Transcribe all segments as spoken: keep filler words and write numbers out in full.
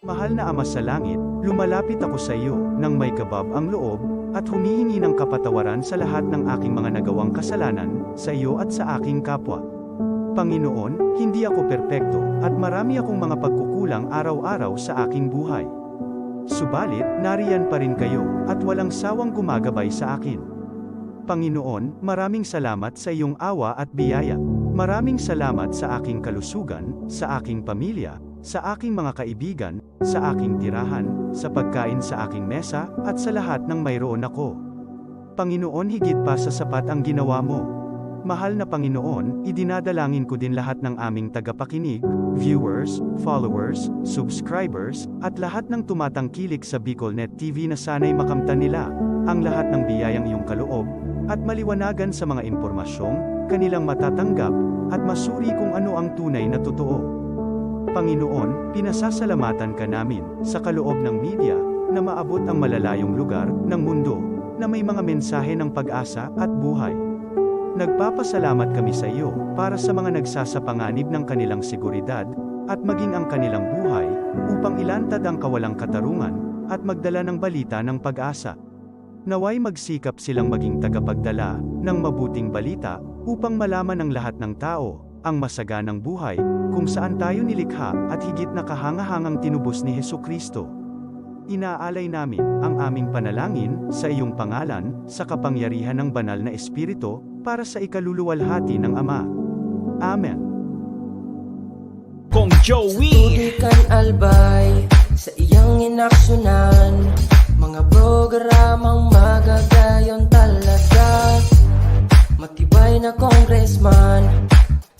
Mahal na Ama sa Langit, lumalapit ako sa iyo nang may kabab ang loob at humihingi ng kapatawaran sa lahat ng aking mga nagawang kasalanan sa iyo at sa aking kapwa. Panginoon, hindi ako perpekto at marami akong mga pagkukulang araw-araw sa aking buhay. Subalit, nariyan pa rin kayo at walang sawang gumagabay sa akin. Panginoon, maraming salamat sa iyong awa at biyaya. Maraming salamat sa aking kalusugan, sa aking pamilya, sa aking mga kaibigan, sa aking tirahan, sa pagkain sa aking mesa, at sa lahat ng mayroon ako. Panginoon, higit pa sa sapat ang ginawa mo. Mahal na Panginoon, idinadalangin ko din lahat ng aming tagapakinig, viewers, followers, subscribers, at lahat ng tumatangkilik sa BicolNet T V na sana'y makamtan nila ang lahat ng biyayang iyong kaloob at maliwanagan sa mga impormasyong kanilang matatanggap at masuri kung ano ang tunay na totoo. Panginoon, pinasasalamatan ka namin sa kaloob ng media na maabot ang malalayong lugar ng mundo na may mga mensahe ng pag-asa at buhay. Nagpapasalamat kami sa iyo para sa mga nagsasapanganib ng kanilang seguridad at maging ang kanilang buhay upang ilantad ang kawalang katarungan at magdala ng balita ng pag-asa. Naway magsikap silang maging tagapagdala ng mabuting balita upang malaman ng lahat ng tao ang masaganang buhay kung saan tayo nilikha at higit na kahangahangang tinubos ni Jesu-Cristo. Inaalay namin ang aming panalangin sa iyong pangalan, sa kapangyarihan ng Banal na Espiritu, para sa ikaluluwalhati ng Ama. Amen. Kong Joey. Tubig kan Albay, sa iyang inaksyonan, mga programang magagayon talaga. Matibay na congressman,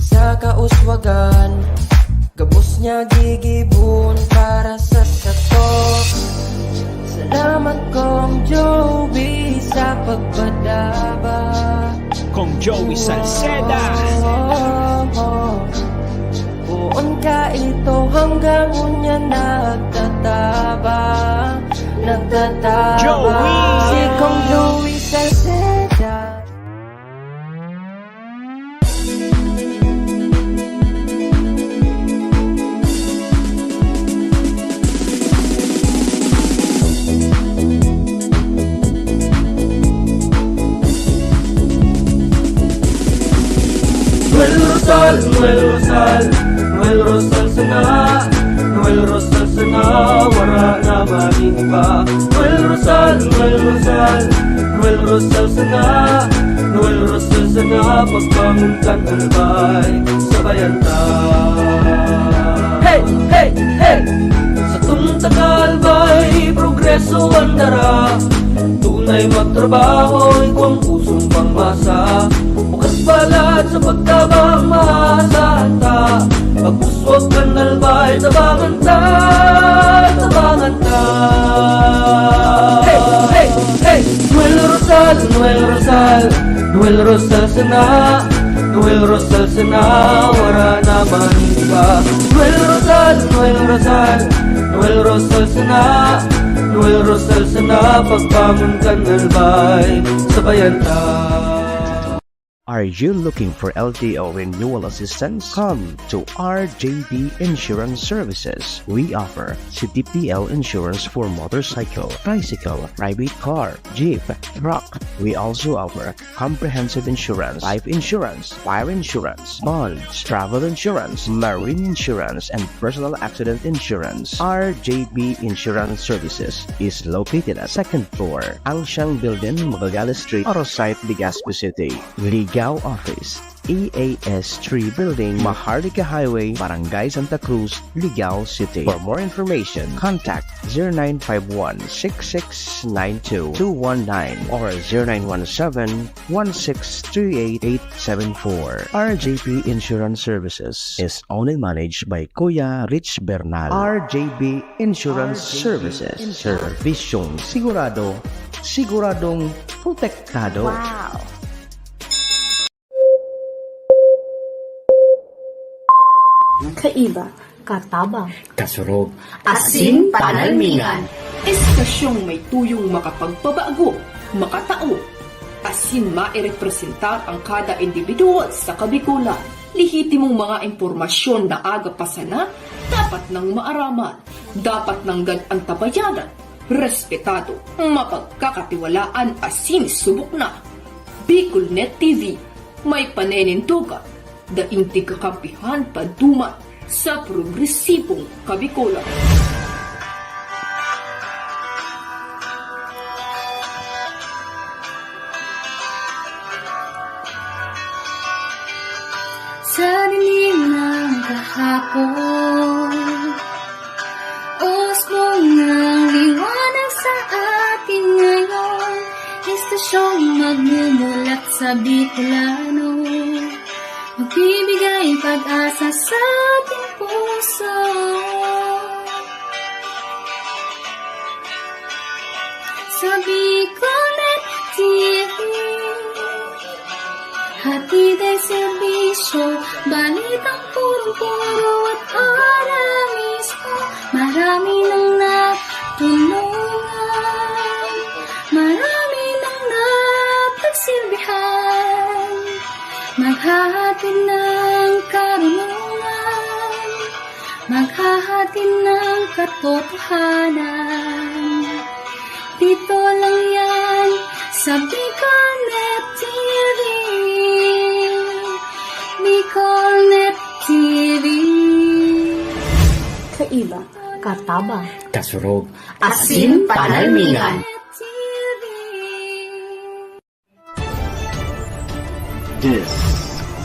sa kauswagan, gabos niya gigibon para sa sato. Salamat, Kong Joey, sa pagpadaba. Kong Joey Salceda. Poon ka ito hanggang unya nagtataba, nagtataba. Joey! Si Kong Joey Salceda. Noel Rosal, Noel Rosal, Noel Rosal sana, Noel Rosal sana, wara na maning iba. Noel Rosal, Noel Rosal, Noel Rosal sana, Noel Rosal sana, pagbangon kan Albay, sabayan ta. Hey, hey, hey! Satong taga-Albay, progreso an dara. Tunay magtrabaho, igwang pusong pangmasa. Bukas palad sa pagtabang, maasahan ta. Pag-uswag kan Albay, tabangan ta, tabangan ta. Hey, hey, hey! Noel Rosal, Noel Rosal, Noel Rosal sana, Noel Rosal sana, wara na man iba. Noel Rosal, Noel Rosal, Noel Rosal sana, Noel Rosal sana, pagbangon kan Albay, sabayan ta. Are you looking for L T O renewal assistance? Come to R J B Insurance Services. We offer C T P L insurance for motorcycle, tricycle, private car, jeep, truck. We also offer comprehensive insurance, life insurance, fire insurance, bonds, travel insurance, marine insurance, and personal accident insurance. R J B Insurance Services is located at second floor, Angshang Building, Magallanes Street, Oro Site, Legazpi City. Ligao Office, E A S three Building, Maharlika Highway, Barangay Santa Cruz, Ligao City. For more information, contact zero nine five one six six nine two two one nine or zero nine one seven one six three eight eight seven four. R J P Insurance Services is owned and managed by Kuya Rich Bernal. R J P Insurance Services. Servisyong sigurado, siguradong protektado. Wow! Kaiba, katabang, kasurog, asin panalmingan. Estasyong may tuyong makapagpabago, makatao, asin mairepresentar ang kada individual sa Kabikulan. Lehitimong mga impormasyon na aga pa sana, dapat nang maaraman, dapat nanggad antabayanan, respetado, mapagkakatiwalaan asin subok na. Bicol Net T V, may paninindogan, daing tigkakampihan paduman sa progresibong Kabikolan. Sa dilim ng kahapon, usbong ng liwanag sa atin ngayon, estasyong magmumulat sa Bicolano, magbibigay pag-asa sa ating puso. Sa Bicolnet T V, hatid ang serbisyo, balitang purong-puro at para mismo. Marami nang natulungan, marami nang napagsilbihan. Maghahatid ng karunungan, maghahatid ng katotohanan. Dito lang yan sa Bicolnet T V. Bicolnet T V. Kaiba, katabang, kasurog, asin panalmingan. This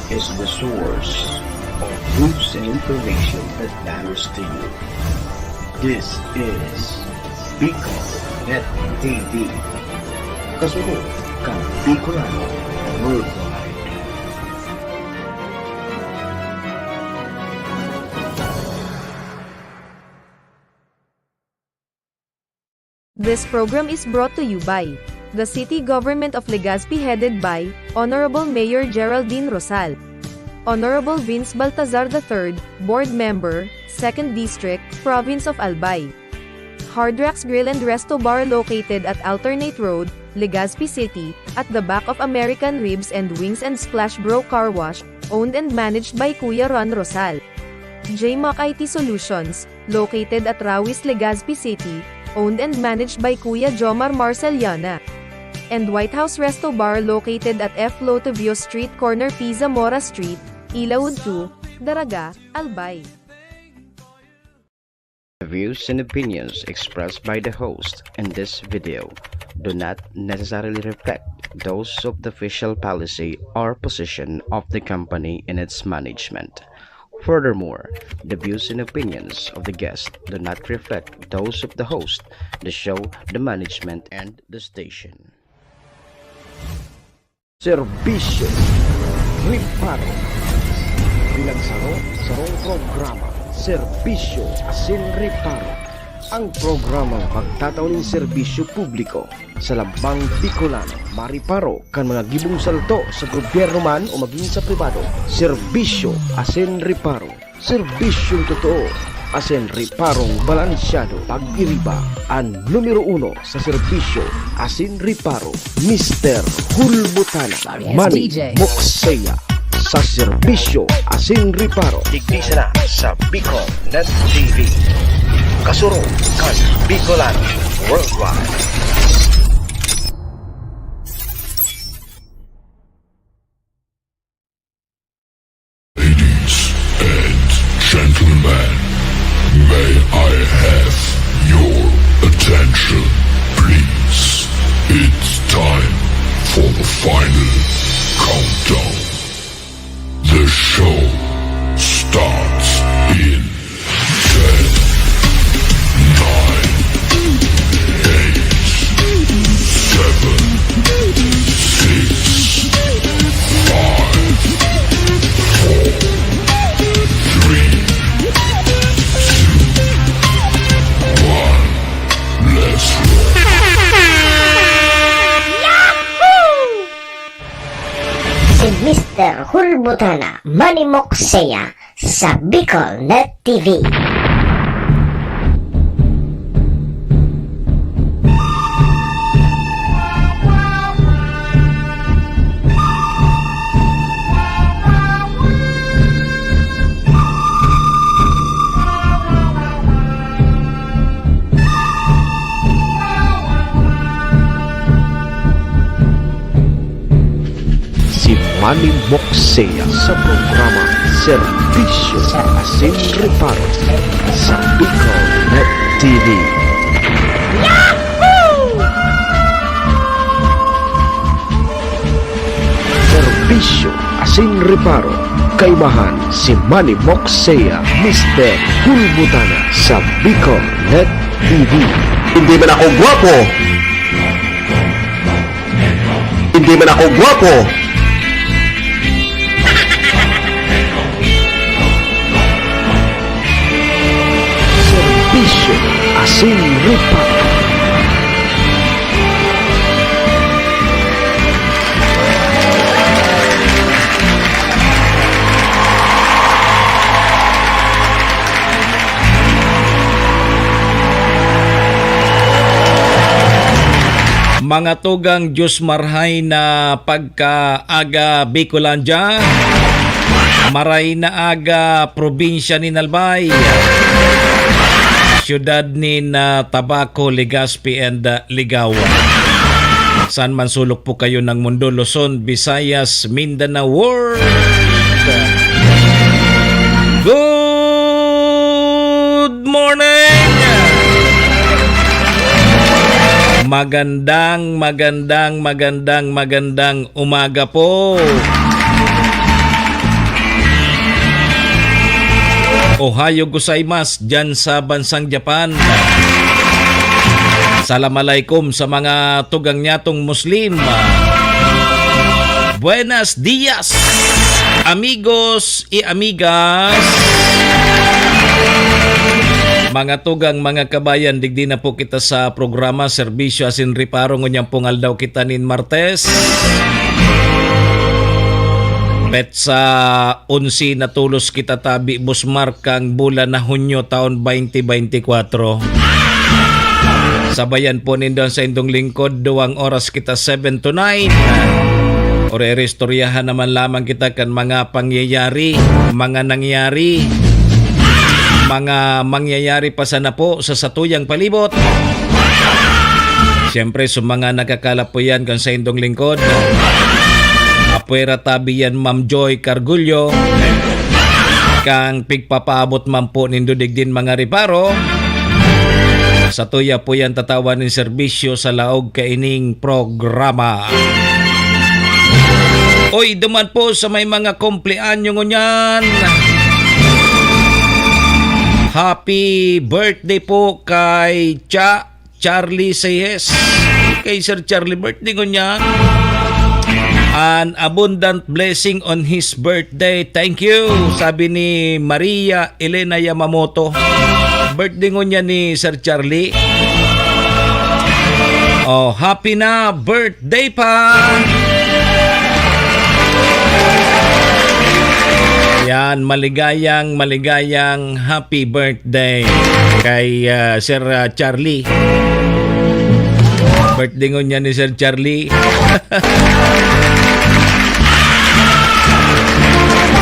is the source of news and information that matters to you. This is Bicol Net T V. Kasunod kan Bicolano Worldwide. This program is brought to you by the City Government of Legazpi, headed by Honorable Mayor Geraldine Rosal, Honorable Vince Baltazar the third, Board Member, Second District, Province of Albay. Hard Rocks Grill and Resto Bar, located at Alternate Road, Legazpi City, at the back of American Ribs and Wings and Splash Bro Car Wash, owned and managed by Kuya Ron Rosal. J Mac I T Solutions, located at Rawis, Legazpi City, owned and managed by Kuya Jomar Marceliana. And White House Resto Bar, located at F Lotovio Street, corner P Zamora Street, Ilaud two, Daraga, Albay. The views and opinions expressed by the host in this video do not necessarily reflect those of the official policy or position of the company and its management. Furthermore, the views and opinions of the guest do not reflect those of the host, the show, the management, and the station. Serbisyo, reparo. Bilang saro, sarong programa, serbisyo asin reparo. Ang programang magtatao nin serbisyo publiko sa lambang Bicolano, mariparo kan mga gibong salto sa gobyerno man o magin sa pribado. Serbisyo asin reparo. Serbisyong totoo asin reparong balansyado. Pag-iriba, an numero uno sa serbisyo asin reparo, Mister Hulbutana, Manny Mokseya, sa serbisyo asin reparo. Digdi sana sa Bicol Net T V. Kasurog kan Bicolano Worldwide. Ladies and gentlemen, may I have your attention, please? It's time for the final countdown. The show starts in ten, nine, eight, seven, six, five, four, three, two, one. Let's roll. Si Mister Hulbutana, Manny Mokseya, sa Bicol Net T V. Si Manny Moxea sa programa Serbisyo Asin Reparo sa Bicol Net T V. Serbisyo Asin Reparo, kaibahan si Manny Moxea, Mister Hulbutana sa Bicol Net T V. Hindi man ako gwapo. Hindi man ako gwapo. Serbisyo Asin Reparo. Mga tugang, Diyos marhay na pagkaaga, Bicolandia. Maray na aga, probinsya nin Albay, siyudad nin, ah, Tabaco, Legazpi, and, ah, Ligao. Saan man sulok po kayo ng mundo, Luzon, Visayas, Mindanao, world. Good morning! Magandang, magandang, magandang, magandang umaga po. Ohayo gozaimasu diyan sa bansang Japan. Salam alaikum sa mga tugang nyatong Muslim. Buenos dias, amigos y amigas. Mga tugang, mga kabayan, digdi na po kita sa programa Serbisyo Asin Reparo. Ngunyan pong aldaw kita nin Martes. Petsa onse na tolos kita tabi, Boss Mark, kang bulan na Hunyo, taon twenty twenty-four. Sabayan po nindo an saindong lingkod, duwang oras kita, seven to nine. Ori-ori, istoryahan naman lamang kita kan mga pangyayari, mga nangyari, mga mangyayari pa sana po sa satuyang palibot. Siyempre, sa mga nagkakalapoyan kan saindong lingkod, apwera tabi yan, Ma'am Joy Cargullo, kang pigpapaabot man po nindo digdin mga reparo. Satuya po yan tatawan nin serbisyo sa laog kaining programa. Oy, duman po sa may mga kumpleanyo ngunyan. Happy birthday po kay Cha Charlie Seyes. Kay Sir Charlie, birthday ngunyan. An abundant blessing on his birthday. Thank you, sabi ni Maria Elena Yamamoto. Birthday ngunyan ni Sir Charlie. Oh, happy na birthday pa! Yan, maligayang, maligayang happy birthday kay, ah, Sir, ah, Charlie. Birthday ngunyan ni Sir Charlie.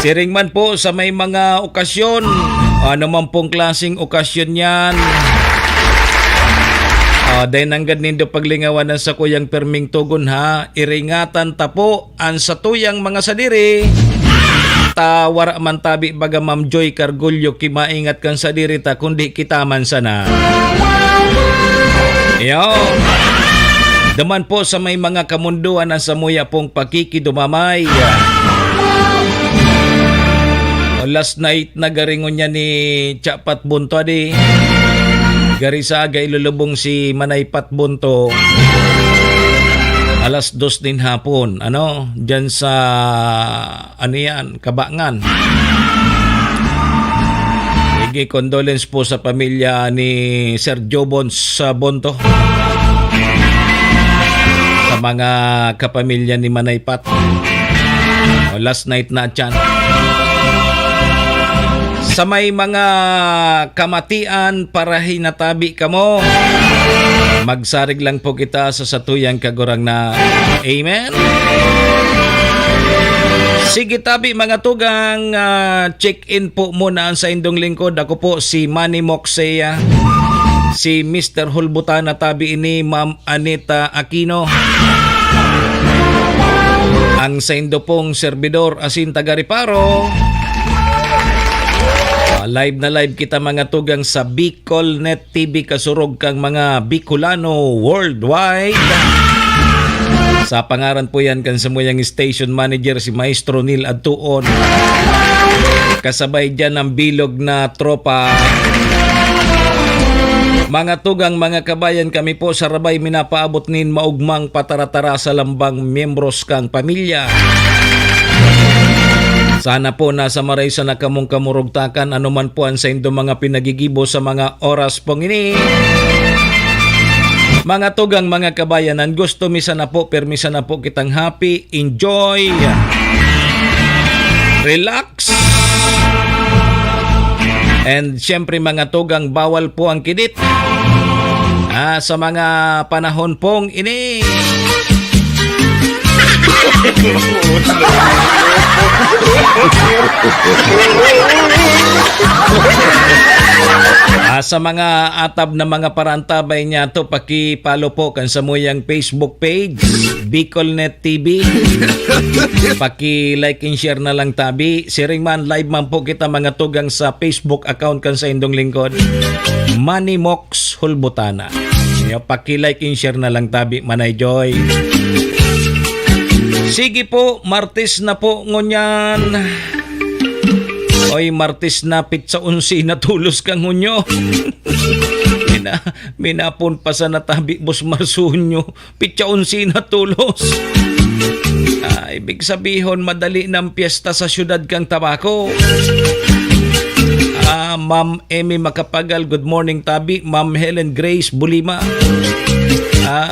Siring man po sa may mga okasyon, ano man pong klaseng okasyon yan. Ah, dai nanggad nindo paglingawan an sakuyang pirming togon, ha. Iringatan ta po an satuyang mga sadiri. Ta wara man tabi, baga, Ma'am Joy Cargullo, kimaingat kan sadiri ta, kundi kita man sana. Iyo. Duman po sa may mga kamundoan an samuya pong pakikidumamay. O, last night, nagaringon niya ni Chapat Bunto, adi. Gari sa aga ilulubong si Manay Pat Bunto. Alas dos nin hapon, ano, dyan sa, ano yan, Kabangan. Sige, condolence po sa pamilya ni Sir Jobon sa Bonto. Sa mga kapamilya ni Manay Pat. O, last night na dyan. Sa may mga kamatian, parahi na tabi kamo. Magsarig lang po kita sa satuyang Kagurangnan. Amen? Sige tabi, mga tugang, ah, check-in po muna an saindong lingkod. Ako po si Manny Moxea, si Mister Hulbutana tabi ini, Ma'am Anita Aquino. Ang saindo pong serbidor asin taga-reparo. Ah, live na live kita, mga tugang, sa Bicol Net T V, kasurog kang mga Bicolano worldwide. Sa pangaran po yan kan samuyang station manager, si Maestro Neil Adtuon. Kasabay dyan ang bilog na tropa. Mga tugang, mga kabayan, kami po sa Rabay minapaabot nin maugmang pataratara sa lambang miyembros kang pamilya. Sana po nasa maray sana kamong kamurugtakan, anuman po ang saindo mga pinagigibo sa mga oras pong ini. Mga tugang, mga kabayan, ang gusto mi sana po, permi sana po kitang happy, enjoy, relax, and siyempre, mga tugang, bawal po ang kidit. Ah, sa mga panahon pong ini. Ah, sa mga atab na mga parantabay niya to, paki-follow po kan samuyang Facebook page, Bicol Net T V. Paki-like and share na lang tabi. Siring man, live man po kita, mga tugang, sa Facebook account kan saindong lingkod, Manny Mox Hulbutana. Yo, paki-like and share na lang tabi, Manay Joy. Sige po, Martes na po ngunyan. Oy, Martes na, pitsa onse na tolos kan Hunyo. Mina-, minapon pa sana tabi, Boss Marsunyo. Pitsa onse na tolos. Ah, ibig sabihon, madali na ang piyesta sa siyudad kan Tabaco. Ah, Ma'am Emmy Macapagal, good morning, tabi. Ma'am Helen Grace Bulima. Ah,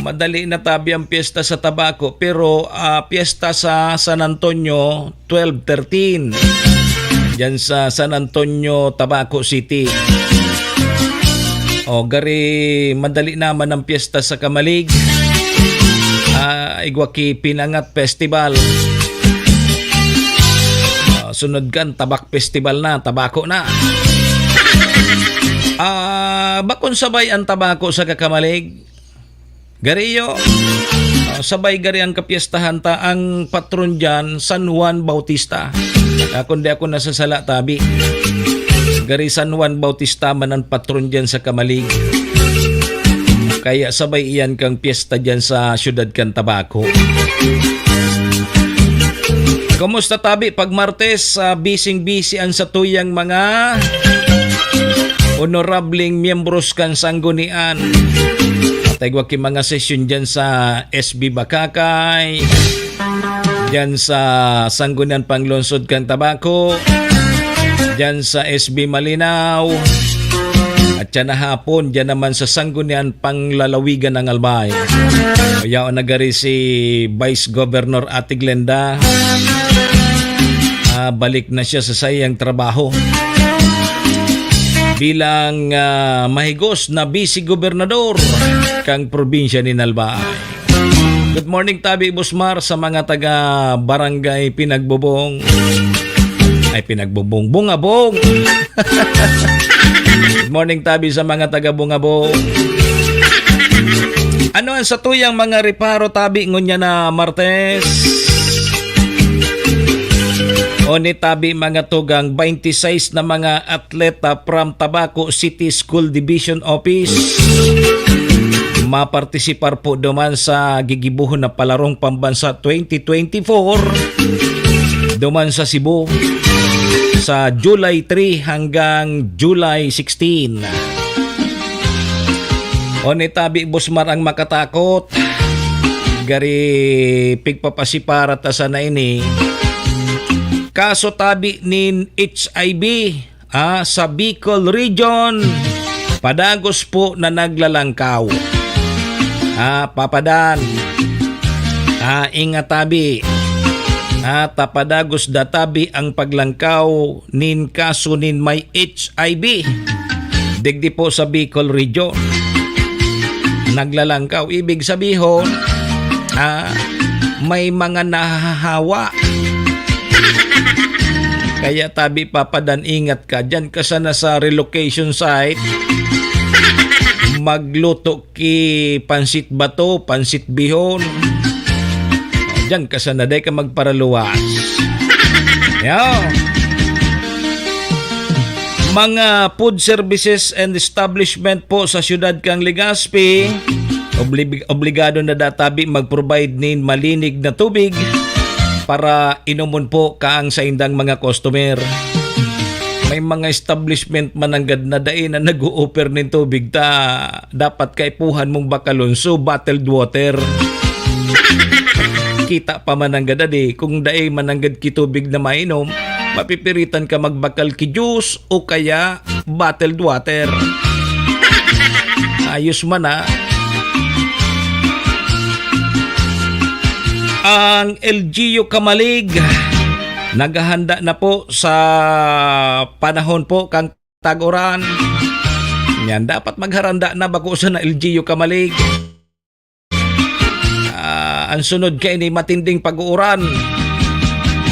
madali na tabi ang piyesta sa Tabaco, pero, ah, piyesta sa San Antonio, twelve thirteen. Diyan sa San Antonio, Tabaco City. O, gari, madali naman ang piyesta sa Camalig. Ah, igwa ki Pinangat Festival. Ah, sunod kan Tabak Festival na, Tabaco na. Ah, bakon sabay ang Tabaco sa Camalig? Gari iyo, ah, sabay gari ang kapyestahan ta, ang patron diyan, San Juan Bautista. Ah, kundi ako nasasala, tabi. Gari San Juan Bautista man ang patron diyan sa Camalig. Kaya sabay iyan kang piyesta diyan sa siyudad kan Tabaco. Kumusta, tabi? Pag Martes, ah, bising-bisi ang satuyang mga honorableng miyembros kan sanggunian. Taigwa ki mga sesyon dyan sa S B Bakakay, dyan sa Sanggunian Panglungsod kan Tabaco, dyan sa S B Malinao, at siya na hapon, dyan naman sa Sanggunian Panglalawigan ng Albay. Yaon na gari si Vice Governor Ate Glenda. Ah, balik na siya sa saiyang trabaho bilang, ah, mahigos na vice gobernador kang probinsya nin Albay. Good morning, tabi, Boss Mar, sa mga taga Barangay Pinagbubong. Ay, Pinagbubong, Bungabong. Good morning, tabi, sa mga taga Bungabong. Ano ang satuyang mga reparo, tabi, ngunya na Martes? O ni tabi, mga tugang, twenty-six na mga atleta from Tabaco City School Division Office mapartisipar po duman sa gigibohon na Palarong Pambansa twenty twenty-four duman sa Cebu sa July three hanggang July sixteen. O ni tabi, Boss Mar, ang makatakot. Gari pigpapasipara ta sana ini. Kaso tabi nin H I V, ah, sa Bicol Region, padagos po na naglalangkaw. Ah, papadan. Ah, ingat tabi. Ah, ta padagos da tabi ang paglangkaw nin kaso nin may H I V digdi po sa Bicol Region. Naglalangkaw, ibig sabihon, ah, may mga nahahawa. Kaya tabi, papadan, ingat ka. Diyan ka sana sa relocation site. Magluto ki pansit bato, pansit bihon. Diyan ka sana, dai ka magparaluwas. Yo. Mga food services and establishment po sa siyudad kan Legazpi, obli-, obligado na databi mag-provide nin malinig na tubig para inomon po kaang saindang mga customer. May mga establishment mananggad na dai na nag-o-offer nin tubig ta dapat kaipuhan mong bakalon, so bottled water. Kita pa mananggad adi, kung dai mananggad ki tubig na mainom, mapipiritan ka magbakal ki juice o kaya bottled water. Ayos man, ah. Ang L G U Camalig, naghahanda na po sa panahon po kan tag-uran. Yan, dapat magharanda na bako sana L G U Camalig. Ah, ang sunod kaini, matinding pag-uuran.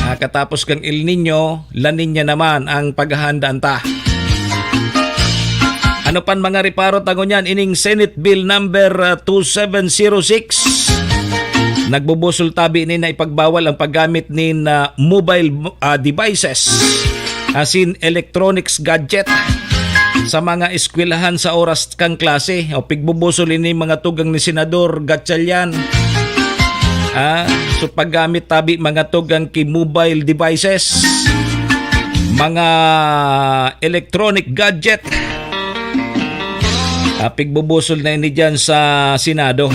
Ah, katapos kang El Niño, La Niña naman ang paghahandaan ta. Ano pan mga reparo ta ngunyan, ining Senate Bill number, ah, two seven zero six? Nagbubusol tabi ni na ipagbawal ang paggamit nin, ah, mobile, ah, devices, asin electronics gadget, sa mga eskwelahan sa oras kan klase. O, pigbubusol ini mga tugang ni Senador Gatchalian. Ah, so paggamit tabi mga tugang ki mobile devices, mga electronic gadget. Ah, pigbubusol na ini diyan sa Senado.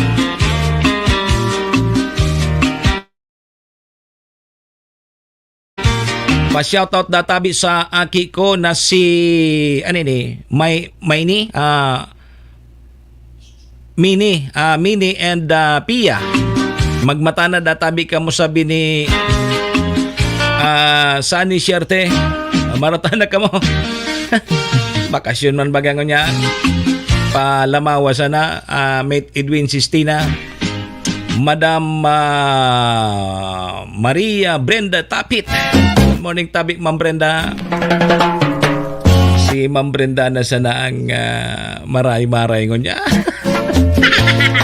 Pa-shoutout databi sa aki ko na si, ano ini, May, Mayni, ah, Mini, ah, Mini and, ah, Pia. Magmata na databi kamo sabi ni, ah, Sunny Sierte. Marata na kamo. Bakasyon man baga ngunyan. Palamawa sana, ah, Mate Edwin Sistina. Madam, ah, Maria Brenda Tapit. Good morning, tabi, Ma'am Brenda. Si Ma'am Brenda na sana ang, ah, maray-maray ngunyan.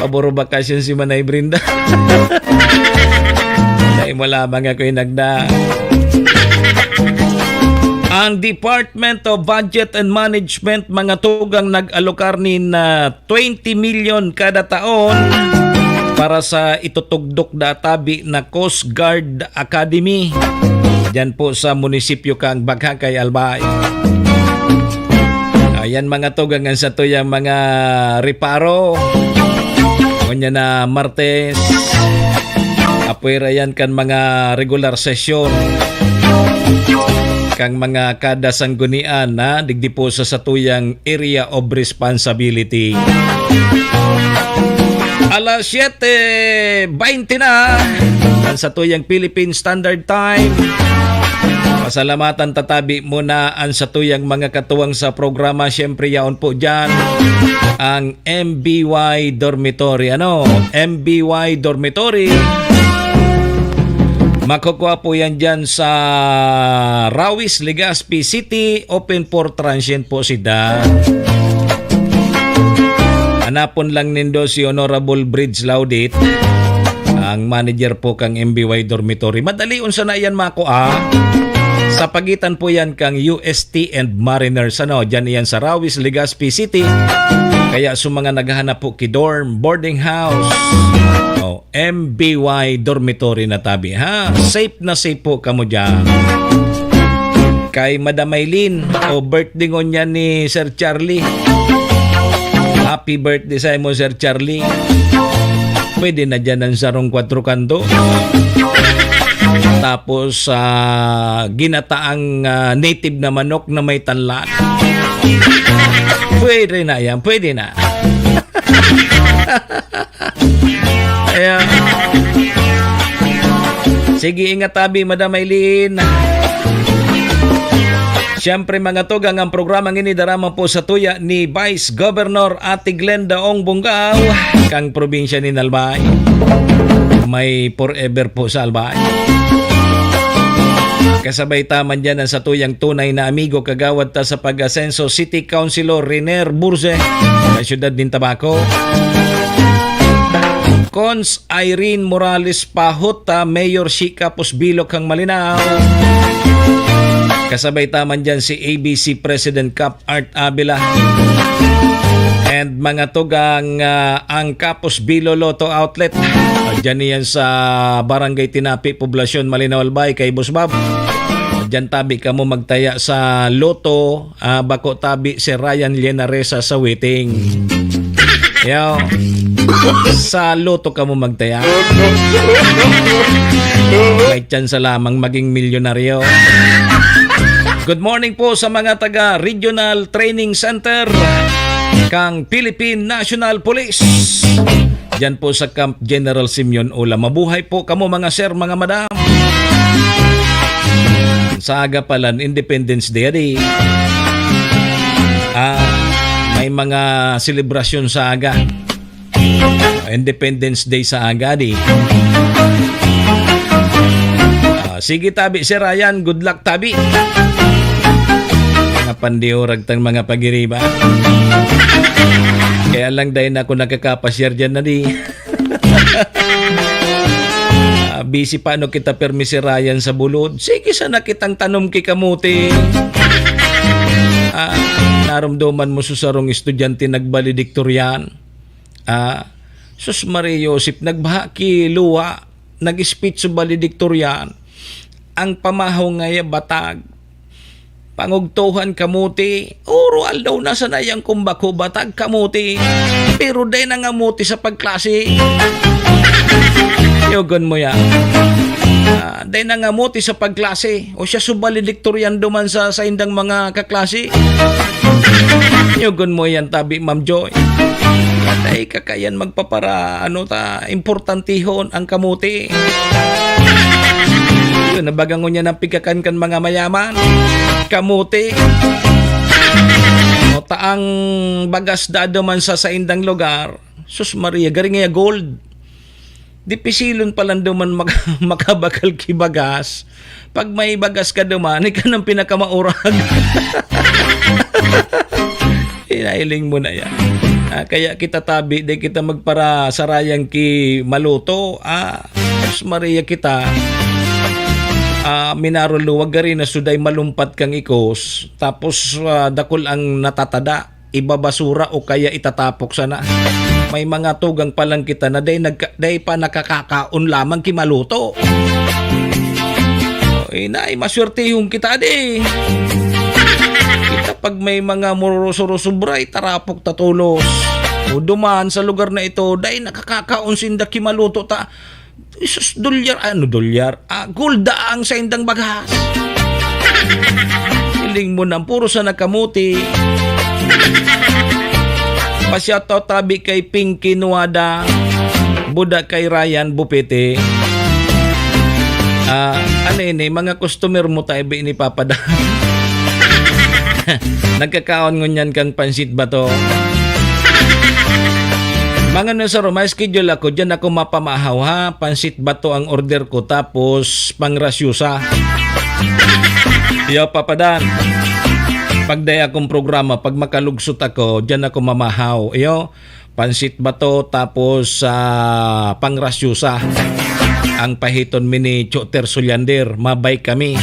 Paboro bakasyon si Manay Brenda. Dahil mo lamang ako'y nagda. Ang Department of Budget and Management, mga tugang, nag-alokar nin, ah, twenty milyon kada taon para sa itutugdok na tabi na Coast Guard Academy diyan po sa munisipyo kang Baghakay, Albay. Ayan, mga tugang, ang satuyang mga reparo. Unya na Martes, apwera yan kan mga regular sesyon kang mga kada sanggunian na digdi po sa satuyang area of responsibility. Alas siyete bente na ang satuyang Philippine Standard Time. Pasalamatan tatabi muna ang satuyang mga katuwang sa programa. Siyempre, yaon po dyan ang M B Y Dormitory. Ano? M B Y Dormitory. Makukuha po yan dyan sa Rawis, Legazpi City. Open for transient po sila. Hanapon lang nindo si Honorable Bridge Laudit, ang manager po kang M B Y Dormitory. Madali unsa na yan makua. Sa pagitan po yan kang U S T and Mariners. Ano, dyan yan sa Rawis, Legazpi City. Kaya sa mga naghahanap po ki dorm, boarding house, oh, M B Y dormitory na tabi, ha? Safe na safe po kamo dyan. Kay Madam Aileen, o birthday ngunyan ni Sir Charlie. Happy birthday sa imo, Sir Charlie. Pwede na dyan ang sarong kwatro kanto. Tapos, ah, ginataang, ah, native na manok na may tanlan. Pwede na yan, pwede na. Ayan. Sige, ingat tabi, Madam Aileen. Siyempre, mga tugang, ang programang ini daraman po sa tuya ni Vice Governor Ate Glenda Ong Bungao, kang probinsya ni Albay. May forever po sa Albay. Kasabay taman dyan ang satuyang tunay na amigo, kagawad ta sa pag-asenso, City Councilor Riner Burze, sa siyudad nin Tabaco. Cons Irene Morales Pahot, ah, Mayor Shika Pusbilok kang Malinao. Kasabay ta man dyan si A B C President Cap Art Avila. And mga tugang, ah, ang Kapos Bilo Lotto Outlet. Ah, dyan yan sa Barangay Tinapi, Poblacion, Malinao, Albay, kay Boss Bob. Dyan tabi kamo magtaya sa Lotto, ah, bako tabi si Ryan Llenaresa sa waiting. Yo. Sa Lotto kamo magtaya. May tsansa lamang maging milyonaryo. Good morning po sa mga taga Regional Training Center kang Philippine National Police. Diyan po sa Camp General Simeon Ola. Mabuhay po kamo, mga sir, mga madam. Sa aga pa lang, Independence Day, adi. Ah, may mga selebrasyon sa aga. Independence Day sa aga, di. Ah, sige, tabi, Sir Ryan. Good luck, tabi. Mga pandiurag tang mga pagiriba. Kaya lang, dahil na ako nakakapasyar dyan na di. Ah, busy pa, ano, kita, permi si Ryan sa bulod. Sige sana kitang tanom ki kamote. Ah, narumdoman mo sa sarong estudyante nagbalediktoryan. Ah, Sus Maria Joseph, nagbaha ki luwa, nag-speech sa valedictorian. Ang pamahaw ngaya batag. Pangugtohan kamote, oro aldaw na sana yang kumbako batag kamote. Pero dai nangamote sa pagklase. Yogon mo yan. Ah, dai nangamote sa pagklase. O siya, so valedictorian duman sa saindang mga kaklase. Yogon mo yan, tabi, Ma'am Joy. Dai ka kayan magpapara, ano ta, importantihon ang kamote. Yun, nabagangon niya ng pigakan kan mga mayaman. Kamote. O, taang bagas dado man sa saindang lugar. Sus Maria, garing nga gold. Dipisilon pa lang daw man maka-, makabakal ki bagas. Pag may bagas ka duman, ika nang pinakamaurag. Inahiling mo na yan. Ah, kaya kita tabi, di kita magparasarayang ki maluto. Ah, Sus Maria kita. Ah, minaruluwag gari na suday malumpat kang ikos. Tapos, ah, dakul ang natatada. Ibabasura o kaya itatapok sana. May mga tugang pa lang kita na dai nagka-, dai pa nakakakaon lamang ki maluto. O, inay, maswertehon kita, di. Kita pag may mga mururuso-ruso, bray, tarapok ta tolos. O, duman sa lugar na ito, dai nakakakaon sinda ki maluto ta. Jesus, dolyar, ano dolyar? Ah, gold daang saindang bagas. Hiling mo nang puro sana kamote. Pa-shoutout tabi kay Pinky Nuada, Buda kay Ryan Bupete. Ah, ano ini? Mga customer mo tabi ni Papa Dan. Nagkakaon ngunyan kang pansit bato. Mga nasaro, may schedule ako, diyan ako mapamahaw, ha? Pansit bato ang order ko, tapos pangrasyusa. Yo, Papa Dan. Pag dai akong programa, pag makalugsot ako, diyan ako mamahaw. Yo, pansit bato, tapos, ah, pangrasyusa. Ang pahiton mi ni Choter Suliander, mabay kami.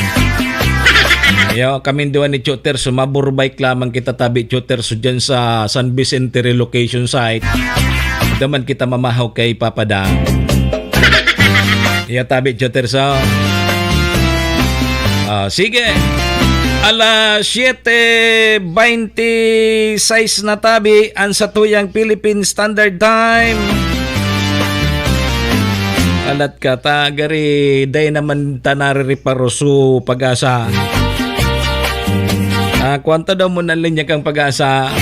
Yo, kaming duwa ni Choter, so maburbike lamang kita tabi, Choter, so dyan sa San Vicente relocation site. Daman kita mamahaw kay Papa Dan. Yo, tabi, Choter, so. Ah, sige. Alas siyete beinti sais na tabi ang satuyang Philippine Standard Time. Alat ka, ta, gari, dai naman ta narireparo su Pag-asa. Ah, kwanta daw mo ng linya kang Pag-asa.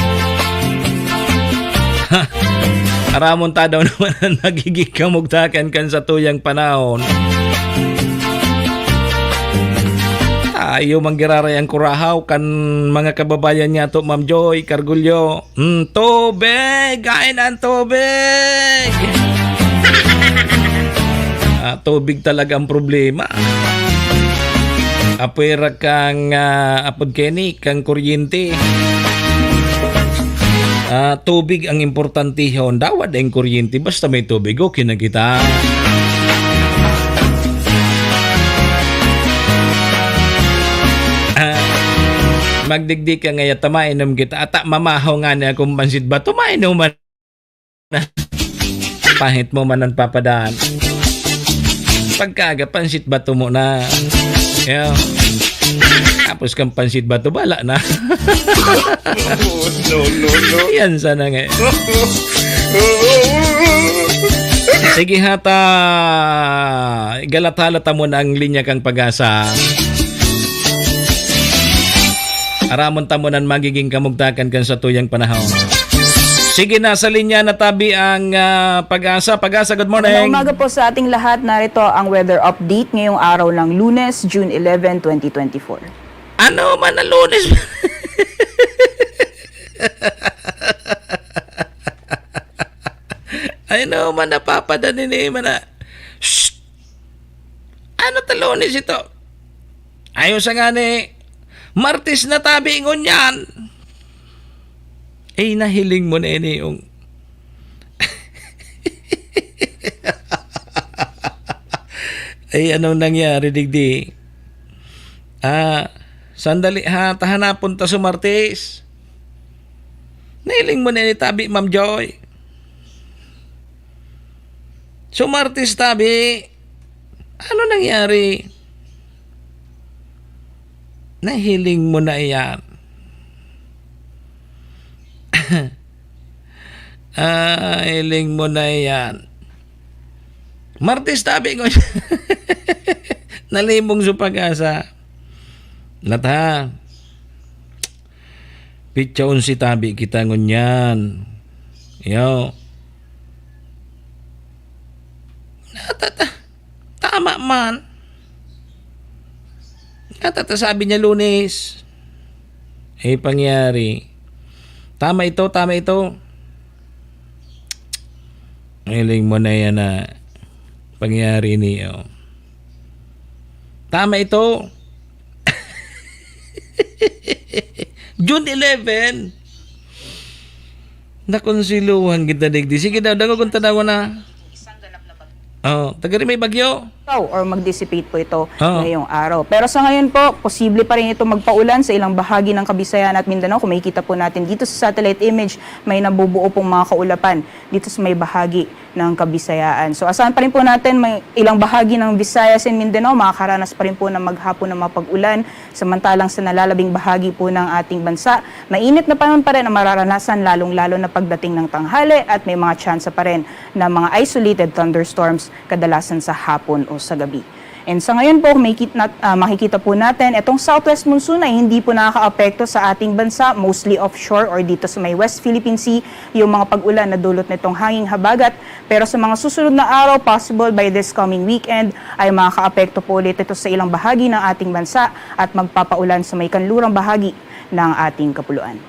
Aramon ta daw naman ang nagiging kamugtakan kan satuyang panahon. Ayaw manggiraray ang kurahaw kan mga kababayan niya to, Ma'am Joy Cargullo. Mm, tubig! Kain ang tubig! Ah, tubig talaga ang problema. Apwera kang, ah, apod keni, kang kuryente. Ah, tubig ang importantehon. Dawa daing kuryente, basta may tubig, okay na kita. Ah, magdigdi ka ngaya, ta mainom kita. Ata mamahaw ngani akong pansit bato, mainom man. Pahit mo man an papadaan. Pagkaaga, pansit bato mo na. Yo. Tapos kang pansit bato, bala na. No, no, no. Yan sana nga. Sige, hata. Galat-halat mo na ang linya kang Pag-asa. Aramon ta mo nan magiging kamugtakan kan satuyang panahon. Sige, nasa linya na tabi ang, ah, Pag-asa. Pag-asa, good Magandang morning. umaga po sa ating lahat. Narito ang weather update ngayong araw ng Lunes, June eleven, twenty twenty-four. Ano man na Lunes? Ay, no man, napapadan ini man na. Shh! Ano ta Lunes ito? Ayaw sa nga ni Martes na tabi ngunyan. Ay, nahiling mo na ini yung Ay, anong nangyari, digdi? Ah, sandali ha, tahanapon ta sa Martes. Nahiling mo na ini tabi, Ma'am Joy. So, Martes tabi, ano nangyari? Nahiling mo na iyan. Ah, hiling mo na iyan. Martes tabi ko. Nalimong sa Pag-asa. Nata. Pitsa onse tabi kita ngunyan. Yo. Natata. Tama man. Natata sabi niya Lunes. Eh, pangyari. Tama ito, tama ito. Hiling mo na yan na pangyari niyo. Tama ito. June eleven. Nakonsiluhan kita digdi. Sige daw, dagog ang tanawa na. Oh, tagari may bagyo. Or mag-dissipate po ito Oo. ngayong araw. Pero sa ngayon po, posible pa rin ito magpaulan sa ilang bahagi ng Kabisayan at Mindanao. Kung makikita po natin dito sa satellite image, may nabubuo pong mga kaulapan dito sa may bahagi ng Kabisayaan. So asahan pa rin po natin may ilang bahagi ng Visayas and Mindanao, makakaranas pa rin po ng maghapon ng mapag-ulan. Samantalang sa nalalabing bahagi po ng ating bansa, mainit na panahon pa rin ang mararanasan, lalong-lalo na pagdating ng tanghali at may mga tsansa pa rin ng mga isolated thunderstorms kadalasan sa hapon o sa gabi. And sa ngayon po, may kit- nat- ah, makikita po natin, itong southwest monsoon ay hindi po nakakaapekto sa ating bansa, mostly offshore or dito sa may West Philippine Sea, yung mga pag-ulan na dulot nitong hanging habagat. Pero sa mga susunod na araw, possible by this coming weekend, ay makakaapekto po ulit ito sa ilang bahagi ng ating bansa at magpapaulan sa may kanlurang bahagi ng ating kapuluan.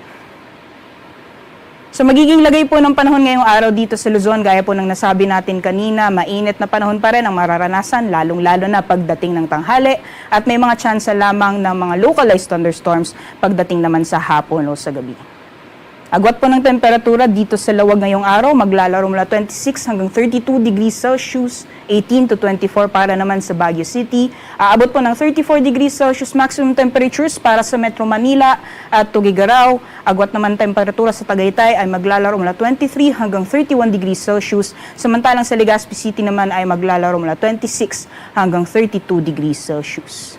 So magiging lagay po ng panahon ngayong araw dito sa Luzon, gaya po ng nasabi natin kanina, mainit na panahon pa rin ang mararanasan, lalong-lalo na pagdating ng tanghali at may mga tsansa lamang ng mga localized thunderstorms pagdating naman sa hapon o sa gabi. Agwat po ng temperatura dito sa Lawag ngayong araw, maglalaro mula twenty-six hanggang thirty-two degrees Celsius, eighteen to twenty-four para naman sa Baguio City. Aabot po ng thirty-four degrees Celsius maximum temperatures para sa Metro Manila at Tuguegarao. Agwat naman temperatura sa Tagaytay ay maglalaro mula twenty-three hanggang thirty-one degrees Celsius, samantalang sa Legazpi City naman ay maglalaro mula twenty-six hanggang thirty-two degrees Celsius.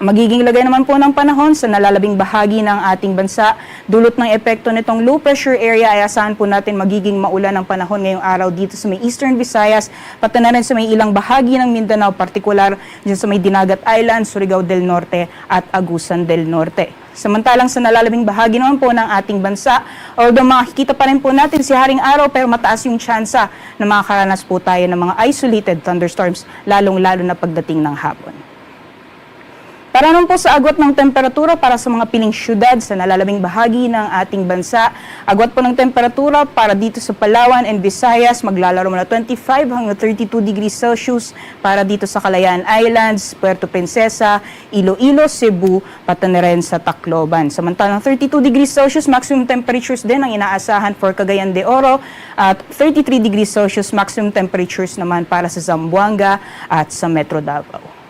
Magiging lagay naman po ng panahon sa nalalabing bahagi ng ating bansa. Dulot ng epekto nitong low pressure area ay asahan po natin magiging maulan ang panahon ngayong araw dito sa may Eastern Visayas, pati na rin sa may ilang bahagi ng Mindanao, partikular dyan sa may Dinagat Island, Surigao del Norte at Agusan del Norte. Samantalang sa nalalabing bahagi naman po ng ating bansa, although makikita pa rin po natin si Haring Araw pero mataas yung tsansa na makakaranas po tayo ng mga isolated thunderstorms, lalong-lalo na pagdating ng hapon. Para naman po sa agwat ng temperatura para sa mga piling syudad sa nalalabing bahagi ng ating bansa, agwat po ng temperatura para dito sa Palawan and Visayas, maglalaro mula twenty-five hanggang thirty-two degrees Celsius para dito sa Kalayaan Islands, Puerto Princesa, Iloilo, Cebu, pati na rin sa Tacloban. Samantalang thirty-two degrees Celsius maximum temperatures din ang inaasahan for Cagayan de Oro at thirty-three degrees Celsius maximum temperatures naman para sa Zamboanga at sa Metro Davao.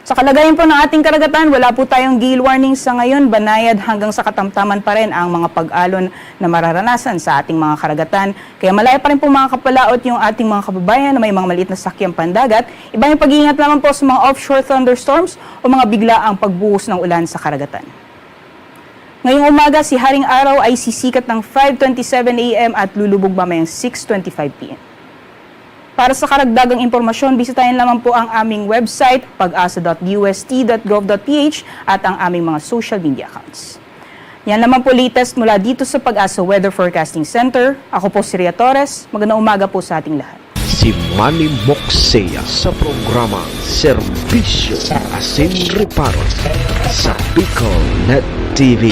Sa kalagayan po ng ating karagatan, wala po tayong gale warning sa ngayon, banayad hanggang sa katamtaman pa rin ang mga pag-alon na mararanasan sa ating mga karagatan. Kaya malaya pa rin po makakapalaot yung ating mga kababayan na may mga maliit na sakyang pandagat. Iba yung pag-iingat naman po sa mga offshore thunderstorms o mga biglaang pagbuhos ng ulan sa karagatan. Ngayong umaga, si Haring Araw ay sisikat ng five twenty-seven A M at lulubog mamayang six twenty-five P M. Para sa karagdagang impormasyon, bisitahin lamang po ang aming website, pag-asa.dust.gov.ph, at ang aming mga social media accounts. Yan naman po latest mula dito sa Pag-asa Weather Forecasting Center. Ako po si Ria Torres. Magandang umaga po sa ating lahat. Si Manny Moksea sa programa Serbisyo Asin Reparo sa Bicol Net T V.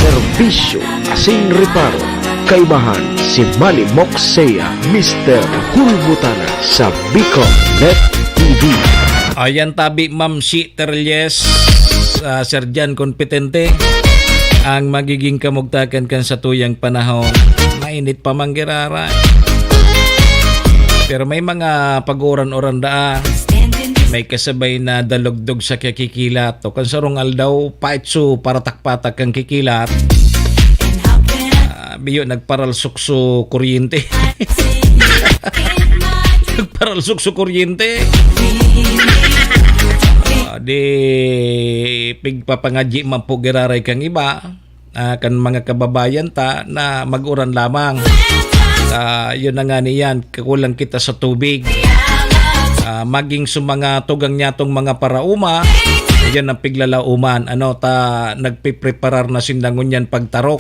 Serbisyo asin reparo. Kaibahan si Manny Moksea, Mister Hulbutana sa Bicol Net T V. Ayan tabi, Ma'am Shi Terles, ah, Sir Jan Competente, ang magiging kamugtakan kan satuyang panahon. Mainit pa man giraray. Pero may mga pag-uran-uran daa. May kasabay na dalugdog sa kakikilat. O kan sarong aldaw, paitso paratak-patak kan kikilat. Ah, biyo nagparalsukso kuryente. Nagparalsukso kuryente. Ah, di pigpapangadyi man po giraray kan iba, ah, kan mga kababayan ta na mag-uran lamang. Ah, yun na nga niyan, kakulang kita sa tubig. Ah, maging sa mga tugang niyatong mga paraoma, yan ang piglalauman. Ano, ta nagpipreparar na sinda ngunyan pagtarok.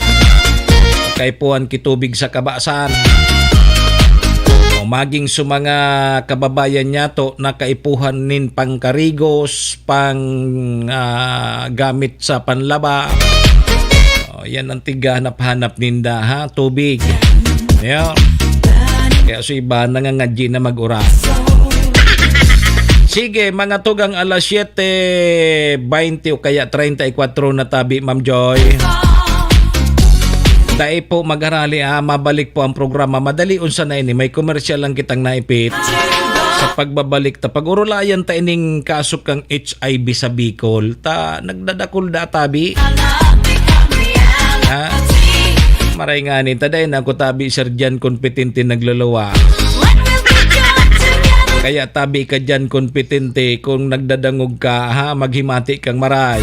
Kaipuhan ki tubig sa kabasan. O maging sa mga kababayan niyato na kaipuhan nin pangkarigos, pang, ah, gamit sa panlaba. O, yan ang tighanap-hanap ninda, ha? Tubig. Yan. Kaya sa iba, nangangadyi na mag-uran. Sige, mga tugang alas siyete baynte o kaya treinta y cuatro na tabi, Ma'am Joy. Dai po magharali, ha? Mabalik po ang programa. Madali unsa na ini. May komersyal lang kitang naipit. Sa pagbabalik ta, pag-urulayan ta ining kaso kang H I V sa Bicol. Ta, nagdadakul da tabi. Ha? Maray ngani, ta dai na ako tabi, Sir Jan Competente nagluluwas. Kaya tabi ka, Jan Competente, kung nagdadangog ka, ha, maghimati kang maray.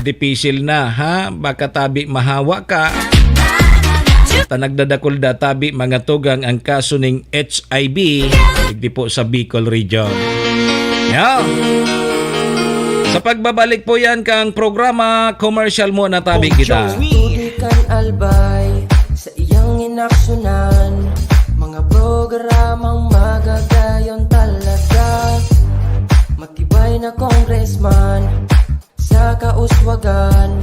Dipisil na, ha? Baka tabi mahawa ka. Ta nagdadakul da tabi, mga tugang, ang kaso ning H I V, digdi po sa Bicol Region. Yan. Sa pagbabalik po yan kang programa, commercial muna tabi kita. Tubig kan Albay sa iyang inaksyonan, mga programang magagayon talaga. Matibay na congressman sa kauswagan,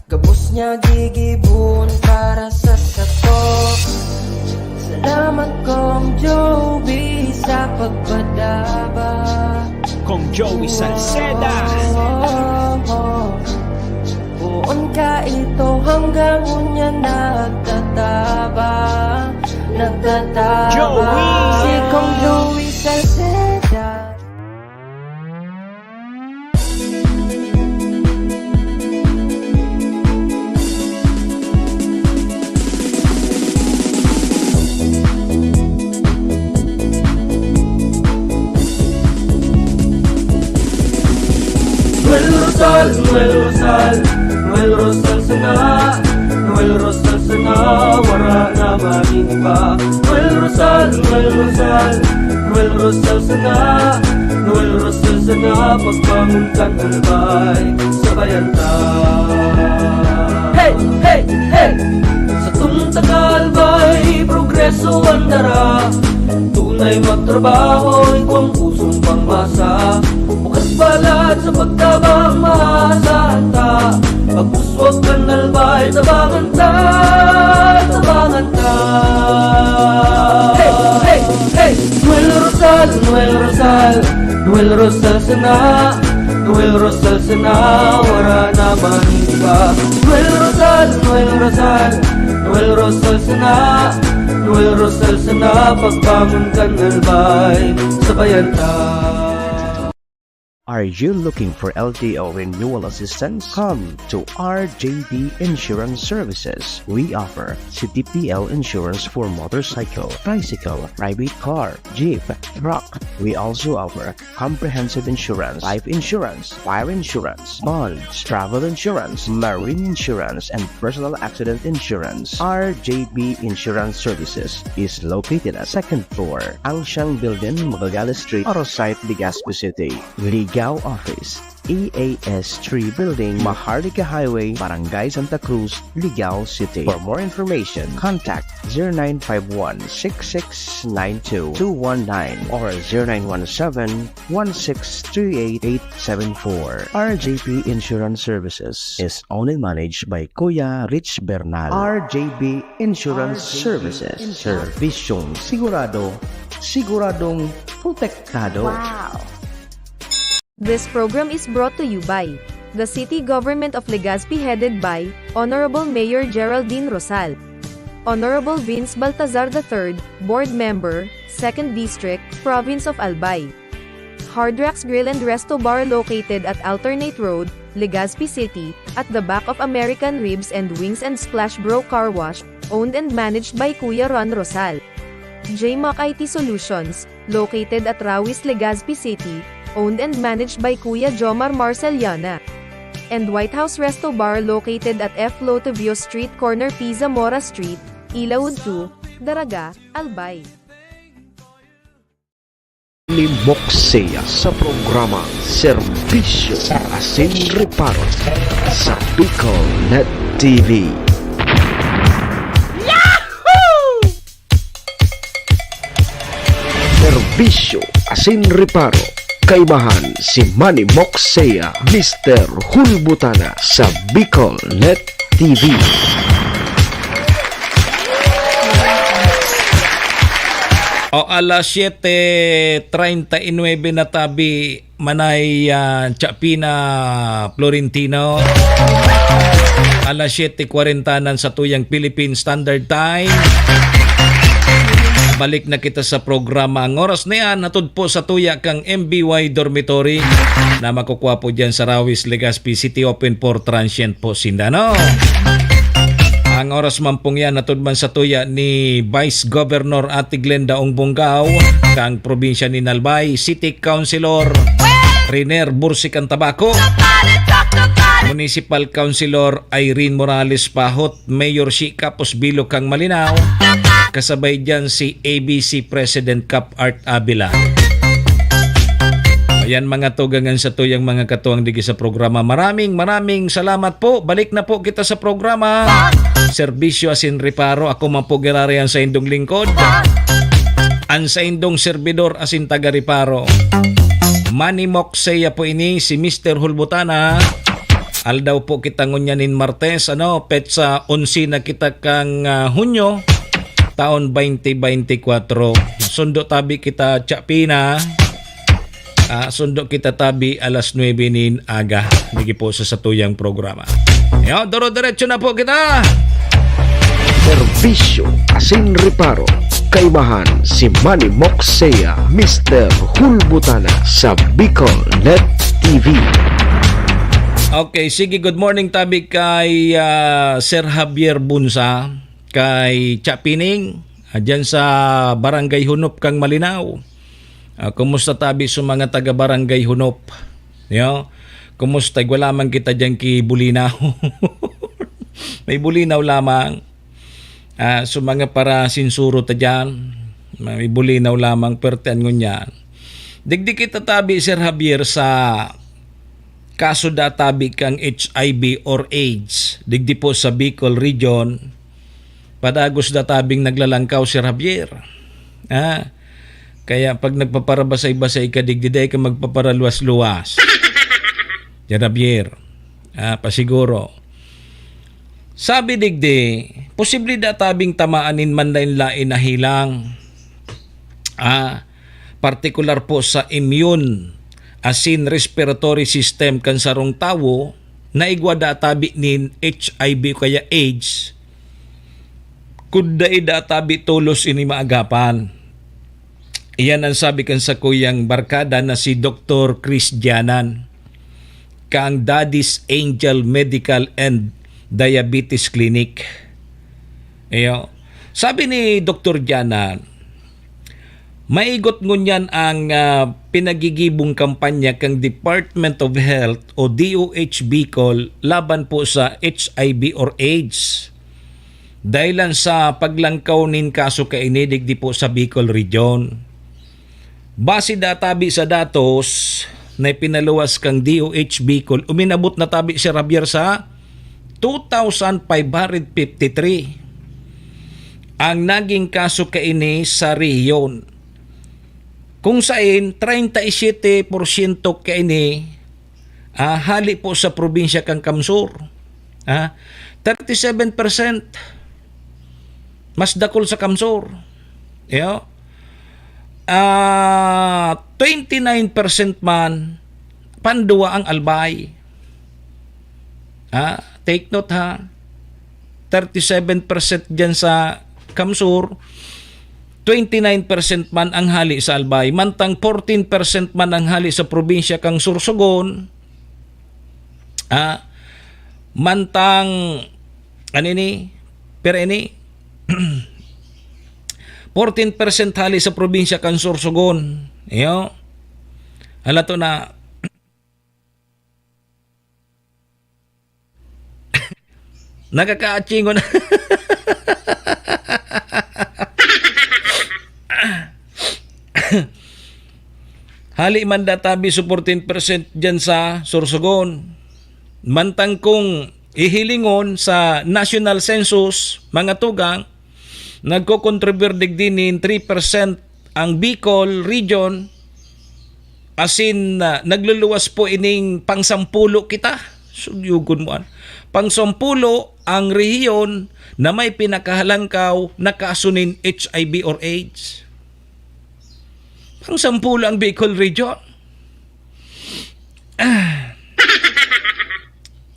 gabos niya gigibohon para sa sato. Salamat, Kong Joey, sa pagpadaba. Kong Joey Salceda. Poon ka ito hanggang unya nagtataba, nagtataba. Joey! Si Kong Joey Salceda. Noel Rosal, Noel Rosal, Noel Rosal sana, Noel Rosal sana, wara na magin iba. Noel Rosal, Noel Rosal, Noel Rosal sana, Noel Rosal sana, pagbangon kan Albay, sabayan ta. Hey, hey, hey! Sa tong taga Albay, Bandara, tunay magtrabaho, igwang pusong pangmasa. Bukas balat sa pagtabang, maasahan ta. Pagpuswag kan Albay, tabangan ta, tabangan ta. Hey, hey, hey! Noel Rosal, Noel Rosal, Noel Rosal sana, Noel Rosal sana, wara na man iba. Noel Rosal, Noel Rosal, Noel Rosal sana, Noel Rosal sana, pagbangon kan Albay, sabayan ta. Are you looking for L T O renewal assistance? Come to R J B Insurance Services. We offer C T P L insurance for motorcycle, tricycle, private car, jeep, truck. We also offer comprehensive insurance, life insurance, fire insurance, bonds, travel insurance, marine insurance, and personal accident insurance. R J B Insurance Services is located at second floor, Angsiang Building, Magallanes Street, Arosite, Legazpi City. Ligao Office, E A S three Building, Maharlika Highway, Barangay Santa Cruz, Ligao City. For more information, contact zero nine five one six six nine two two one nine or zero nine one seven one six three eight eight seven four. R J P Insurance Services is only managed by Kuya Rich Bernal. R J B Insurance Services. Servisyong sigurado, siguradong protektado. Wow! This program is brought to you by the City Government of Legazpi, headed by Honorable Mayor Geraldine Rosal, Honorable Vince Baltazar the third, Board Member, Second District, Province of Albay. Hard Rocks Grill and Resto Bar, located at Alternate Road, Legazpi City, at the back of American Ribs and Wings and Splash Bro Car Wash, owned and managed by Kuya Ron Rosal. J Mac I T Solutions, located at Rawis, Legazpi City, owned and managed by Kuya Jomar Marceliana. And White House Resto Bar, located at F Lotovio Street, corner P Zamora Street, Ilaud two, Daraga, Albay. Ni Moxea sa programa Serbisyo asin Reparo sa Bicol Net T V. Serbisyo asin Reparo, kaimahan si Manny Moxea, Mister Hulbutana sa Bicol Net T V. O, alas siyete treinta y nuebe na tabi, Manay, ah, Chapina Florentino. Alas siyete kwarenta nan satuyang Philippine Standard Time. Balik na kita sa programa. Ang oras na yan, hatod po sa tuya kang M B Y Dormitory na makukwa po dyan sa Rawis, Legazpi City, open for transient po sinda, no? Ang oras man pong yan, hatod man sa tuya ni Vice Governor Ate Glenda Ong Bongao, kang probinsya ni Albay, City Councilor Riner Bursican Tabaco, Municipal Councilor Irene Morales Pahot, Mayor Shi Kapos Bilo kang Malinao, kasabay dyan si A B C President Cap Art Avila. Ayan, mga tugang, an satuyang mga katuwang digi sa programa. Maraming, maraming salamat po. Balik na po kita sa programa. Serbisyo asin Reparo. Ako man po giraray an saindong lingkod, an saindong serbidor asin taga-Reparo, Manny Moxea po ini, si Mister Hulbutana. Aldaw po kita ngunyan nin Martes, ano, petsa onse na kita kang, ah, Hunyo, taon twenty twenty-four. Sundo tabi kita, Chapina. Ah, sundo kita tabi alas nuebe nin aga. Digi po sa satuyang programa. Yo, duro-diretso na po kita. Serbisyo asin Reparo, kaimahan si Manny Moxea, Mister Hulbutana sa Bicol Net T V. Okay, sige, good morning tabi kay, ah, Sir Javier Bunsa, kay Chapining, ah, dyan sa Barangay Hunop kang Malinao. Ah, kumusta tabi sa mga taga Barangay Hunop? Yo, kumusta? Igwa lamang kita dyan ki Bulinaw. May Bulinaw lamang. Ah, so mga para sinsuro ta dyan, may Bulinaw lamang, pertian ngunyan. Digdi kita tabi, Sir Javier, sa kaso da tabi kang H I V or AIDS, digdi po sa Bicol Region, padagos da tabing naglalangkaw, Sir Javier. Ah, kaya pag nagpaparabasay-basay ka digdi, dai ka magpaparaluwas-luwas, Sir Javier. Ah, pasiguro. Sabi digdi, posible da tabing tamaan nin manlaen-laen na helang. Ah, partikular po sa immune asin respiratory system kan sarong tawo na igwa da tabi nin H I V o kaya AIDS, kun dai da tabi tolos ini maagapan. Iyan ang sabi kan sakuyang barkada na si Doktor Chris Dianan, kang Daddy's Angel Medical and Diabetes Clinic. Iyo. Sabi ni Doktor Dianan, maigot ngunyan ang, ah, pinagigibong kampanya kan Department of Health o D O H Bicol laban po sa H I V or AIDS. Dahilan sa paglangkaw nin kaso kaini digdi po sa Bicol Region. Base da tabi sa datos na ipinaluwas kang D O H Bicol, uminabot na tabi, Sir Javier, sa two thousand five hundred fifty-three ang naging kaso kaini sa rehiyon, kung sain treinta y siete porsyento kaini, ah, hali po sa probinsya kan Kamsur. Ah, thirty-seven percent mas dakul sa Kamsur. Iyo. Ah, twenty-nine percent man, panduwa ang Albay. Ah, take note ha. Thirty-seven percent diyan sa Kamsur, twenty-nine percent man ang hali sa Albay, mantang fourteen percent man ang hali sa probinsya kan Sorsogon. Ah, mantang, ano ini? Pero ini, fourteen percent hali sa probinsya kan Sorsogon. Iyo. Halato na, nakakaatsingon. Hali man da tabi sa fourteen percent diyan sa Sorsogon. Mantang kung ihilingon sa National Census, mga tugang, nagko-contribute digdi nin three percent ang Bicol Region, asin, ah, nagluluwas po ining pangsampulo kita. Sugyugon mo, an-, pangsampulo ang rehiyon na may pinakahalangkaw na kaso nin H I V or AIDS. Pangsampulo ang Bicol Region. Ah.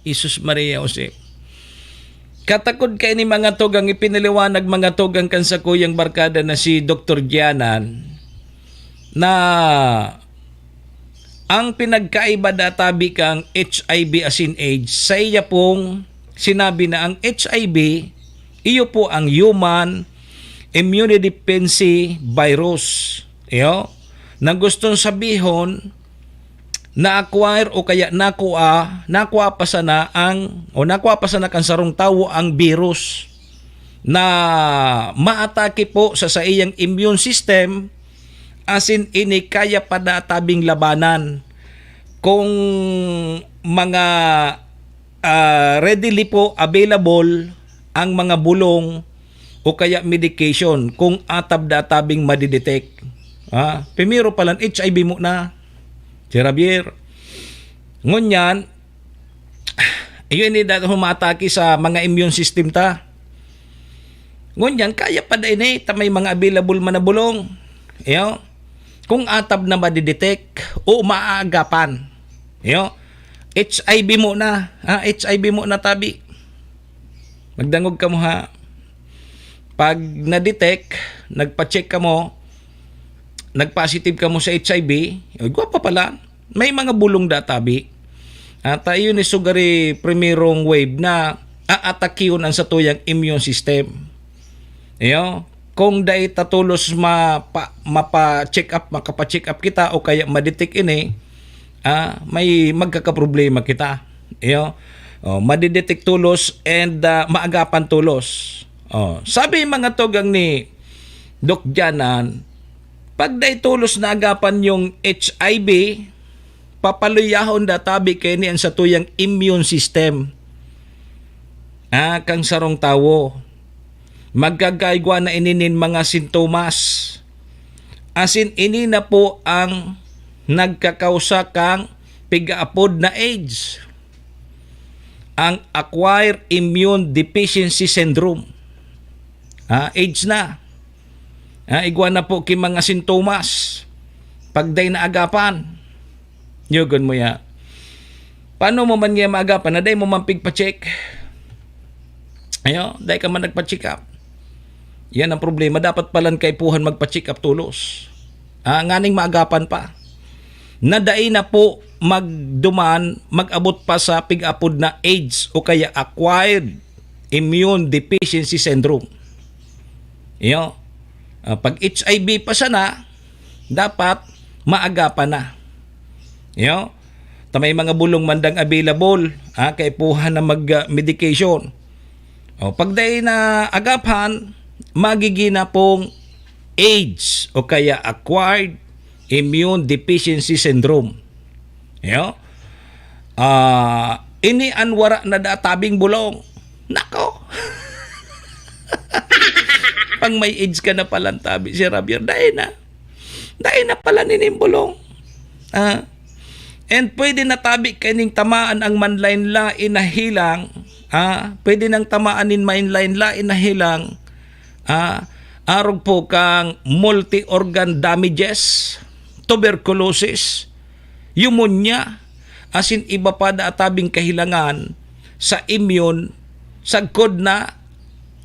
Jesus Maria Jose. Katakod kaini, mga tugang, ipinaliwanag, mga tugang, kan sakuyang barkada na si Doktor Gianan, na ang pinagkaiba da tabi kang H I V asin AIDS, sa iya pong sinabi na ang H I V, iyo po ang human immunodeficiency virus. Iyo, na gustong sabihon, na-acquire o kaya nakua, nakua pa sana ang, o nakua pa sana kan sarong tawo ang virus na maatake po sa saiyang immune system, asin ini kaya pa da tabing labanan kung mga, ah, readily po available ang mga bulong o kaya medication kung atab da tabing madidetect. Ah, primero pa lang, H I V mo na, Sir Javier. Ngunyan, iyo ini da humatake sa mga immune system ta. Ngunyan, kaya pa da ini, ta may mga available man na bulong. Iyo, kung atab na madidetect o maaagapan. Iyo, H I V mo na, ha? H I V mo na tabi. Magdangog kamo, ha. Pag na-detect, nagpa-check kamo, nag-positive kamo sa H I V, ay, gwapa pala. May mga bulong da tabi. At, ah, iyo ni sugari primerong wave na aatakion ang satuyang immune system. Iyo, kung dai ta tolos mapa-, mapa-check up, makapa-check up kita o kaya ma-detect ini, ah, may magkakaproblema kita. Iyo, oh, madidetect tolos and, ah, maagapan tolos. Oh, sabi mga tugang ni Doc Janan, pag dai tolos naagapan yung H I V, papaluyahon da tabi kaini ang satuyang immune system, ah, kang sarong tawo. Magkakaigwa na ini nin mga sintomas. Asin ini na po ang nagkakausa kang pigaapod na AIDS, ang acquired immune deficiency syndrome. Ah, AIDS na. Ah, igwa na po ki mga sintomas. Pagday na agapan. Yugon mo ya. Paano mo man niya maagapan na dai mo man pigpa-check? Ayo, dai ka man nagpa-check up. Yan ang problema. Dapat palan kaipuhan magpa-check up tolos. Ah, nganing maagapan pa. Na dai na po magduman, mag-abot pa sa pig-apod na AIDS o kaya acquired immune deficiency syndrome. Iyo. Ah, pag H I V pa sana, dapat maagapan na. Iyo. Ta may mga bulong mandang available, ah, kaipuhan na mag, ah, medication. O, pag dai na agapan, magiging na pong AIDS o kaya acquired immune deficiency syndrome. Iyo. Ah, ini an wara na da tabing bulong. Nako! Pang may AIDS ka na palan tabi, Sir Javier, dai na. Dai na pala nining bulong. Ah. And pwede na tabi kaining tamaan ang manlain-lain na hilang. Ah, pwede nang tamaan nin manlain-lain na hilang. Ah, arog po kang multi-organ damages, tuberculosis, pneumonia, asin iba pa da tabing kahilangan sa immune sagkod na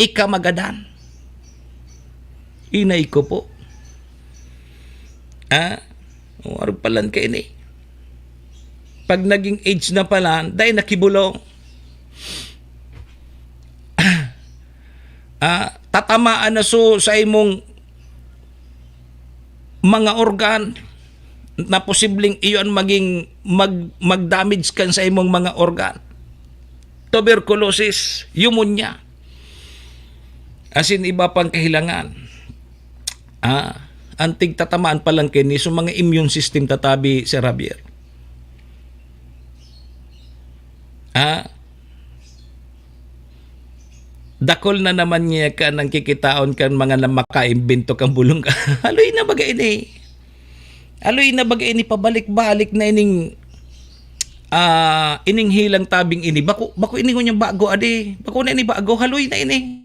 ikamagadan. Inay ko po. Ah, o, arog palan kaini. Pag naging AIDS na palan, dai na ki bulong. Ah, tatamaan na so sa imong mga organ na posibleng iyo an maging mag-, mag-damage kan sa imong mga organ. Tuberculosis, pneumonia. Asin iba pang kahilangan. Ah, an tigtatamaan palan kaini so mga immune system ta tabi, Sir Javier. Ah, dakol na naman niya ka nang kikitaon kan mga na makaimbento kang bulong ka. Haloy na baga ini. Haloy na baga ini, pabalik-balik na ining, ah, ining hilang tabing ini. Bako, bako ini ngunyan bago, adi. Bako na ini bago, haloy na ini.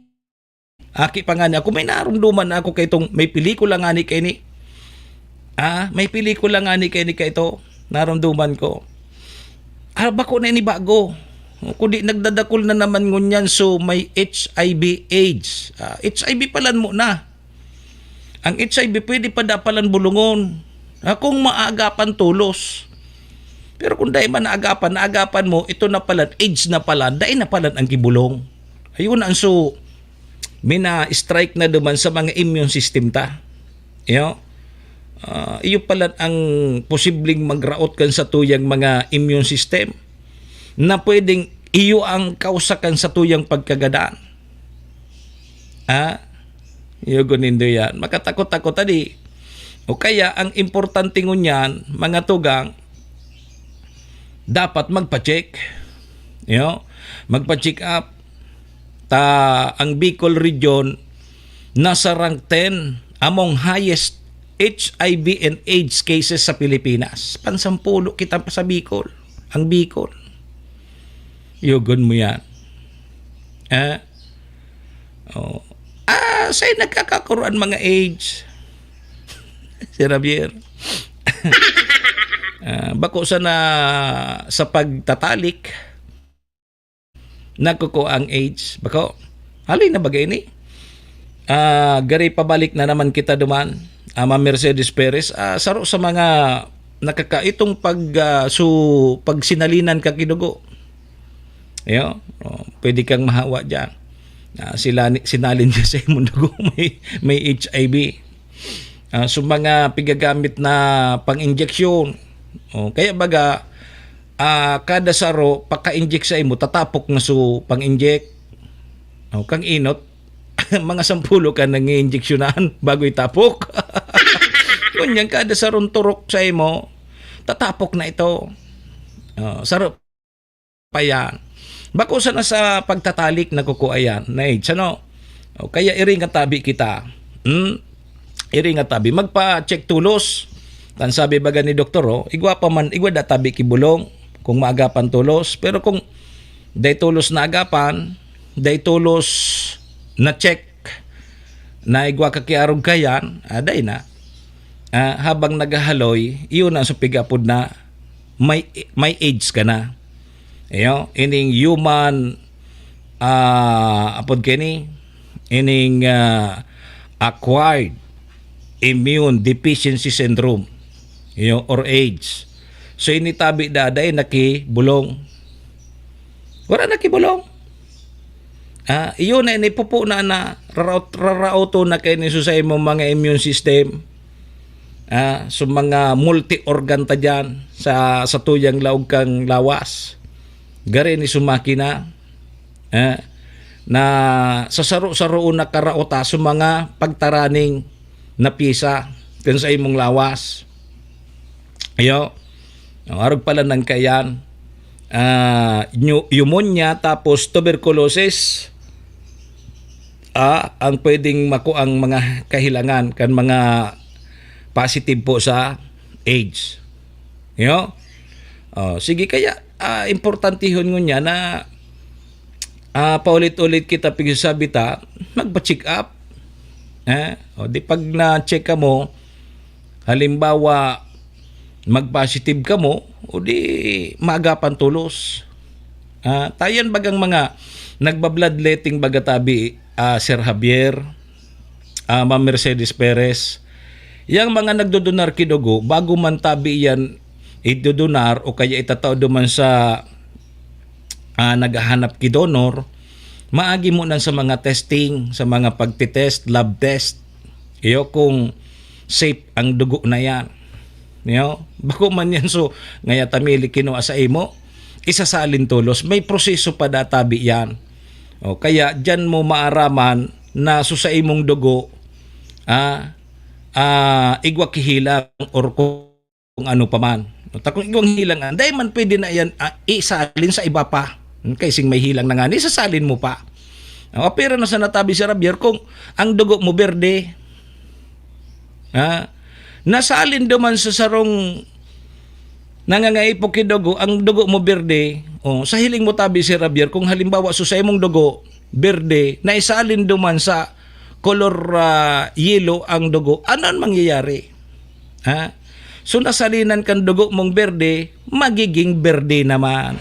Aki pa ngani ako, may narumduman na ako kay itong, may pelikula ngani kay ni. Ah, may pelikula ngani kay ni kay ito. Narumduman ko. Ah, bako na ini bago. Kundi nagdadakol na naman ngunyan, so may H I V AIDS. Ah, H I V palan mo na. Ang H I V pwede pa da palan bulungon. Ah, kung maagapan tolos. Pero kung dai man naagapan, naagapan mo, ito na palan, AIDS na palan, dai na palan ang gibulong. Ayun ang so, mina-strike na duman sa mga immune system ta. Iyo. Ah, iyo palan ang posibleng magraot kan sa tuyang mga immune system na pwedeng iyo ang kausa kan sa tuyang pagkagadan. Ah, iyo gunindo yan. Makatakot-takot tadi. O kaya, ang importante ngunyan, mga tugang, dapat magpa-check. Iyo, magpa-check up. Ta, ang Bicol region, nasa rank ten among highest H I V and AIDS cases sa Pilipinas. Pansampulo kita pa sa Bicol. Ang Bicol. Yugon mo yan. Eh? Oh. Ah, sa'yo nagkakakuruan mga AIDS. Si Javier. Ah, bako sana sa pagtatalik, nagkukua ang AIDS. Bako, haloy na baga ini. Ah, gari pabalik na naman kita duman. Ah, Ma'am Mercedes Perez, ah, saro sa mga nakaka-, itong pag, ah, su-, pagsinalinan ka kidugo. Yo, oh, pwede kang mahawa diyan. Ah, sila ni-, sinalin niya sa imong dugo, may, may H I V. Ah, so mga pigagamit na pang-injeksyon. Oh, kaya baga, ah, kada saro, paka-inject sa imo, tatapok na so pang-inject. Oh, kang inot, mga sampulo ka nang-iinjeksyonan bago itapok. Ngunyan, kada sarong turok sa imo, tatapok na ito. Oh, saro pa yan. Bako sana sa pagtatalik nagkukua yan, na AIDS, ano? O kaya iri nga tabi kita. Hmm? Iri nga tabi. Magpa-check tolos. Kan sabi baga ni doktor, oh, igwa pa man, igwa da tabi ki bulong kung maagapan tolos. Pero kung day tolos naagapan, day tolos na-check, na igwa ka ki arog kayan, ah, day na. Ah, habang naghahaloy, iyon ang sa pig-apod na may, may AIDS ka na. Iyo, ining human, ah, apod kini, ining, ah, acquired immune deficiency syndrome, iyo, or AIDS. So, ini tabi daday na ki bulong. Wala na ki bulong. Ah, iyo na, ini pupo na na, raraot-, raraoton na kaini sa imong mga immune system. Ah, sa mga multi-organ ta diyan sa, sa tuyang laog kang lawas. Gari ni sa makina, eh, na sa saro-saro na karaota sa mga pagtaraning na pyesa kan sa imong lawas. Iyo. Ang arog pala ng kayan, ah, pneu-, pneumonia, tapos tuberculosis, ah, ang pwedeng makuang mga kahilangan kan mga positive po sa AIDS. Yo? Oh, sige, kaya, ah, importantehon ngunyan na, ah, paulit-ulit kita pigsasabi ta, magpa-check up. Eh? O, di pag na-check ka mo, halimbawa, mag-positive ka mo, o di maagapan tolos. Ah, tayan bagang mga nagba-bloodletting baga tabi, ah, Sir Javier, ah, Ma'am Mercedes Perez, yang mga nagdodonar ki dugo, bago man tabi yan idodonar o kaya itatao duman sa, ah, naghahanap ki donor, maagi mo nan sa mga testing, sa mga pagtitest, lab test. Iyo kung safe ang dugo na yan. Iyo, bako man yan so, ngaya ta mili kinua sa imo, isasalin tolos. May proseso pa databi yan. O, kaya diyan mo maaraman na so sa imong dugo, ah, ah, igwa kihilang or kung ano pa man. Ta kung igwang hilang, ah, dai man pwede na yan, ah, isalin sa iba pa. Hmm, kay sing may hilang na nga, isasalin mo pa. O, pero na sa natabi si Javier, kung ang dugo mo berde, ha, nasalin duman sa sarong nangangaipo ki dugo, ang dugo mo berde, o, sa hiling mo tabi si Javier, kung halimbawa, so sa imong dugo, berde, naisalin duman sa kolor, ah, yelo ang dugo, ano ang mangyayari? Ha? So, nasalinan kan dugo mong berde, magiging berde naman.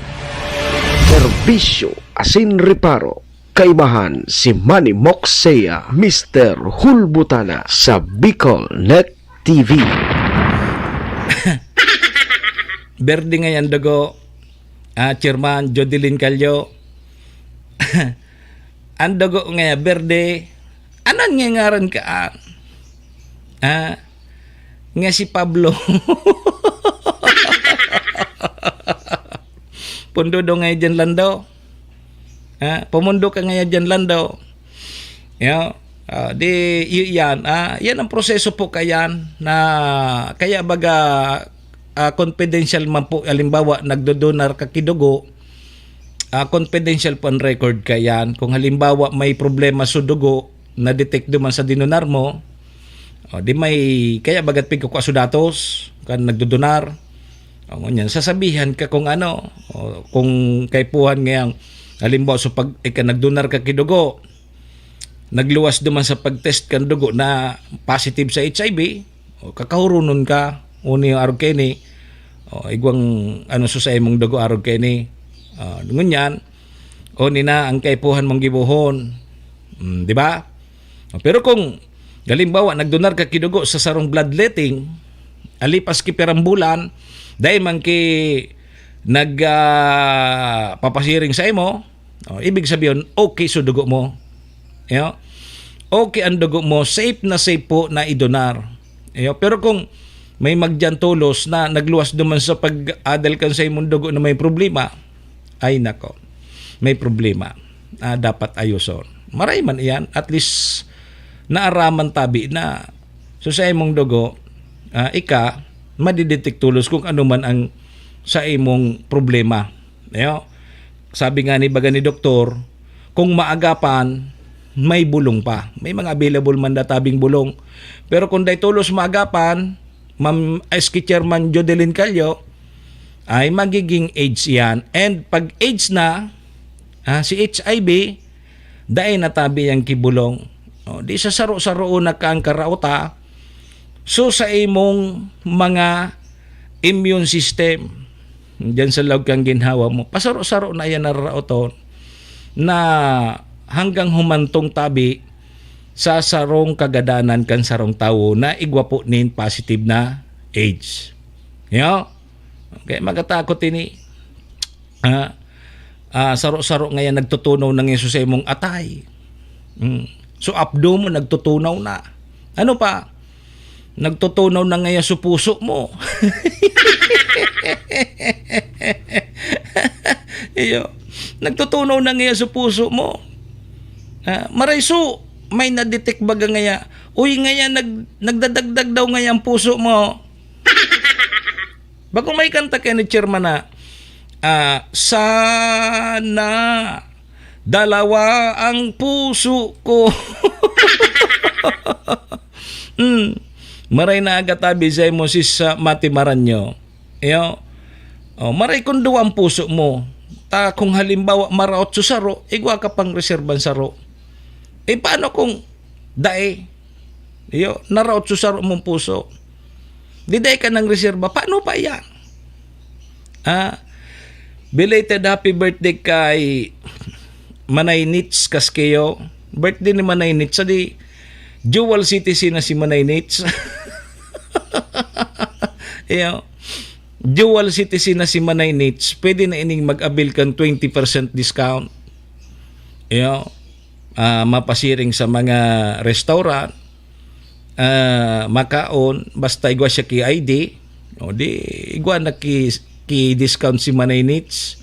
Serbisyo asin reparo. Kaibahan si Manny Moxea, Mister Hulbutana sa Bicol Net T V. Berde ngayan dugo, ah, Chairman Jodelin Callo. Ang dugo nga berde, anan nga ngaran ka, ah? Ah, nga si Pablo. Pundo daw ngayon dyan, Lando. Ah, pumundo ka ngayon dyan, Lando. Yo, ah, di, y-, yan. Ah, yan ang proseso po kayan na kaya baga, ah, confidential man po. Halimbawa, nagdodonar ka kidugo, ah, confidential po ang record kayan. Kung halimbawa, may problema sa dugo, na-detect duman sa dinonar mo, o, di may, kaya bagat pigkukua sa datos, kan nagdodonar. O, ngunyan, sasabihan ka kung ano, o, kung kaipuhan ngayang, halimbawa, so pag, ika, nagdonar ka kidugo, nagluwas duman sa pag-test kan dugo na positive sa H I V, o, kakahurunon ka, uni arog kaini, o, igwang ano so sa imong dugo arog kaini. O, ngunyan, uni na ang kaipuhan mong gibohon. Mm, di ba? O, pero kung, halimbawa, nagdonar ka kidugo sa sarong bloodletting, alipas ki pirang bulan, dai man ki nag, ah, papasiring sa imo, o, ibig sabihin, okay so dugo mo. Yo? Okay ang dugo mo, safe na safe po na idonar. Yo? Pero kung may magdiyan tolos na nagluwas duman sa pag-adal kan sa imong dugo na may problema, ay nako, may problema. Ah, dapat ayoson. Maray man iyan, at least naaraman tabi na. So, sa imong dugo, ah, ika, madidetect tolos kung ano man ang sa imong problema. Ayo, sabi nga ni baga ni doktor, kung maagapan, may bulong pa. May mga available man da tabing bulong. Pero kung dai tolos maagapan, Ma'am S K Chairman Jodelyn Callo, ay magiging AIDS yan. And pag AIDS na, ah, si H I V, dai na tabi yang kibulong. O, di sa saro-saro na kang karaota, so sa imong mga immune system, diyan sa laog kang ginhawa mo, pasaro-saro na yan nararaoton na hanggang humantong tabi sa sarong kagadanan kan sarong tawo na igwa po nin positive na AIDS. Yo? Okay, magatakot ini. Ah, ah, saro-saro ngayon nagtutunaw na ngayon sa imong atay. Mm. So, abdo mo, nagtutunaw na. Ano pa? Nagtutunaw na ngayon sa puso mo. Iyo. Nagtutunaw na ngayon sa puso mo. Ah, marayso, may na-detect baga ngaya. Uy, ngaya, nag-, nagdadagdag daw ngaya ang puso mo. Bako may kanta kay ni Chairman na, ah, "Sana dalawa ang puso ko." Hmm. Maray na agatabi sa imo si sa Mati Maranyo. Iyo. Oh, maray kung duwa ang puso mo. Ta kung halimbawa maraot sa saro, igwa ka pang reserban saro. Eh, paano kung dai? Iyo, naraot sa saro mong puso. Di dai ka nang reserba. Paano pa iyan? Ah, belated happy birthday kay Manay Nits Casqueo. Birthday ni Manay Nits. Sa di, dual citizen na si Manay Nits. Iyo. Dual citizen na si Manay Nits. Pwede na ining mag-avail kan twenty percent discount. Iyo. Ah, mapasiring sa mga restaurant, ah, makaon, basta igwa siya ki I D, o di, igwa na ki, ki discount si Manay Nits.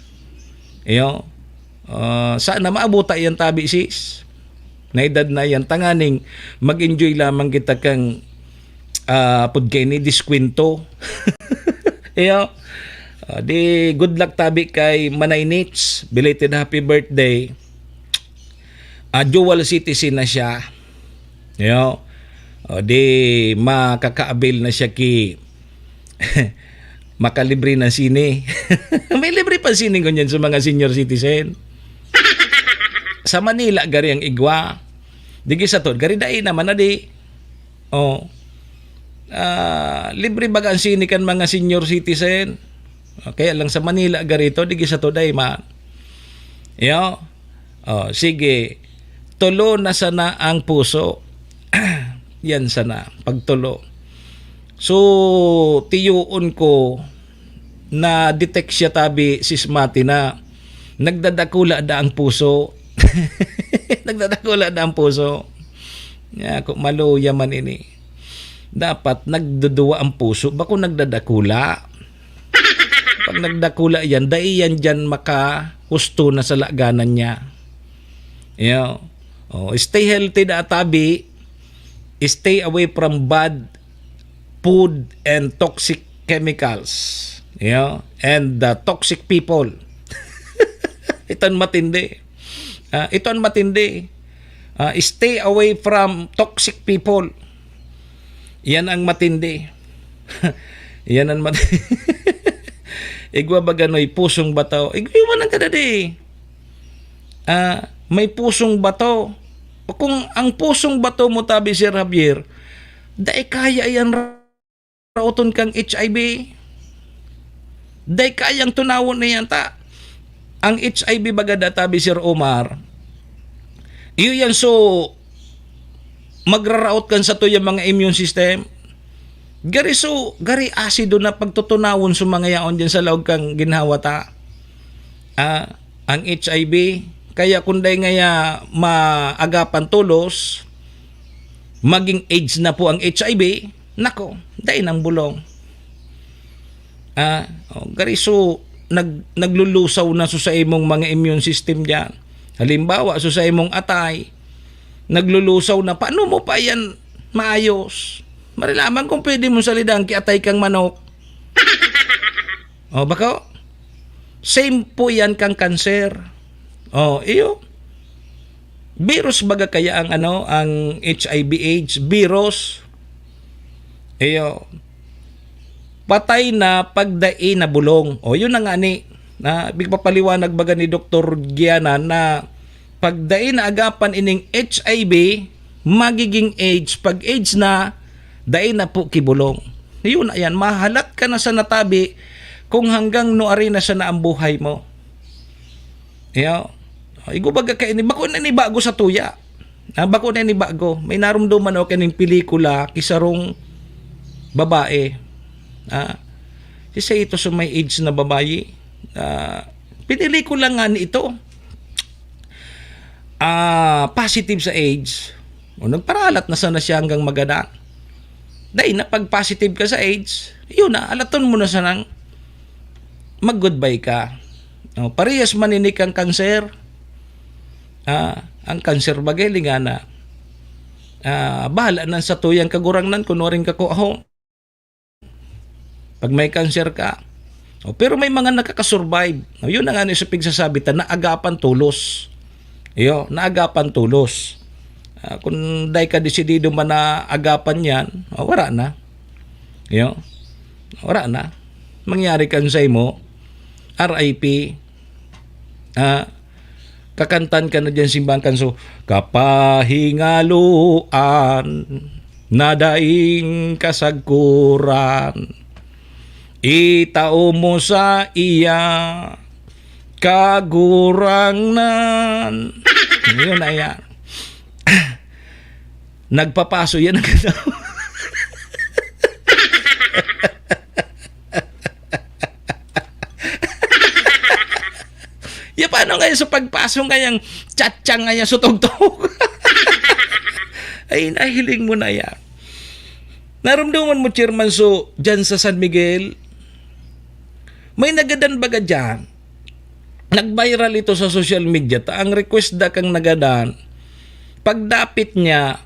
Iyo. Ah, sana maabuta yan tabi, sis. Na edad na yan. Tanganing mag-enjoy lamang kita kang, ah, pud kay ni diskwento. Iyo. Ah, di, good luck tabi kay Manay Nits. Belated happy birthday. Ah, dual citizen na siya. Yo. O di, makaka-avail na siya ki makalibre na sine. May libre pa sine ngunyan sa mga senior citizen. Sa Manila, gari ang igwa. Digi sa to, gari dai naman na di. Oh. Ah, libre baga ang sine kan mga senior citizen. Ah, kaya lang sa Manila, gari to, digi sa to, dai man. Yo. Oh, sige. Tulo na sana ang puso. Yan sana, pagtulo. So, tiyoon ko, na-detect siya tabi, sis Mati, na nagdadakula da ang puso. Nagdadakula da ang puso. Ya, kung maluya man ini. Dapat nagduduwa ang puso, bako nagdadakula. Pag nagdakula yan, dai yan dyan makahusto na sa laganan niya. Yo. Oh, stay healthy da tabi. Stay away from bad food and toxic chemicals. Yo. And the toxic people. Ito ang matindi. Ah, ito ang matindi. Ah, stay away from toxic people. Yan ang matindi. Yan ang matindi. Igwa baga noy pusong bato. Igwa man ang kadadi. Ah, may pusong bato. O kung ang pusong bato mo, tabi, Sir Javier, dai kaya yan ra-, raoton kang H I V. Dai kayang tunawon na yan ta. Ang H I V baga da, tabi, Sir Omar, iyo yan so magraraot kan sato yung mga immune system. Gari so, gari asido na pagtutunawon sa mga yaon dyan sa laog kang ginhawa ta. Ah, ang H I V, kaya kung dai ngaya maagapan tolos, maging AIDS na po ang H I V, nako, dai nang bulong. Ah, oh, gari so, nag-, naglulusaw na so sa imong mga immune system dyan. Halimbawa, so sa imong atay, naglulusaw na, paano mo pa yan maayos? Marilaman kung pwede mo salidan ki atay kang manok. Oh, bako? Same po yan kang cancer. Oh, iyo. Virus baga kaya ang ano, ang H I V AIDS? Virus. Iyo. Patay na pag dai nabolong. O, yun na nga ni. Na, bigpapaliwanag baga ni Doktor Giana na pag dai naagapan ining H I V, magiging AIDS. Pag AIDS na, dai na po kibolong. Yun na yan. Mahalat ka na sa natabi kung hanggang nuari na sana ang buhay mo. Iyo. Igo baga kaini, bako na ni bago sa tuya. Ah, bako na ni bago. May narumduman ako kaning pelikula, kisarong babae. Ah, isa ito sa may AIDS na babae. Ah, pinili ko lang nga ni ito. Ah, positive sa AIDS. O, nagparalat na sana siya hanggang magadan. Dahil na pag positive ka sa AIDS, yun na, alaton mo na sanang mag-goodbye ka. O, parehas man ini kang kanser. Ah, ang kanser bagay, lingana. Ah, bahala na sa tuyang kagurangnan kung waring kakuha ho. Pag may kanser ka. O, pero may mga nakakasurvive. O, yun na nga ni sa pigsasabi ta, naagapan tolos. Iyo, naagapan tolos. Ah, kung dai ka desidido man na agapan yan, o, wala na. Iyo, wala na. Mangyari kan sa imo, R I P, ah, kakantan ka na dyan simbang kanso, "Kapahingaloan na daing kasagkoran, itao mo sa iya, Kagurangnan." Yun na yan. Nagpapaso yan ang kasama. Ya, paano ngayon sa pagpaso ngayang tsatsang ngayang sutugtog? Ay, nahiling mo na yan. Narumduman mo, Chairman, so, dyan sa San Miguel, may nagadan baga dyan. Nag-viral ito sa social media. Ta, ang request da kang nagadan, pagdapit niya,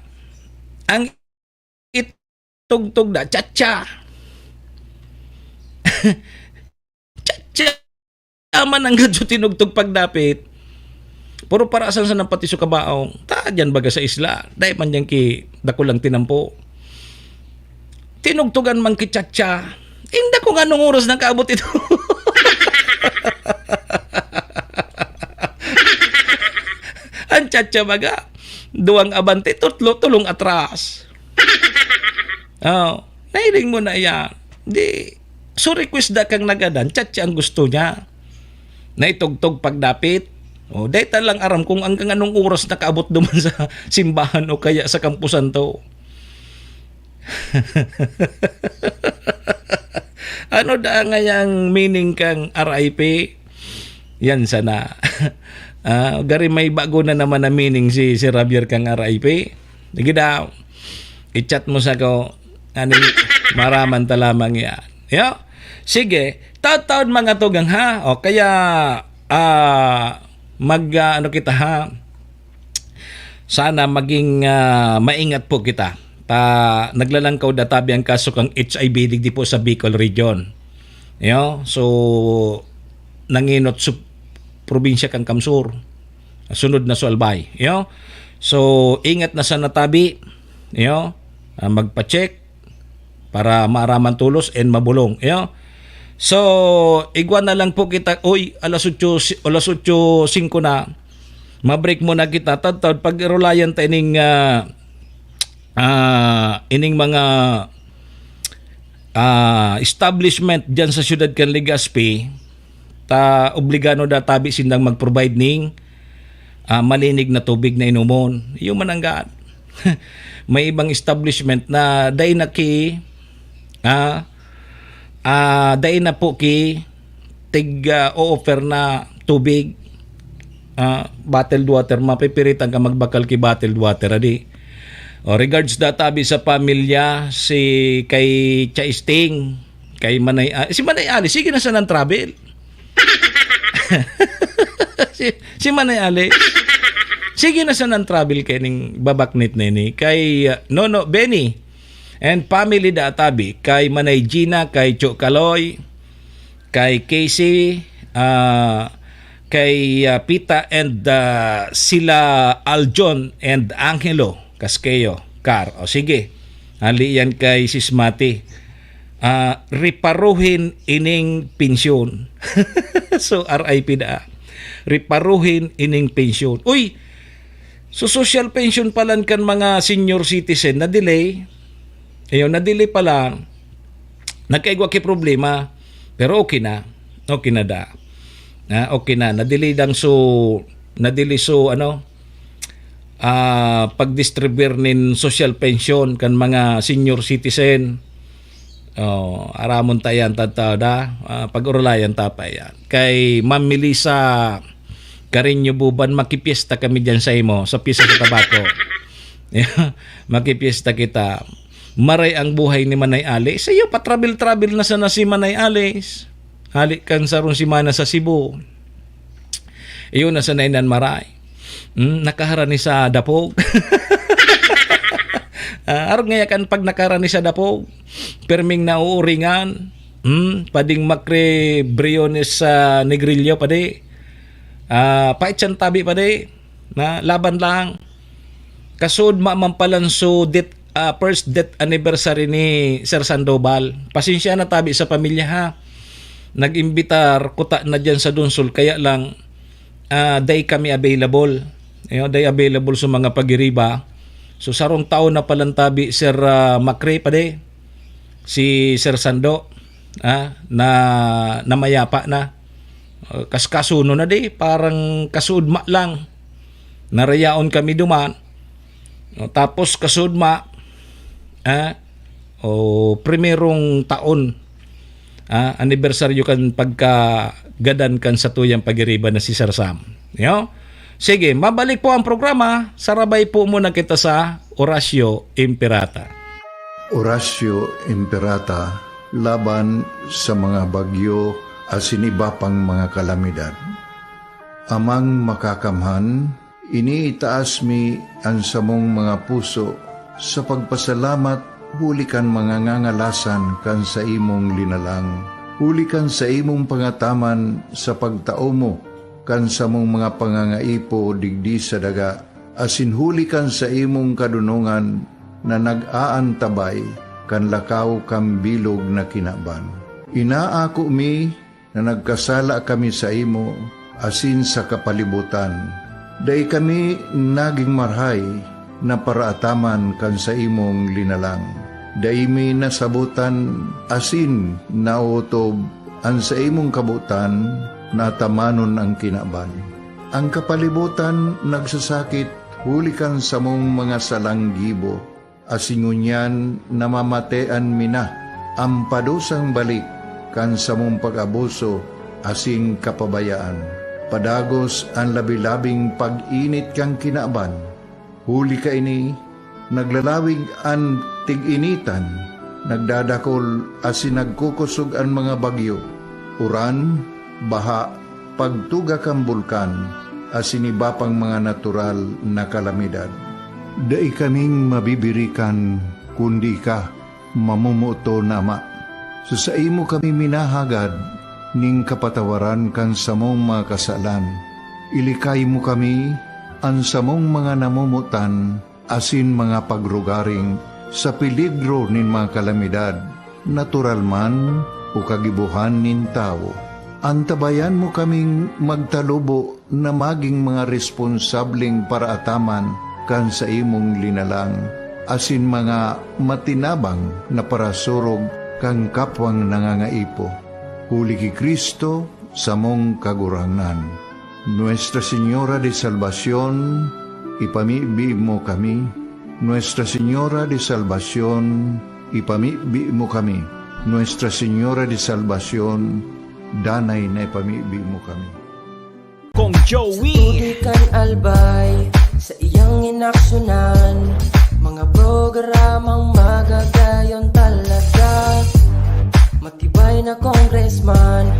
ang itugtog da, tsa-tsa. Tsa-tsa man ang gadyo tinugtog pagdapit. Puro parasan sa nang pati sa kabaong. Ta, dyan baga sa isla. Dahil man dyan ki dakulang tinampo. Tinugtugan man ki tsa-tsa. Inda kung anong oras nakaabot ito. Ang tsa-tsa baga, duwang abante, tutlo, tulong atras. Oh, nahiling mo na yan. Di, so request da kang nagadan, tsa-tsa ang gusto niya. Naitugtog pagdapit. Oh, dahil ta lang aram kung hanggang anong oras nakaabot duman sa simbahan o kaya sa kampusan to. Ano da ngayang meaning kang R I P? Yan sana. Ah, gari may bago na naman na meaning si, si Javier kang R I P. Sige daw. I-chat mo sa ko. Ano, maraman ta lamang yan. Yo? Sige. Taon-taon mga tugang ha. O kaya, ah, mag, ah, ano kita ha? Sana maging, ah, maingat po kita. Ta, naglalangkaw da tabi ang kaso kang H I V digdi po sa Bicol region. Yo? So, nanginot sa probinsya kan Kamsur. Sunod na sa Albay. Yo? So, ingat na sana tabi. Yo? Ah, magpa-check para maaraman tolos and mabolong. Yo? So, igwa na lang po kita. Uy, alas otso, si-, alas otso singko na. Ma-break muna kita. Tadtad, pag-irulayan ta ining, ah, ah, ining mga, ah, establishment dyan sa siyudad kan Legazpi, ta obligado da tabi sindang mag-provide ning, ah, malinig na tubig na inomon. Iyo man ang gaan. May ibang establishment na dai na ki, ah, ah, dai na po ki tig, ah, o-offer na tubig, ah, bottled water, mapipiritan ka magbakal ki bottled water, adi. O, regards da tabi sa pamilya, si kay Chaisting, kay Manay, ah, si Manay Ali, sige na sanang travel. Si, si Manay Ali, sige na sanang travel kay ning babaknit na ini. Kay, ah, Nono Benny and family da tabi, kay Manay Gina, kay Cho Kaloy, kay Casey, ah, kay, ah, Pita and, ah, sila Aljon and Angelo Casqueo, Car. O sige, hali yan kay Sis Mati. Ah, reparuhin ining pensyon. So, R I P na. Reparuhin ining pensyon. Uy, so social pension palan kan mga senior citizen na-delay. Ayun, na-delay pala. Nagkaigwa ki problema. Pero okay na. Okay na da. Na, okay na. Na-delay dang so, na-delay so, ano, ah, pag-distribute nin social pension kan mga senior citizen. Oh, aramon ta yan, tataw da. Ah, pag-urulayan ta pa yan. Kay Ma'am Melissa Carreño Buban, makipiesta kami dyan sa imo, sa pista sa tabako. Makipiesta kita. Maray ang buhay ni Manay Alice. Sa'yo, pa-travel-travel na sana si Manay Alice. Hali kan sarong semana sa Cebu. Iyon na sana inan maray. Hmm, nakaharani sa dapog. Ah, arog ngaya kan pag nakaharani sa dapog, perming nauuringan. Hmm, pading makre briones sa negrilyo, padi. Ah, pait siyang tabi, padi. Na, laban lang. Kasud ma-, mampalan so death, ah, first death anniversary ni Sir Sandoval. Pasensya na tabi sa pamilya, ha. Nag-imbitar, kuta na dyan sa Donsol, kaya lang, ah, dai kami available. Ayun, dai available sa mga pagiriba. So, sarong taon na palan tabi, Sir, ah, Macri, padi, si Sir Sando, ah, na, na mayapa na. Ah, kas-, kasuno na di, parang kasudma lang. Narayaon kami duman. O, tapos kasudma, ah, o, primerong taon, ah, anibersaryo kan pagkagadan kan satuyang pagiriba na si Sir Sam. Yo? Sige, mabalik po ang programa. Sarabay po muna kita sa Orasyo Imperata. Orasyo Imperata laban sa mga bagyo asin iba pang mga kalamidad. Amang Makakamhan, iniitaas mi an samong mga puso sa pagpasalamat huli kan mga ngangalasan kan saimong linalang, huli kan saimong pangataman sa pagtao mo kan samong mga pangangaipo digdi sa daga, asin huli kan saimong kadonongan na nag-aantabay kan lakaw kan bilog na kinaban. Inaako mi na nagkasala kami saimo asin sa kapalibotan. Dai kami nagin marahay na paraataman kan saimong linalang. Dai mi nasabotan asin naotob an saimong kabotan na atamanon an kinaban. An kapalibotan nagsasakit huli kan samong mga salang gibo, asin ngunyan namamatean mi na an padusang balik kan samong pag-abuso asin kapabayaan. Padagos an labi-labing pag-init kan kinaban. Huli kaini, naglalawig an tig-initan, nagdadakol asin nagkukosog an mga bagyo, uran, baha, pagtuga kan bulkan, asin iba pang mga natural na kalamidad. Dai kaming mabibirikan, kundi ika, mamomoton na Ama. Sa saimo kami minahagad ning kapatawaran kan samong mga kasalan. Ilikay mo kami, an samong mga namomotan, asin mga pagrugaring sa peligro nin mga kalamidad, natural man o kagibohan nin tawo. Antabayan mo kaming magtalubo na magin mga responsableng paraataman kan saimong linalang, asin mga matinabang na parasurog kan kapwang nangangaipo. Huli ki Cristo, samong Kagurangnan. Nuestra Señora de Salvacion, ipamibi mo kami. Nuestra Señora de Salvacion, ipamibi mo kami. Nuestra Señora de Salvacion, danay na ipamibi mo kami. Kong Joey. Sa tubig kan Albay, sa iyang inaksunan, mga programang magagayon talaga. Matibay na congressman,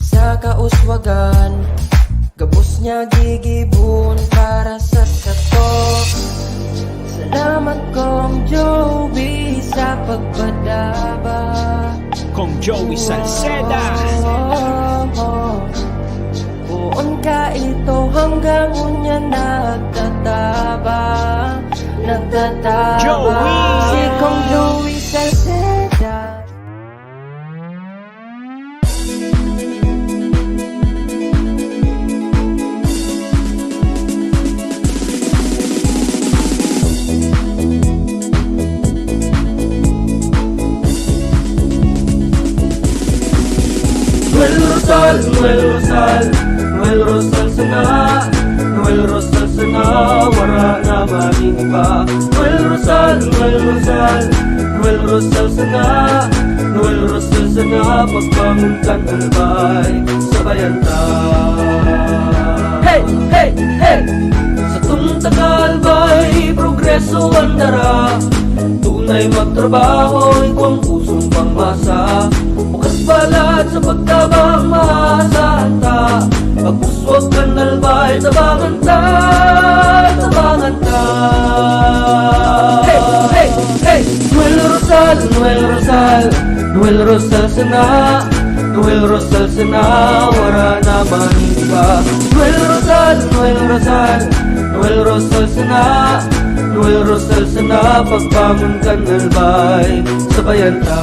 sa kauswagan, gabos niya gigibon para sa sato. Salamat, Kong Joey, sa pagpadaba. Kong Joey Salceda. Oh, oh, oh. Poon ka ito hanggang unya nagtatabang, nagtatabang. Joey! Si Kong Louie Salceda. Noel Rosal, Noel Rosal, Noel Rosal sana, Noel Rosal sana, wara na man nin iba. Noel Rosal, Noel Rosal, Noel Rosal sana, Noel Rosal sana, pagbangon kan Albay, sabayan ta. Hey, hey, hey! Satong taga Albay, progreso an dara. Tunay magtrabaho, igwang pusong pangmasa. Bukas balat sa pagtabang, maasahan ta. Pagpuswag kan Albay, tabangan ta, tabangan ta. Hey, hey, hey! Noel Rosal, Noel Rosal, Noel Rosal sana, Noel Rosal sana, wara na man nin iba. Noel Rosal, Noel Rosal, Noel Rosal sana, Noel Rosal sana, pagbangon kan Albay, sabayan ta.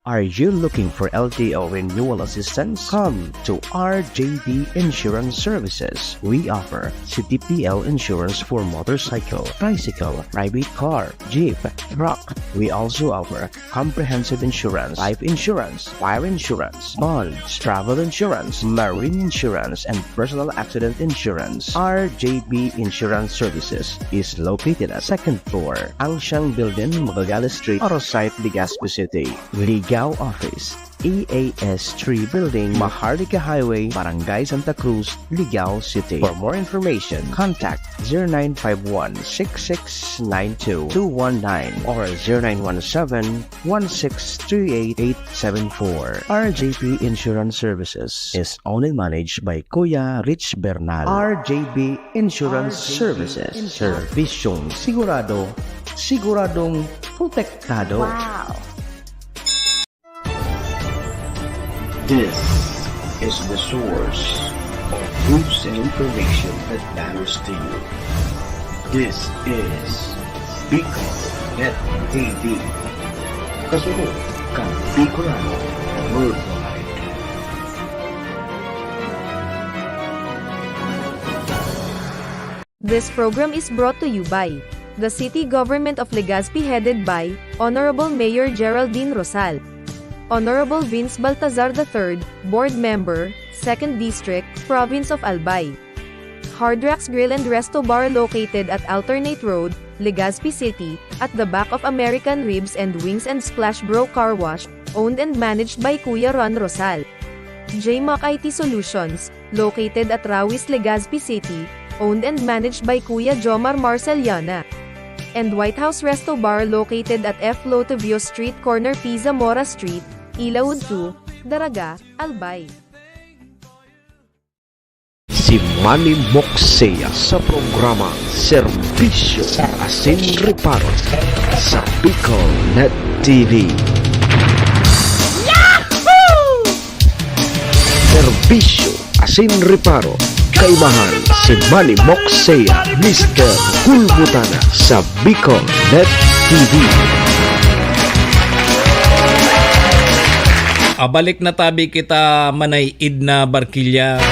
Are you looking for L T O renewal assistance? Come to R J B Insurance Services. We offer C T P L insurance for motorcycle, tricycle, private car, jeep, truck. We also offer comprehensive insurance, life insurance, fire insurance, bonds, travel insurance, marine insurance, and personal accident insurance. R J B Insurance Services is located at second floor, Ancient Building, Magallanes Street, Orosite, Legazpi City. Ligao Office, E A S three Building, Maharlika Highway, Barangay Santa Cruz, Ligao City. For more information, contact zero nine five one six six nine two two one nine or zero nine one seven one six three eight eight seven four. R J P Insurance Services is owned and managed by Kuya Rich Bernal. R J P Insurance Services. Serbisyong sigurado, siguradong protektado. Wow! This is the source of news and information that matters to you. This is Bicol Net T V. Kasunod kan Bicolano Worldwide. This program is brought to you by the City Government of Legazpi, headed by Honorable Mayor Geraldine Rosal, Honorable Vince Baltazar the third, Board Member, Second District, Province of Albay. Hard Rocks Grill and Resto Bar, located at Alternate Road, Legazpi City, at the back of American Ribs and Wings and Splash Bro Car Wash, owned and managed by Kuya Ron Rosal. J Mac I T Solutions, located at Rawis, Legazpi City, owned and managed by Kuya Jomar Marceliana. And White House Resto Bar, located at F Lotivio Street, corner P Zamora Street, Ilaud two, Daraga, Albay. Si Manny Moxea sa programa Serbisyo Asin Reparo sa Bicol Net T V. Serbisyo asin reparo, kaibahan si Manny Moxea, Mister Gulbutana sa Bicol Net T V. Abalik na tabi kita, Manay Idna Barquilla.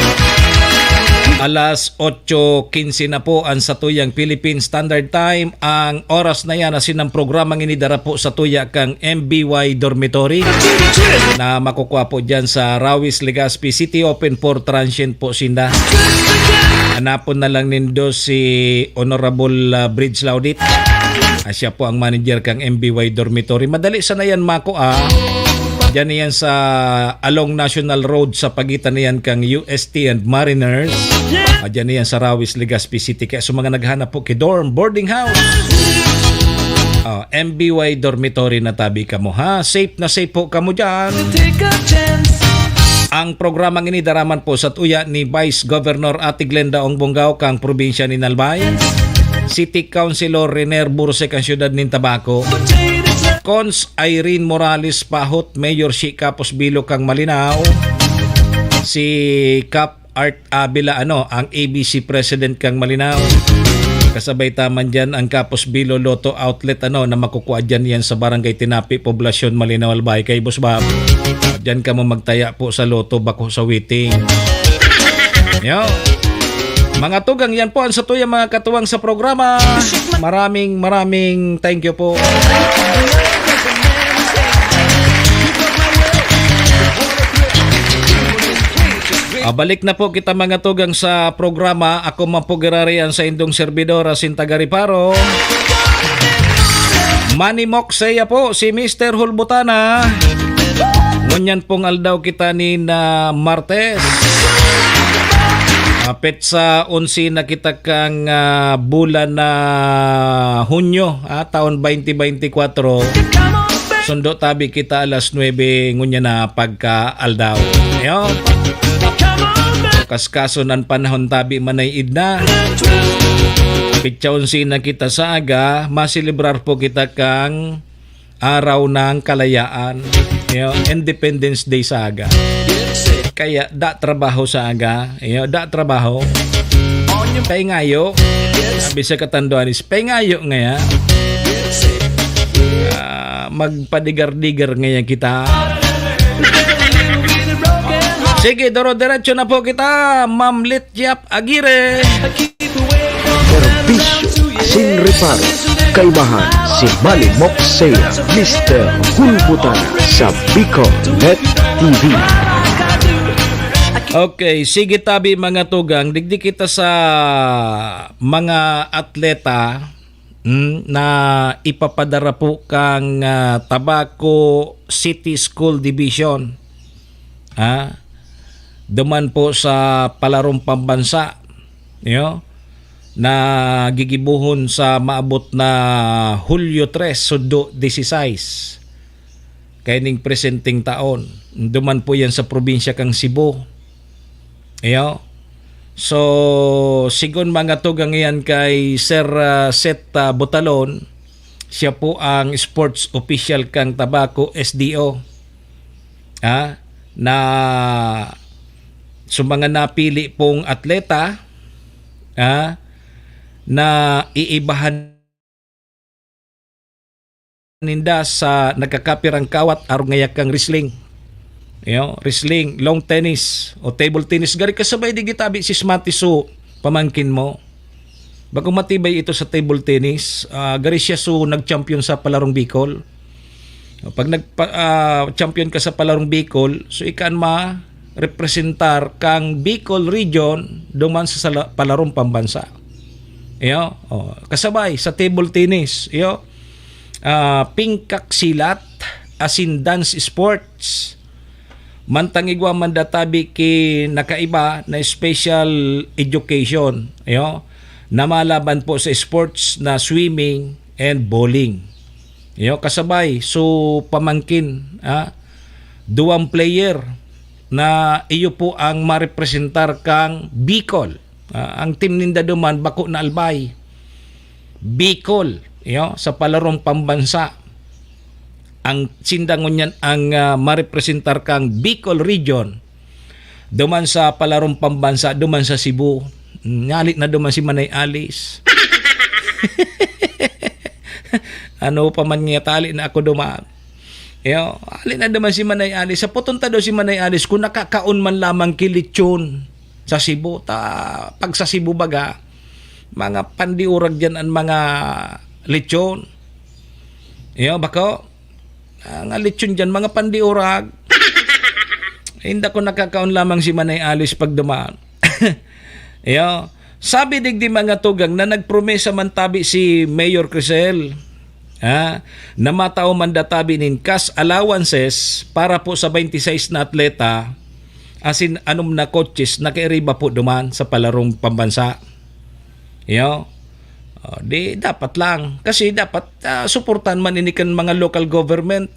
Alas otso quince na po ang satuyang Philippine Standard Time. Ang oras na yan, asin ang programang ini dara po satuya kang M B Y Dormitory na makukuha po dyan sa Rawis, Legazpi City. Open for transient po sinda. Hanapon na lang nindo si Honorable, ah, Bridge Laudit. Ah, siya po ang manager kang M B Y Dormitory. Madali sana yan makua. Diyan na yan sa along National Road sa pagitan na yan kang U S T and Mariners. Ah, diyan na yan sa Rawis, Legazpi City. Kaya sa mga naghanap po kay dorm, boarding house, ah, M B Y Dormitory na tabi kamo, ha? Safe na safe po kamo dyan. Ang programang ini daraman po sa tuya ni Vice Governor Ate Glenda Ong Bongao kang probinsya ni Albay, City Councilor Renier Burse kang siyudad nin Tabaco, Cons Irene Morales Pahot, Mayor Shi Capos Bilo kang Malinao, si Kap Art Avila, ano, ang A B C President kan Malinao. Kasabay ta man diyan ang Kapos Bilo Lotto Outlet, ano, na makukua diyan yan sa Barangay Tinapi, Poblacion, Malinao, Albay. Kay Boss Bob, diyan kamo magtaya po sa Lotto, bako sa waiting. Yo. Mga tugang, yan po ang satuyang mga katuwang sa programa. Maraming, maraming thank you po. Ah, balik na po kita, mga tugang, sa programa. Ako man po giraray an saindong servidor, asin taga Reparo. Manimok saya po, si Mister Hulbutana. Ngunyan pong aldaw kita ni na Martes. Ah, petsa onse na kita kang, ah, bulan na Hunyo, ah, taon twenty twenty-four. Sundo tabi kita alas nuebe ngunya na pagka aldaw. Ayo. Kaskason an panahon tabi manay-id na. Petsa onse na kita sa aga, maselebrar po kita kang Araw ng Kalayaan. Yo, Independence Day sa aga. Kaya da trabaho sa aga. Yo, da trabaho. Paingayo. Sabi sa katanduan is, paingayo ngaya. Ah, magpadigar-digar ngaya kita. Sige, doro-diretso na po kita, Ma'am Lityap Aguirre. Serbisyo asin reparo. Kaibahan si Malimok Saya, Mister Hulbutan sa Bicol Net T V. Okay, sige tabi, mga tugang, digdi kita sa mga atleta, mm, na ipapadara po kang, ah, Tabaco City School Division. Ha? Duman po sa palarong pambansa, yo, na gigibohon sa maabot na Hulyo tres, sundo dieciséis. Kaining presenteng taon. Duman po yan sa probinsya kang Cebu. Iyo. So, sigon mga tugang iyan kay Sir, ah, Seth, ah, Butalon, siya po ang sports official kang Tabaco S D O. Ah, na sa mga napili pong atleta, ah, na iibahan ninda sa nagkakapirang kawat, arog ngaya kang wrestling. Yo, wrestling, long tennis, o table tennis. Gari kasabay di gitabi si Smati, so pamangkin mo. Bago matibay ito sa table tennis, ah, gari siya so nag-champion sa Palarong Bicol. Pag nagpa-, ah, champion ka sa Palarong Bicol, so ika an ma-representar kang Bicol Region duman sa sala-, Palarong Pambansa. Iyo, oh, kasabay sa table tennis, iyo, ah, pingkak silat, asin dance sports. Mantang igwa man da tabi ki nakaiba na special education, iyo, na malaban po sa sports na swimming and bowling. Iyo, kasabay, so pamangkin, ah, duwang player na iyo po ang marepresentar kang Bicol. Ah, ang team ninda duman, bako na Albay. Bicol, iyo, sa palarong pambansa. Ang sinda ngunyan ang, ah, marepresentar kang Bicol Region. Duman sa palarong pambansa, duman sa Cebu. Mm, nyali na duman si Manay Alice. Ano pa man nga, tali na ako duman. Iyo, ali na duman si Manay Alice. Sa puton ta daw si Manay Alice, kung nakakaon man lamang ki lechon sa Cebu, ta, pag sa Cebu baga, mga pandiurag diyan ang mga lechon. Iyo, bako, ah, nga lechon diyan, mga pandiurag. Hindi ko nakakaon lamang si Manay Alice pag duman. Iyo, sabi digdi mga tugang na nagpromesa man tabi si Mayor Crisel, ha, na matao man da tabi nin cash allowances para po sa twenty-six na atleta, asin anom na kotses na kairiba po duman sa palarong pambansa. Iyo. Oh, di dapat lang. Kasi dapat, ah, suportahan man ini kan mga local government.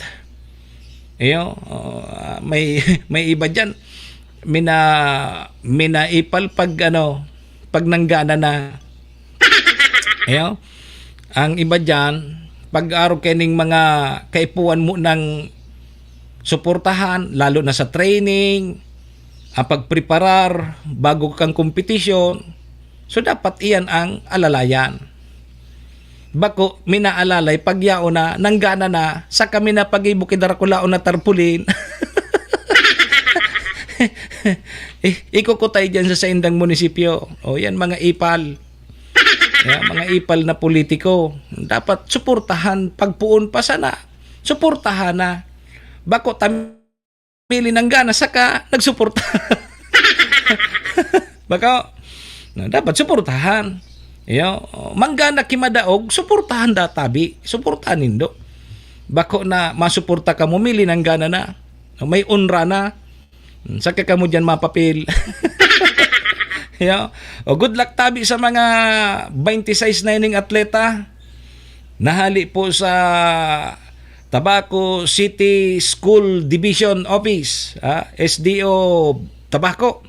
Iyo, oh, ah, may, may iba diyan. Mina-, minaipal pag, ano, pag nanggana na. Iyo. Ang iba diyan, pag arog kaining mga kaipuhan mo ng suportahan, lalo na sa training, ang pagpreparar bago kang kompetisyon. So, dapat iyan ang alalayan. Bako, minaalalay, pagyaon na, nanggana na, sa kami na pag-ibo ki darakulaon na tarpaulin. Eh, ikukutay dyan sa saindang munisipyo. O yan, mga ipal. Yan, mga ipal na politiko. Dapat suportahan, pagpoon pa sana. Suportahan na. Bako, tam- pili ng gana saka nagsuporta. Bako, na dapat suportahan. Iyo, manggana ki madaog, suportahan da tabi. Suportahan nindo. Bako na masuporta ka, mumili ng gana na. May unra na. Hmm, saka kamo diyan mapapil. Iyo. O, good luck tabi sa mga twenty-six na ining atleta. Nahali po sa Tabaco City School Division Office, ah, S D O Tabaco.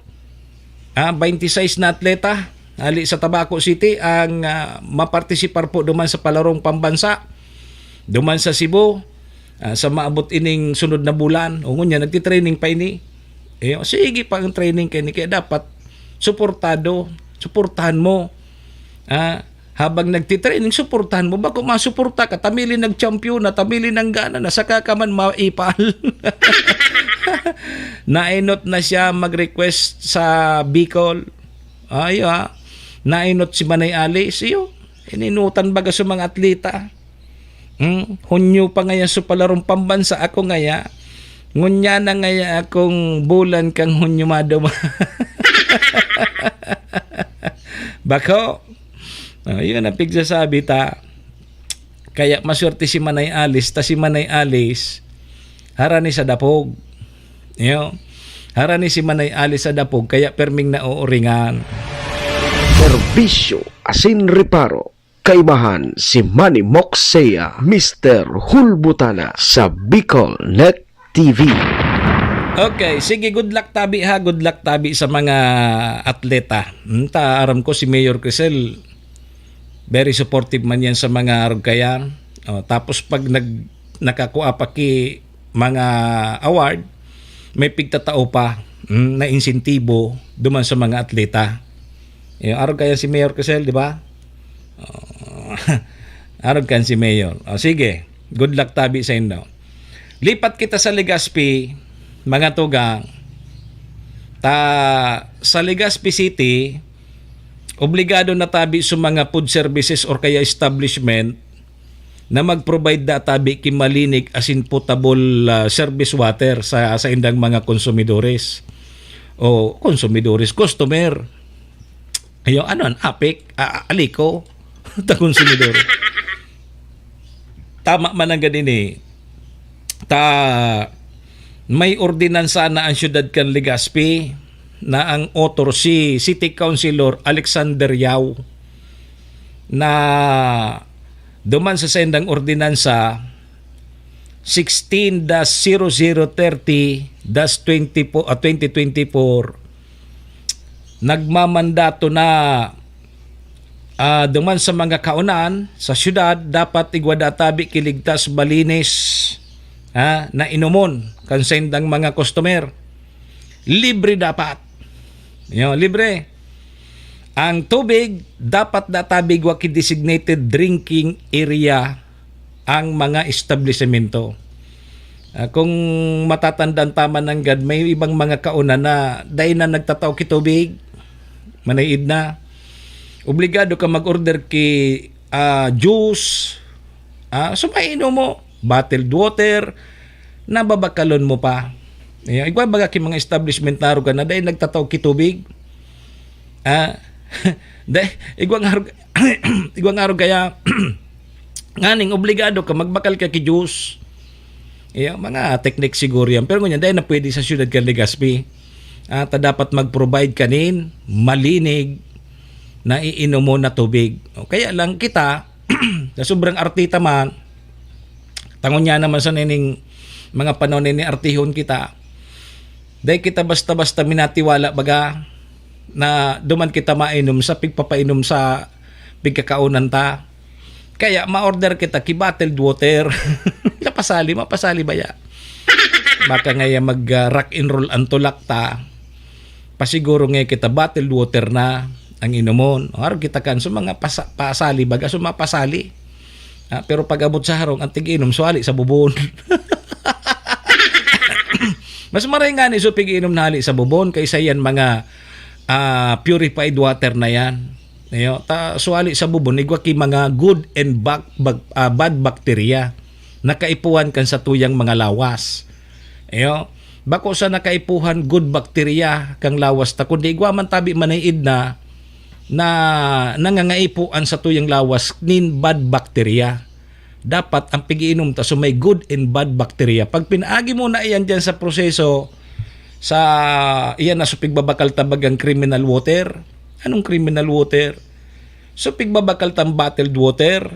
Ah, twenty-six na atleta hali sa Tabaco City ang, ah, mapartisipar po duman sa palarong pambansa, duman sa Cebu, ah, sa maabot ining sunod na bulan. O ngunyan, nagtitraining pa ini. Eh, sige pa ang training kay ni, kaya dapat suportado, suportahan mo. Ah, habang nagtitraining, suportahan mo. Bako masuporta ka, tamili nagchampiyon na, tamili nanggana na, saka ka man maipal. Nainot na siya mag-request sa Bicol. Ayo, ha. Nainot si Manay Alice, iyo. Ininutan baga sa mga atleta. Hmm? Hunyo pa ngaya sa palarong pambansa ako ngaya. Ngunya na ngaya akong bulan kang Hunyo maduma. Bako. Oh, yun ang pigsasabi ta. Kaya maswerte si Manay Alice, ta si Manay Alice, harani sa dapog. Iyo. Harani si Manay Alice sa dapog, kaya perming naooringan. Serbisyo asin reparo. Kaibahan si Manny Moxea, Mister Hulbutana sa Bicol Net T V. Okay, sige, good luck tabi ha, good luck tabi sa mga atleta. Hmm, ta, aram ko si Mayor Crisel, very supportive man yan sa mga arog kaya. Oh, tapos pag nag, nakakuha pa ki mga award, may pigtatao pa, hmm, na insentibo duman sa mga atleta. Yung arog kaya si Mayor Crisel, di ba? Oh, arog kan si Mayor. O, sige. Good luck tabi sa indo. Lipat kita sa Legazpi, mga tugang. Ta, sa Legazpi City, obligado na tabi sa mga food services or kaya establishment na mag-provide da tabi ki malinig asin potable, ah, service water sa, sa indang mga konsumidores. O, konsumidores, customer. Ayo, ano an apik? A-, a-, aliko? Ta konsumidor. Tama man ang ganini. Ta, may ordinansa na ang siyudad kan Legazpi na ang author si City Councilor Alexander Yao na duman sa sendang ordinansa sixteen dash zero zero thirty dash twenty-four, ah, twenty twenty-four, nagmamandato na, ah, duman sa mga kaonan sa siyudad, dapat igwa da tabi ki ligtas, malinis, ha, na inomon kan saindang mga customer. Libre dapat. Yo, libre. Ang tubig, dapat da tabi igwa ki designated drinking area ang mga establisemento. Ah, kung matatandaan ta man nanggad, may ibang mga kauna na dai na nagtatao ki tubig, manay-id na. Obligado ka mag-order ki, ah, juice. Ah, so, mainom mo, bottled water, nababakalon mo pa. Ayan, igwa baga ki mga establishment na aruga na dai nagtatao ki tubig. Ah, dai, igwa nga aruga, igwa nga aruga ya, nganing obligado ka, magbakal ka ki juice. Iya, mga teknik siguro yan. Pero ngunyan, dahil na pwede sa siyudad kan Legazpi, ah, ta dapat mag-provide kanin, malinig, na iinom mo na tubig. O, kaya lang kita, sa sobrang artita man, tangon niya naman sa nining mga panahon ini artihon kita, dahil kita basta-basta minatiwala, baga, na duman kita mainom sa pigpapainom sa pigkakaunan ta. Kaya ma-order kita ki bottled water. Napasali, mapasali ba ya? Baka ngaya mag, ah, rock and roll ang tulak ta. Pasiguro nga kita bottled water na ang inomon. O, arog kita kan, so, mga pasa-, pasali baga, so, mga pasali. Ah, pero pag-abot sa harong, ang tig-inom, suwali sa bubon. Mas maray nga ni so pig-inom na hali sa bubon kaysa yan mga, ah, purified water na yan. Ayo, ta, suwali sa bubon, igwa ki mga good and bac-, bac-, ah, bad bacteria na kaipuhan kan satuyang mga lawas. Ayo, bako sa nakaipuhan good bacteria kang lawas ta, kundi igwa man tabi maniid na, na nangangaipo an satuyang lawas nin bad bacteria. Dapat ang pag-iinom ta so may good and bad bacteria. Pag pinaagi mo na iyan diyan sa proseso, sa iyan na so pigbabakal ta bagang criminal water. Anong criminal water? So pigbabakal tang bottled water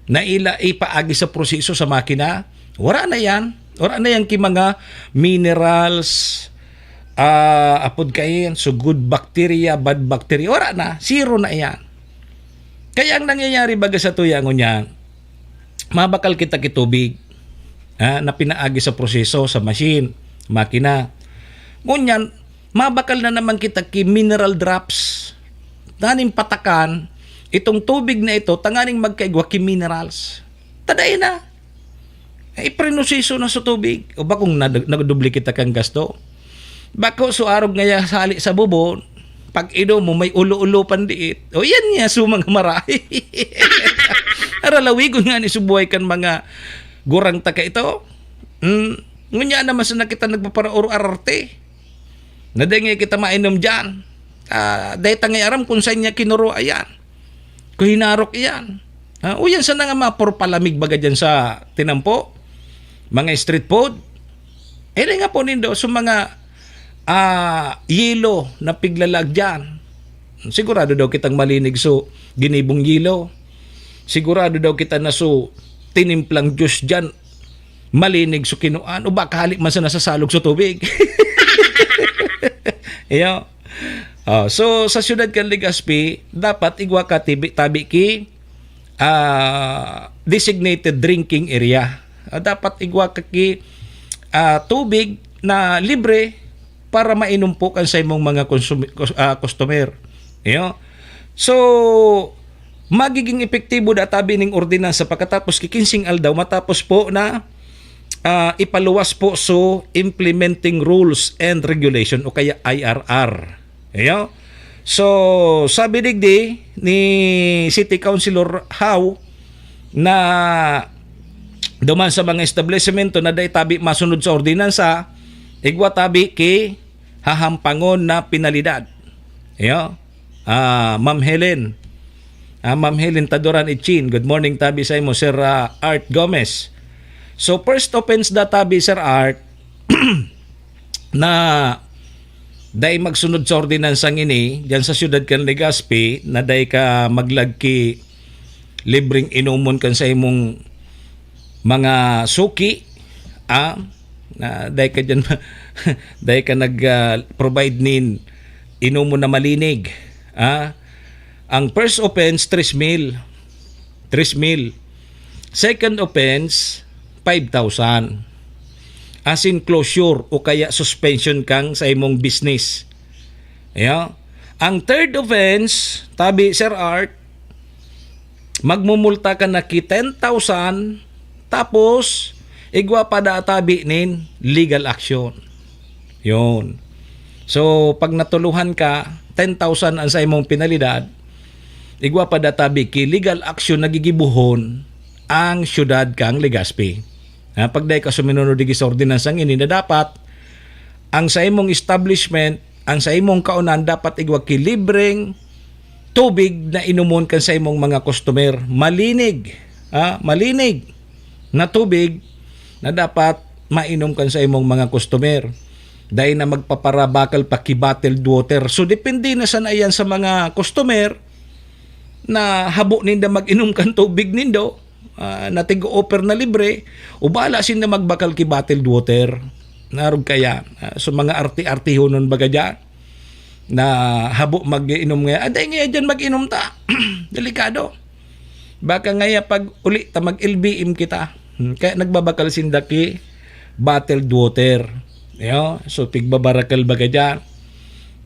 na ila ipaagi sa proseso sa makina. Wala na yan. Wala na yan ki mga minerals, ah, apod kain, so good bacteria, bad bacteria. Wala na. Zero na yan. Kaya ang nangyayari baga sa tuya ngunyan, mabakal kita ki tubig, ah, na pinaagi sa proseso, sa machine, makina. Ngunyan, mabakal na naman kita ki mineral drops. Taning patakan, itong tubig na ito, tanganing magkaigwa ki minerals. Taday na. Ay, prenoseso na sa tubig. O ba kung nag-, nagdubli kita kang gasto? Bako, so arog ngaya sali sa bubon, pag inom mo, may ulo-ulo pandiit. O yan nga, so mga marahay. Aralawigon nga ni subuhay kan mga gurang ta kaito. Hmm. Ngunyan naman sa nakita nagpaparaor-ararte. Na dai nga kita mainom diyan. Ah, dai ta nga aram kung saan niya kinuro ayan. Kung hinarok iyan. Ha? O yan sana nga mga purpalamig baga diyan sa tinampo. Mga street food. Eh, di nga po nindo, so mga, ah, yelo na piglalag diyan. Sigurado daw kitang malinig so ginibong yelo. Sigurado daw kita na so tinimplang juice diyan. Malinig so kinuan. O baka hali man sa nasasalog sa tubig. Iyo. Oh, so, sa siyudad kan Legazpi, dapat igwa ka tibi-, tabi ki, ah, designated drinking area. Ah, dapat igwa ka ki, ah, tubig na libre para mainom po kan sa imong mga konsumi-, kus-, ah, customer. Iyo. So, magiging epektibo da tabi ning ordinansa pagkatapos ki kinsing aldaw matapos po na, ah, ipaluwas po so implementing rules and regulation o kaya I R R. Ayo. So, sabi digdi ni City Councilor Hao na duman sa mga establisemento na dai tabi masunod sa ordinansa, igwa tabi ki hahampangon na penalidad. Ayo. Ah, Ma'am Helen. Ah, Ma'am Helen Taduran Ichin. Good morning, tabi sa imo, Sir, ah, Art Gomez. So, first offense da tabi, Sir Art, na dai magsunod sa ordinansang ini, diyan sa siyudad kan Legazpi, na dai ka maglag ki libreng inomon kan sa imong mga suki, ah, na dai ka diyan, dai ka nag, ah, provide nin inomon na malinig, ah. Ang first offense, tres mil. Tres mil. Second offense, five thousand. As in closure o kaya suspension kang sa imong business. Ayo. Ang third offense, tabi, Sir Art, magmumulta ka na ki ten thousand, tapos igwa pa da tabi nin legal action. Yun. So, pag natuluhan ka, ten thousand ang sa imong penalidad, igwa pa da tabi ki legal action na gigibohon ang siyudad kang Legazpi. Ha, pag dai ka suminunod digdi sa ordinansang ini na dapat ang sa imong establishment, ang sa imong kaonan dapat igwa ki libreng tubig na inomon kan sa imong mga customer. Malinig, ha, malinig na tubig na dapat mainom kan sa imong mga customer. Dai na magpaparabakal pa ki bottled water. So, depende na sana yan sa mga customer na habo ninda mag-inom kan tubig nindo, ah, na tig-o-offer na libre, o bahala sinda magbakal ki bottled water. Narog kaya, ah, so mga arte-artihonon baga dyan, na habo mag-inom nga, "Aday nga dyan mag-inom ta." Delikado. Baka ngaya pag uli ta mag-L B M kita. Hmm, kaya nagbabakal sinda ki bottled water. Yo, so pigbabarakal baga dyan.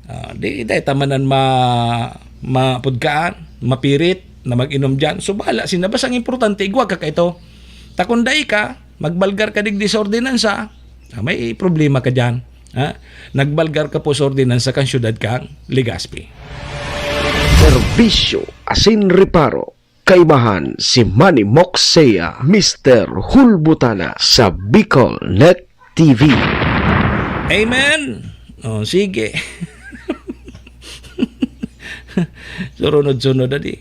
Ah, di, di, tamanan ma, mapudkaan, mapirit na mag-inom dyan. So, bahala sila. Basta ang importante, igwa ka kaito. Ta kung dai ka, magbalgar ka digdi sa ordinansa, ah, may problema ka dyan. Ha? Nagbalgar ka po sa ordinansa kan syudad kang Legazpi. Serbisyo asin reparo. Kaibahan si Manny Moxea, Mister Hulbutana sa Bicol Net T V. Amen! O, sige. Surunod-sunod na di.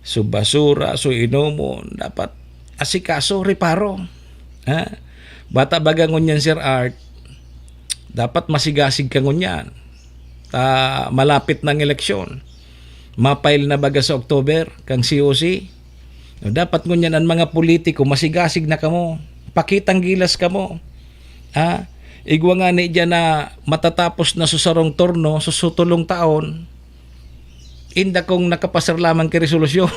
So basura, so inomon, dapat asikaso, reparo. Ha? Bata baga ngunyan, Sir Art, dapat masigasig ka ngunyan. Ta malapit na ang eleksyon. Mapail na baga sa October, kang C O C. No, dapat ngunyan ang mga politiko, masigasig na kamo. Pakitang gilas kamo. Ha? Igwa ngani dyan na matatapos na sa sarong turno, sa sutulong taon, inda kung nakapasar lamang ki resolusyon.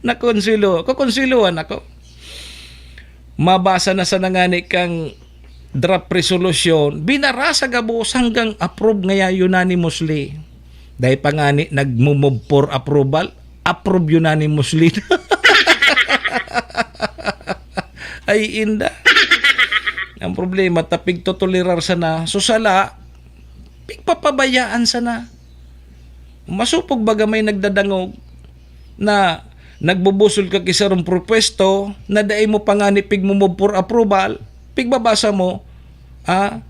Nakonswelo. Kukonsuelohan ako. Mabasa na sana ngani kang draft resolution, binarasa gabos hanggang approve ngaya unanimously. Dai pa ngani nagmo-move for approval, approve unanimously. Ay, inda. Ang problema, ta pigtotolerar sana. So, sala, pigpapabayaan sana. Masupog baga may nagdadangog na nagbubusol ka ki sarong propwesto na dai mo pa ngani pigmo-move for approval, pigbabasa mo, ah,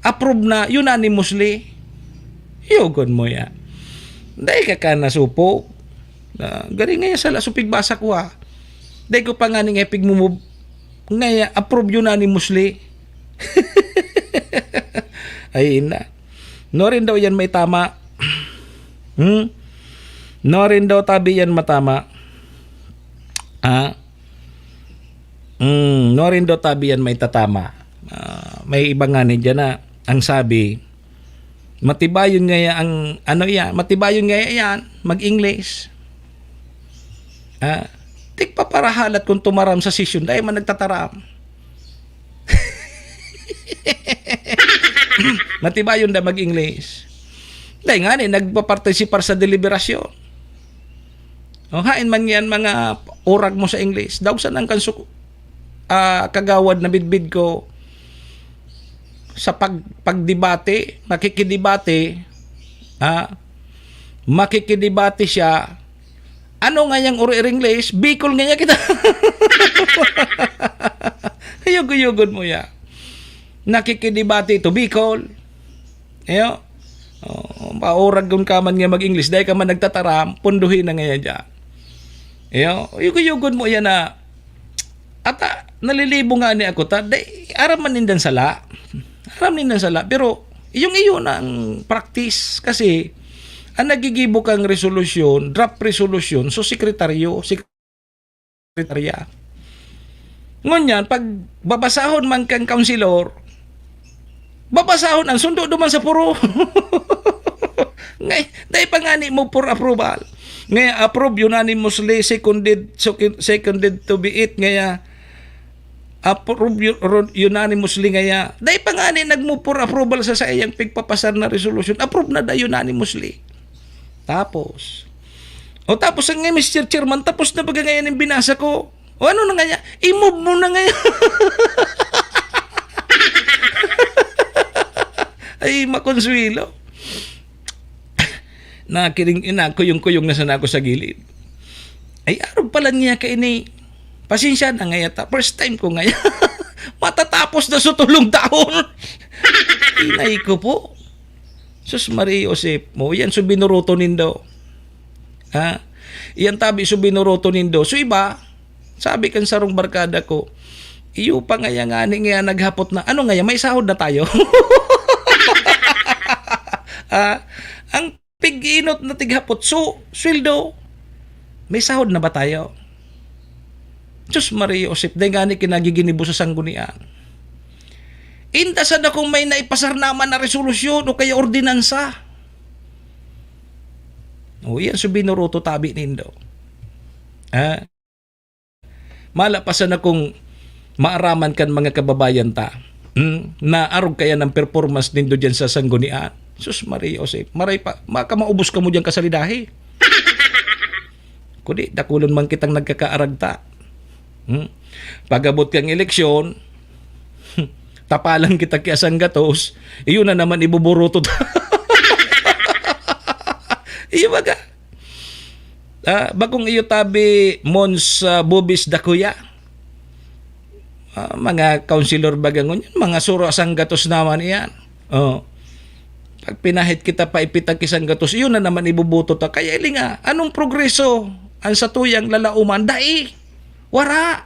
approve na unanimously. Yugon mo ya. Dai ka ka nasupog. Ah, gari nga ya sala, so pigbasa ko, ha. Dai ko pa ngani nga pigmo-move, nga ya approve unanimously. Ay, ina. No rin daw yan may tama. Hmm? No rin daw tabi yan matama. Ah? Hmm, no rin daw tabi yan may tatama. Ah, may iba ngani dyan na ang sabi, matibayon ngaya ang, ano yan, matibayon ngaya yan, mag-English. Ah, tigpaparahalat kung tumaram sa sesyon, dai man nagtataram. Matibayon da mag-English. Dai ngani nagpapartisipar sa deliberasyon. O, hain man yan mga urag mo sa English. Daog sana ang kansu-, ah, kagawad na bidbid ko sa pag-, pagdebate, makikidebate, ah, makikidebate siya. Ano nga yang uri English? Bicol nga kita. Hayog-hayogon mo ya. Nakikidebate to Bicol. Iyo. Oh, paurag kun ka man nga mag-English, dai ka man nagtataram, punduhi na ngayon dyan. Iyo, yugo-yugon mo yan na, ata, nalilibo nga ni ako, ta, dai, aram man nindan sala. Aram nindan sala, pero yung iyo na ang practice, kasi, ang nagigibo kang resolusyon, draft resolusyon, so sekretaryo, sekretarya. Ngunyan, pag babasahon man kang councilor, babasahon ang sundo duman sa puro. Ngay, dai pa ngani mo for approval. Ngay, approve unanimously, seconded, so-, seconded to be it, ngaya, approve u-, ro-, unanimously ngaya. Dai pa ngani nag-move for approval sa saiyang pigpapasar na resolution. Approve na da unanimously. Tapos, o tapos ang Mister Chairman, tapos na baga ngayon yung binasa ko. O ano na nga niya? I-move mo na ngayon. Ay, makonsuelo. Nakiring, inakuyong-kuyong na sana ako sa gilid. Ay, arog pala niya kaini. Pasensya na ngaya ta. First time ko ngaya. Matatapos na sa tulong taon. Inay ko po. Sus Maria Josep mo, yan so binuruto nindo. Ha? Yan tabi so binuruto nindo. So iba, sabi kan sarong barkada ko, iyo pa ngaya ngani ngaya naghapot na, ano ngaya, may sahod na tayo? Ah, ang pig-inot na tighapot, so, sweldo, may sahod na ba tayo? Diyos Maria Josep, dai ngani kinagiginibo sa sanggunian. Inda sana kung may naipasar naman na resolusyon o kaya ordinansa. O, yan so binuruto tabi nindo. Ha? Mala pa sana kung maaraman kan mga kababayan ta. Hmm, naarog kaya ng performance nindo diyan sa Sanggunian? Sus Maria Jose, maray pa, baka maubos kamo diyan kasalidahi. Kundi, dakulon man kitang nagkakaaragta. Hmm? Pag-abot kang eleksyon, tapalan kita ki Asang Gatos, iyon na naman ibuburuto ta. Iyo baga? Ah, bakong iyo tabi, Mons, ah, Bubis Dakuya? Ah, mga kaunsilor baga ngunyan, mga suro Asang Gatos naman iyan. Oh. Pag pinahit kita pa ipita ki Asang Gatos, iyon na naman ibubuto ta. Kaya ili nga, anong progreso? Ang satuyang lalauman, dai. Wara.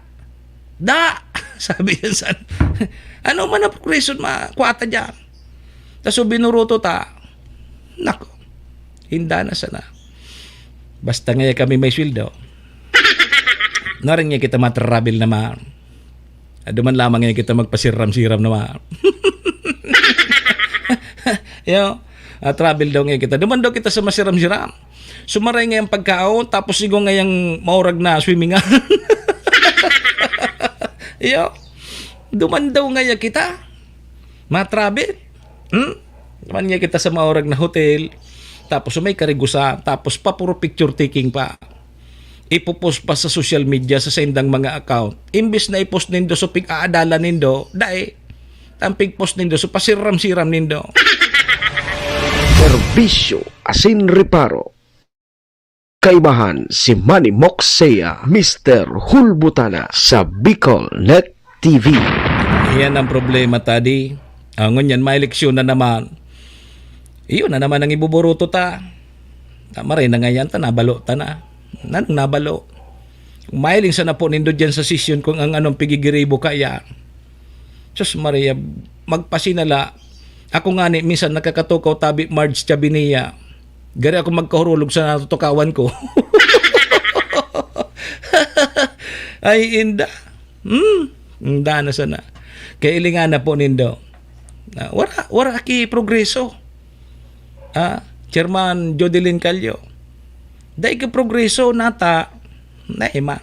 Da. Sabi niya sa, ano man ang progreso, makuha ta dyan. Tas so binuruto ta. Nako. Hinda na sana. Basta ngaya kami may sweldo. Naring niya kita matrabil naman. Duman lamang ngaya kita magpasiram-siram naman. Yo, ah, travel daw ngaya kita. Duman daw kita sa masiram-siram. Sumaray ngayang pagkaon, tapos sigo ngayang maurag na swimmingan. Yo, duman daw ngaya kita. Matrabil. Hmm? Duman ngaya kita sa maurag na hotel. Tapos may karigusan. Tapos pa puro picture taking pa. Ipopost pa sa social media sa saindang mga account. Imbis na ipost nindo sa pig-aadalan nindo, dai. Ang pig-post nindo sa pasiram-siram nindo. Serbisyo asin reparo. Kaibahan si Manny Moksea, Mister Hulbutana sa Bicol Net T V. Iyan ang problema, Tadi. Ah, ngunyan, may eleksyon na naman. Iyon na naman ang ibuburuto ta. Tama rin na ngayon ta, nabalo ta na. Nanong nabalo? Kung mahiling sa napo nindo dyan sa sesyon kung ang anong pigigiribo kaya. Sus Maria, magpasinala. Ako nga ni, minsan nakakatukaw tabi Marge Chabinia. Gari ako magkahurulog sa natutukawan ko. Ay, inda. Hmm, inda na sana. Kaya ilingan na po nindo. Na, wala, wala ki progreso. Ah, Chairman Jodelin Callo. Dai ki progreso, nata. Naima.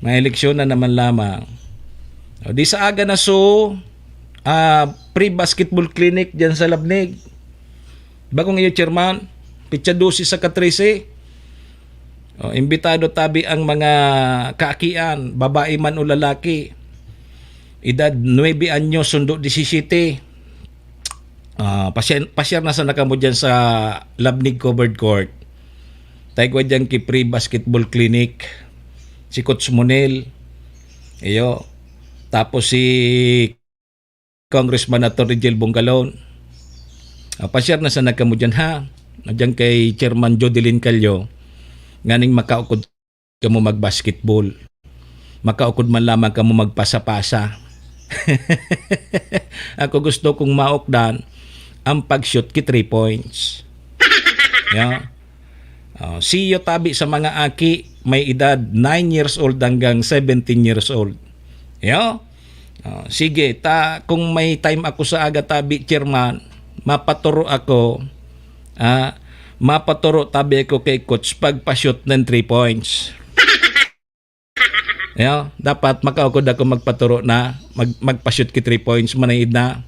May eleksyon na naman lamang. O, di sa aga na so, ah, free basketball clinic dyan sa Labnig. Bagong iyo, Chairman, pitsa dose sa ka trese. O, imbitado tabi ang mga kaakian, babae man o lalaki. Edad nuebe anyos, sundo disisiyete. Ah, pasyan, pasyar na sana kamo dyan sa Labnig Covered Court. Taigwa dyan ki Free Basketball Clinic. Si Coach Monel. Iyo. Tapos si Congressman Attorney Jel Bongalon. Ah, pasyar na sana kamo dyan, ha? Dyan kay Chairman Jodelin Callo. Nganing makaukod kamo magbasketball. Makaukod man lamang kamo magpasa-pasa. Ako gusto kong maukdan ang pag-shoot ki three points. Yeah. Oh, siyo tabi sa mga aki may edad nine years old hanggang seventeen years old. Yeah. Oh, sige, ta kung may time ako sa aga tabi, chairman, mapaturo ako, ah, mapaturo tabi ako kay coach pagpa-shoot ng three points. Yo, dapat makaukod ako magpaturo na, mag, magpa-shoot ki three points, manaid na.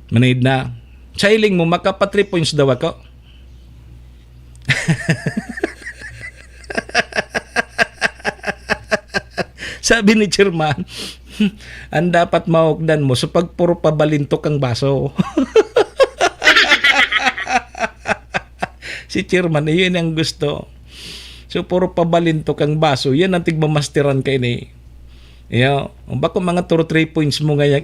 Manaid na. Sa hiling mo, makapa three points daw ako? Sabi ni chairman, ang dapat maukdan mo, so pag puro pabalintok ang baso. Si chairman, iyon ang gusto. So, puro pabalintok ang baso. Yan ang tigmamasteran kaini. Yo, bako mga two or three points mo ngayon.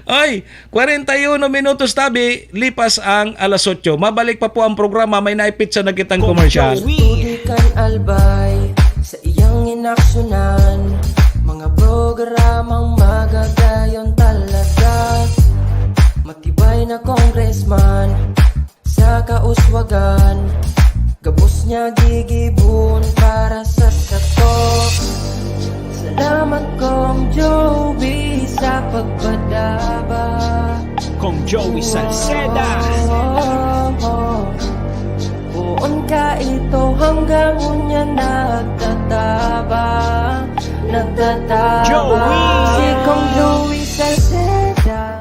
Ay, kwarenta y uno minutos tabi, lipas ang alas otso. Mabalik pa po ang programa, may naipitsa na kitang commercial. Tubig kan Albay, sa iyang inaksyonan, mga programang magagayon talaga. Matibay na congressman, sa kauswagan, gabos niya gigibon para sa sato. Salamat, Kong Joey, sa pagpadaba. Kong Joey Salceda. Poon ka ito hanggang unya nagtataba. Nagtatama Joey! Si Kong Louie Salceda.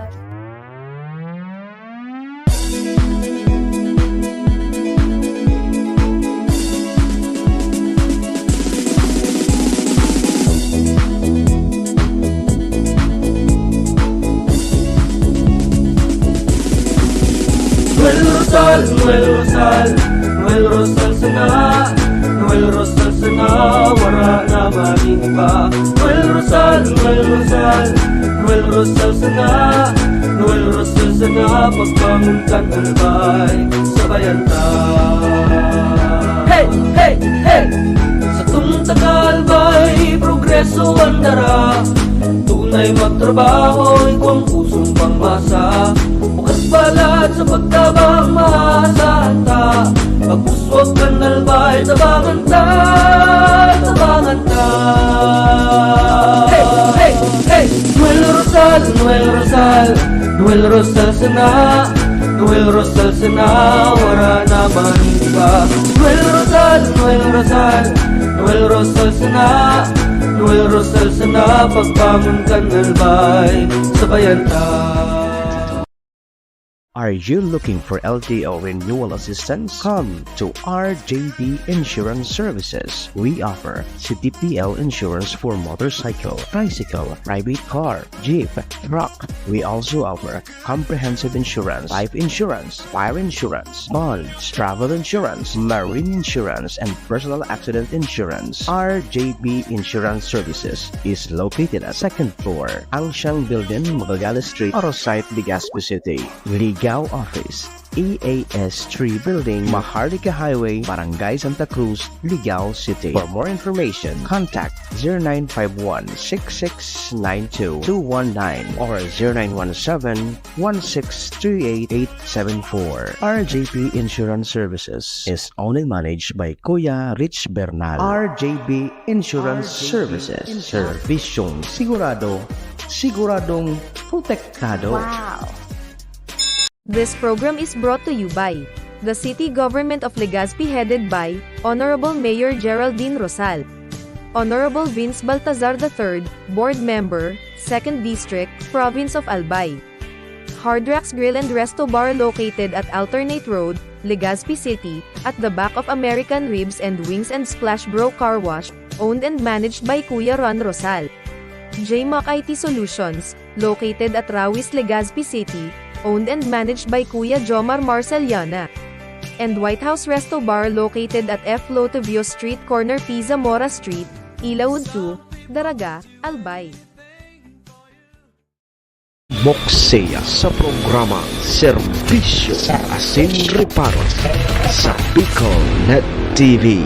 Noel Rosal, Noel Rosal, Noel Rosal sana, Noel Rosal sana, wara na maning iba. Noel Rosal, Noel Rosal, Noel Rosal sana, Noel Rosal sana, pagbangon kan Albay, sabayan ta. Hey, hey, hey! Satong taga Albay, progreso an dara. Tunay magtrabaho, igwang pusong pangmasa. Bukas balat sa pagtabang, maasahan ta. Pagpuswag kan Albay, tabangan ta, tabangan ta. Hey, hey, hey! Noel Rosal, Noel Rosal, Noel Rosal sana, Noel Rosal sana, wara na maning iba. Noel Rosal, Noel Rosal, Noel Rosal sana, Noel Rosal sana, pagbangon kan Albay, sabayan ta. Are you looking for L T O renewal assistance? Come to R J B Insurance Services. We offer C T P L insurance for motorcycle, tricycle, private car, jeep, truck. We also offer comprehensive insurance, life insurance, fire insurance, bonds, travel insurance, marine insurance, and personal accident insurance. R J B Insurance Services is located at second floor, Angsiang Building, Magallanes Street, Arosite, Legazpi City. Ligao Office, E A S three Building, Maharlika Highway, Barangay Santa Cruz, Ligao City. For more information, contact zero nine five one, six six nine two, two one nine or zero nine one seven, one six three eight, eight seven four. R J P Insurance Services is owned and managed by Kuya Rich Bernal. R J B Insurance Services. Serbisyong sigurado, siguradong protektado. Wow! This program is brought to you by the City Government of Legazpi, headed by Honorable Mayor Geraldine Rosal, Honorable Vince Baltazar the third, Board Member, Second District, Province of Albay. Hard Rocks Grill and Resto Bar, located at Alternate Road, Legazpi City, at the back of American Ribs and Wings and Splash Bro Car Wash, owned and managed by Kuya Ron Rosal. J Mac I T Solutions, located at Rawis, Legazpi City, owned and managed by Kuya Jomar Marceliana. And White House Resto Bar, located at F Lotovio Street, corner P Zamora Street, Ilaud two, Daraga, Albay. Moksea sa programang Serbisyo asin Reparo sa Bicol Net T V.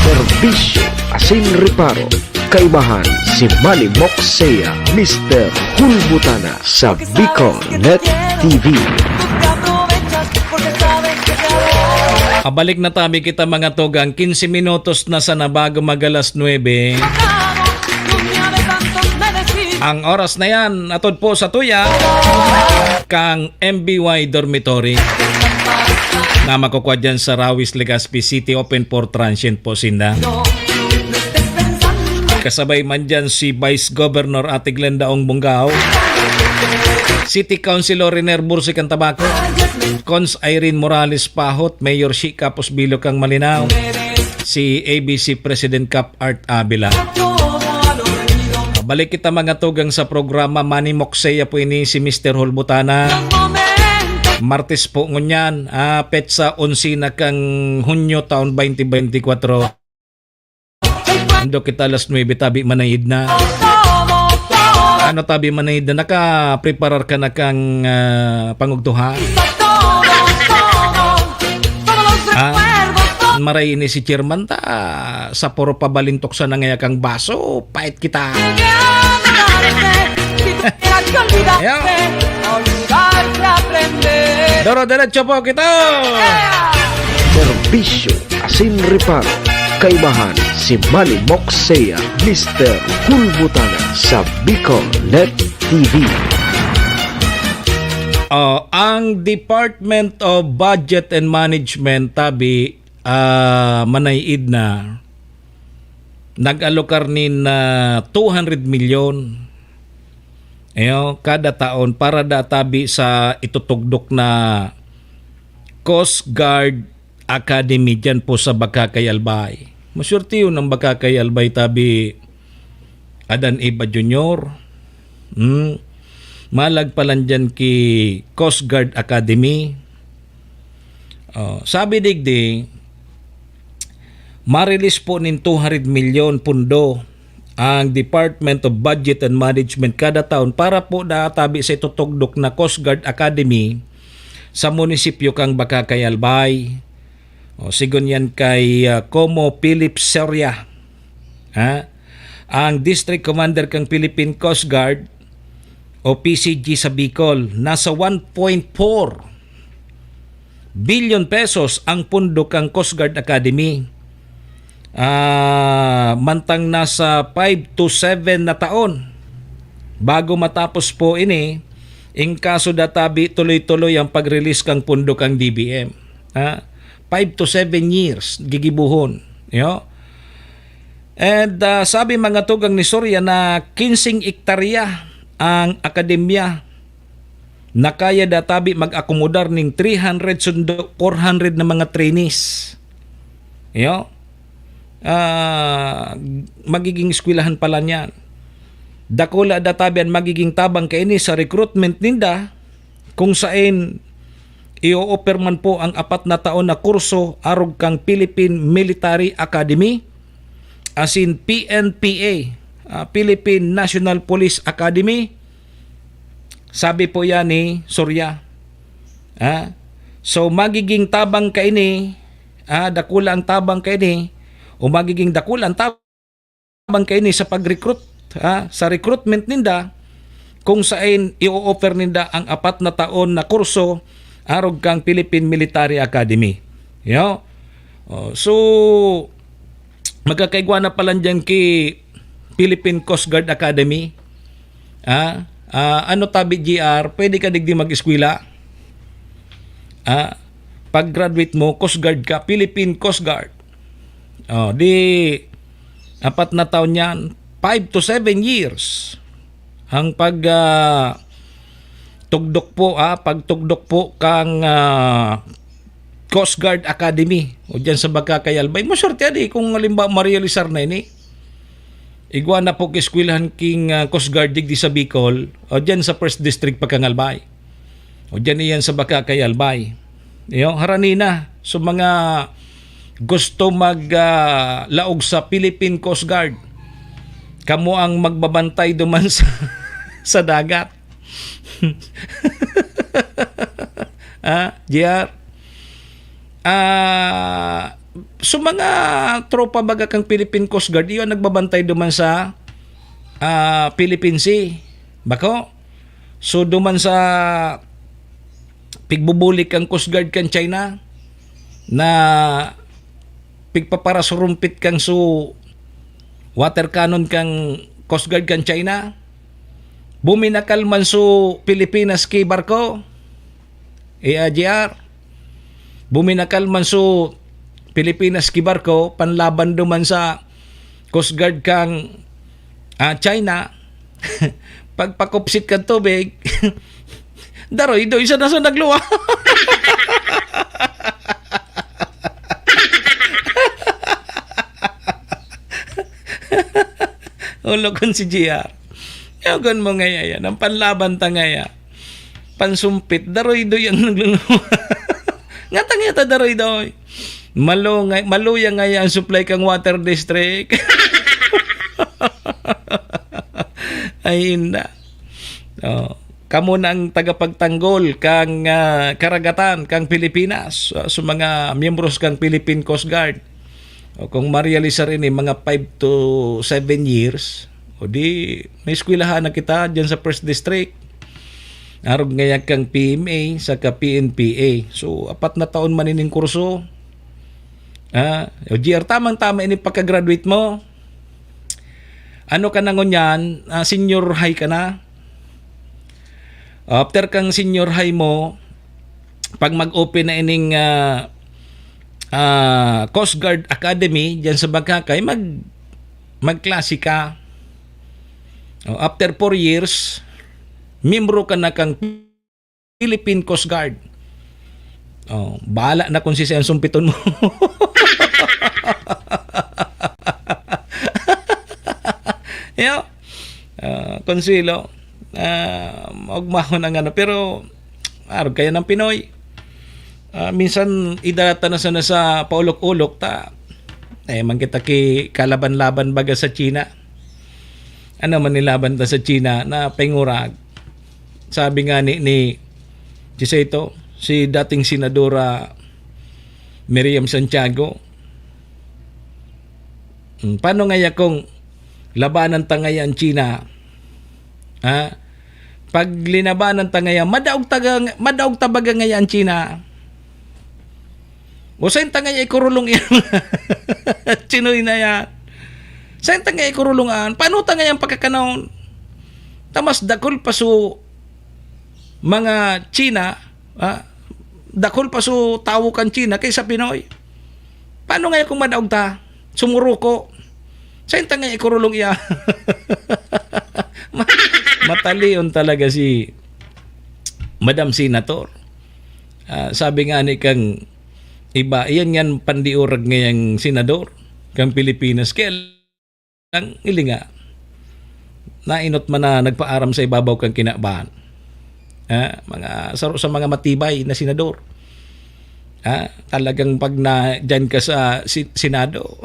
Serbisyo asin Reparo, kaibahan si Manny Moksea, Mister Hulbutana sa Bicol Net T V. Abalik na tabi kita, mga tugang, quince minutos na sana bago mag-alas nuebe. Ang oras na yan, atod po sa tuya, kang M B Y Dormitory na makukuha dyan sa Rawis, Legazpi City, open for transient po sinda. Kasabay man dyan si Vice Governor Ate Glenda Ong Bongao, City Councilor Riner Bursik ang Tabaco, Cons Irene Morales Pahot, Mayor Shi Capos Bilo kang Malinao, si A B C President Cap Art Avila. Balik kita, mga tugang, sa programa Manny Moksea po ini, si Mister Hulbutana. Martes po ngunyan, ah, petsa onse na kang Hunyo, taon twenty twenty-four. Ando kita alas nuebe, tabi manayid na. Ano, tabi manayid na, nakapreparar ka na kang, ah, pangugtuha? Ha? Maray ini si chairman ta, sa puro pabalintok sa nangaya kang baso, pait kita. Ayan. Doro-derecho po kita. Serbisyo asin reparo, kaibahan si Manny Moksea, Mister Hulbutana sa Bicol Net T V. Oh, ang Department of Budget and Management, tabi, ah, manay-id na, nag-alokar nin, ah, two hundred milyon, iyo, kada taon para da tabi sa itutugdok na Coast Guard Academy diyan po sa Bakakay, Albay. Maswerte yun ang Bakakay, Albay, tabi Adan Eva Junior. Hmm. Malag pa lang dyan ki Coast Guard Academy. Oh, sabi digdi, marilis po nin two hundred milyon pundo ang Department of Budget and Management kada taon para po da tabi sa itutugdok na Coast Guard Academy sa munisipyo kang Bakakay, Albay. O, sigon yan kay, ah, Como Philip Soria. Ha? Ang District Commander kang Philippine Coast Guard o P C G sa Bicol, nasa one point four billion pesos ang pundo kang Coast Guard Academy. Ah, mantang nasa five to seven na taon bago matapos po ini, in kaso da tabi tuloy-tuloy ang pag-release kang pundo kang D B M. Ha? Five to seven years, gigibuhon. Yo? And, ah, sabi mga tugang ni Soria na kinsing ektarya ang akademya na kaya da tabi mag-akomodar ning three hundred sundo four hundred na mga trainees. Yo? Ah, magiging eskwelahan pala niyan. Dakula da tabi an magiging tabang kaini sa recruitment ninda, kung saen i-o-offer man po ang apat na taon na kurso arog kang Philippine Military Academy, asin P N P A, ah, Philippine National Police Academy, sabi po yan ni Soria. Ah, so, magiging tabang kaini, ah, dakula ang tabang kaini, o magiging dakula ang tabang kaini sa pag-recruit, ha, sa recruitment ninda, kung saen i-o-offer ninda ang apat na taon na kurso arog kang Philippine Military Academy. Yo? Oh, so, magkakaigwa na pala dyan ki Philippine Coast Guard Academy. Ah, ah, ano tabi, G R, pwede ka digdi mag-eskwela? Ah, pag-graduate mo, Coast Guard ka, Philippine Coast Guard. Oh, di, apat na taon yan, five to seven years. Ang pag, ah, tugdok po, ah, pagtugdok po kang, ah, Coast Guard Academy o dyan sa Bagakay, Albay. Maswerte adi kung halimbawa marealisar na ini. Igwa na po kaeskwelahan king, ah, Coast Guard digdi sa Bicol o dyan sa First District pa kang Albay. O dyan iyan sa Bagakay, Albay. Yo, harani na. So, mga gusto mag, ah, laog sa Philippine Coast Guard, kamo ang magbabantay duman sa, sa dagat. Ah, G R? Ah, so, mga tropa baga kang Philippine Coast Guard, iyo ang nagbabantay duman sa, ah, Philippine Sea. Bako? So, duman sa pigbubulik kang Coast Guard kan China, na pigpaparasurumpit kang su water cannon kang Coast Guard kan China, buminakal man su Pilipinas ki barko, A G R. Buminakal man su Pilipinas ki barko, panlaban duman sa Coast Guard kang, ah, China. Pagpakupsit kan tubig, daroy-doy sa naso nagluwa. Ulo kon si G R. Yagon mo ngaya yan. Ang panlaban ta ngaya, pansumpit, daroy-doy ang nagluluwa. Ngata ngaya ta daroy-doy. Malo nga, maluya ngaya ang supply kang water district. Ay, inda. Oh, kamo na ang tagapagtanggol kang, ah, karagatan kang Pilipinas, ah, sa mga miyembros kang Philippine Coast Guard. O kung marealisar ini, mga five to seven years, o di, may eskwelahan na kita dyan sa First District. Arog ngaya kang P M A saka P N P A. So, apat na taon man ining kurso. Ah, o G R, tamang-tama ini pagka-graduate mo. Ano ka na ngunyan? Ah, senior high ka na? After kang senior high mo, pag mag-open na ining, ah, ah, Coast Guard Academy diyan sa Bagakay, mag-, magklase ka. O, after four years, miyembro ka na kang Philippine Coast Guard. O, bahala na kung si sumpiton mo. Yo, ah, Consuelo, ah, maugmahon ang ano, pero arog kaya ng Pinoy. Ah, minsan, idata na sana sa paulok-ulok, ta, eh, man kita ki kalaban-laban baga sa China. Ano man nilaban ta sa China na pengurag? Sabi nga ni, ni, si Seto, si dating Senadora Miriam Santiago, "Hmm, paano ngaya kung labanan ta ngaya ang China? Ha? Pag linabanan ta ngaya, madaog ta ga-, madaog ta baga ngaya ang China? O sain ta ngaya ikurulong yan?" Chinoy na yan. "Sain ta ngaya ikurulong an? Paano ta ngaya ang pakakanon? Ta mas dakul pa so mga China, ah, dakul pa so tawo kan China kaysa Pinoy. Paano ngaya kung madaog ta? Sumuruko. Sain ta ngaya ikurulong iya?" Ma-, matalion talaga si Madam Senator. Ah, sabi nga ni kang iba, iyan ngan pandiurag ngayang senador kang Pilipinas. Kaya lang, ili nga, nainot man na nagpaaram sa ibabaw kang kinaban. Ah, mga saro sa mga matibay na senador. Ah, talagang pag na, diyan ka sa si-, Senado,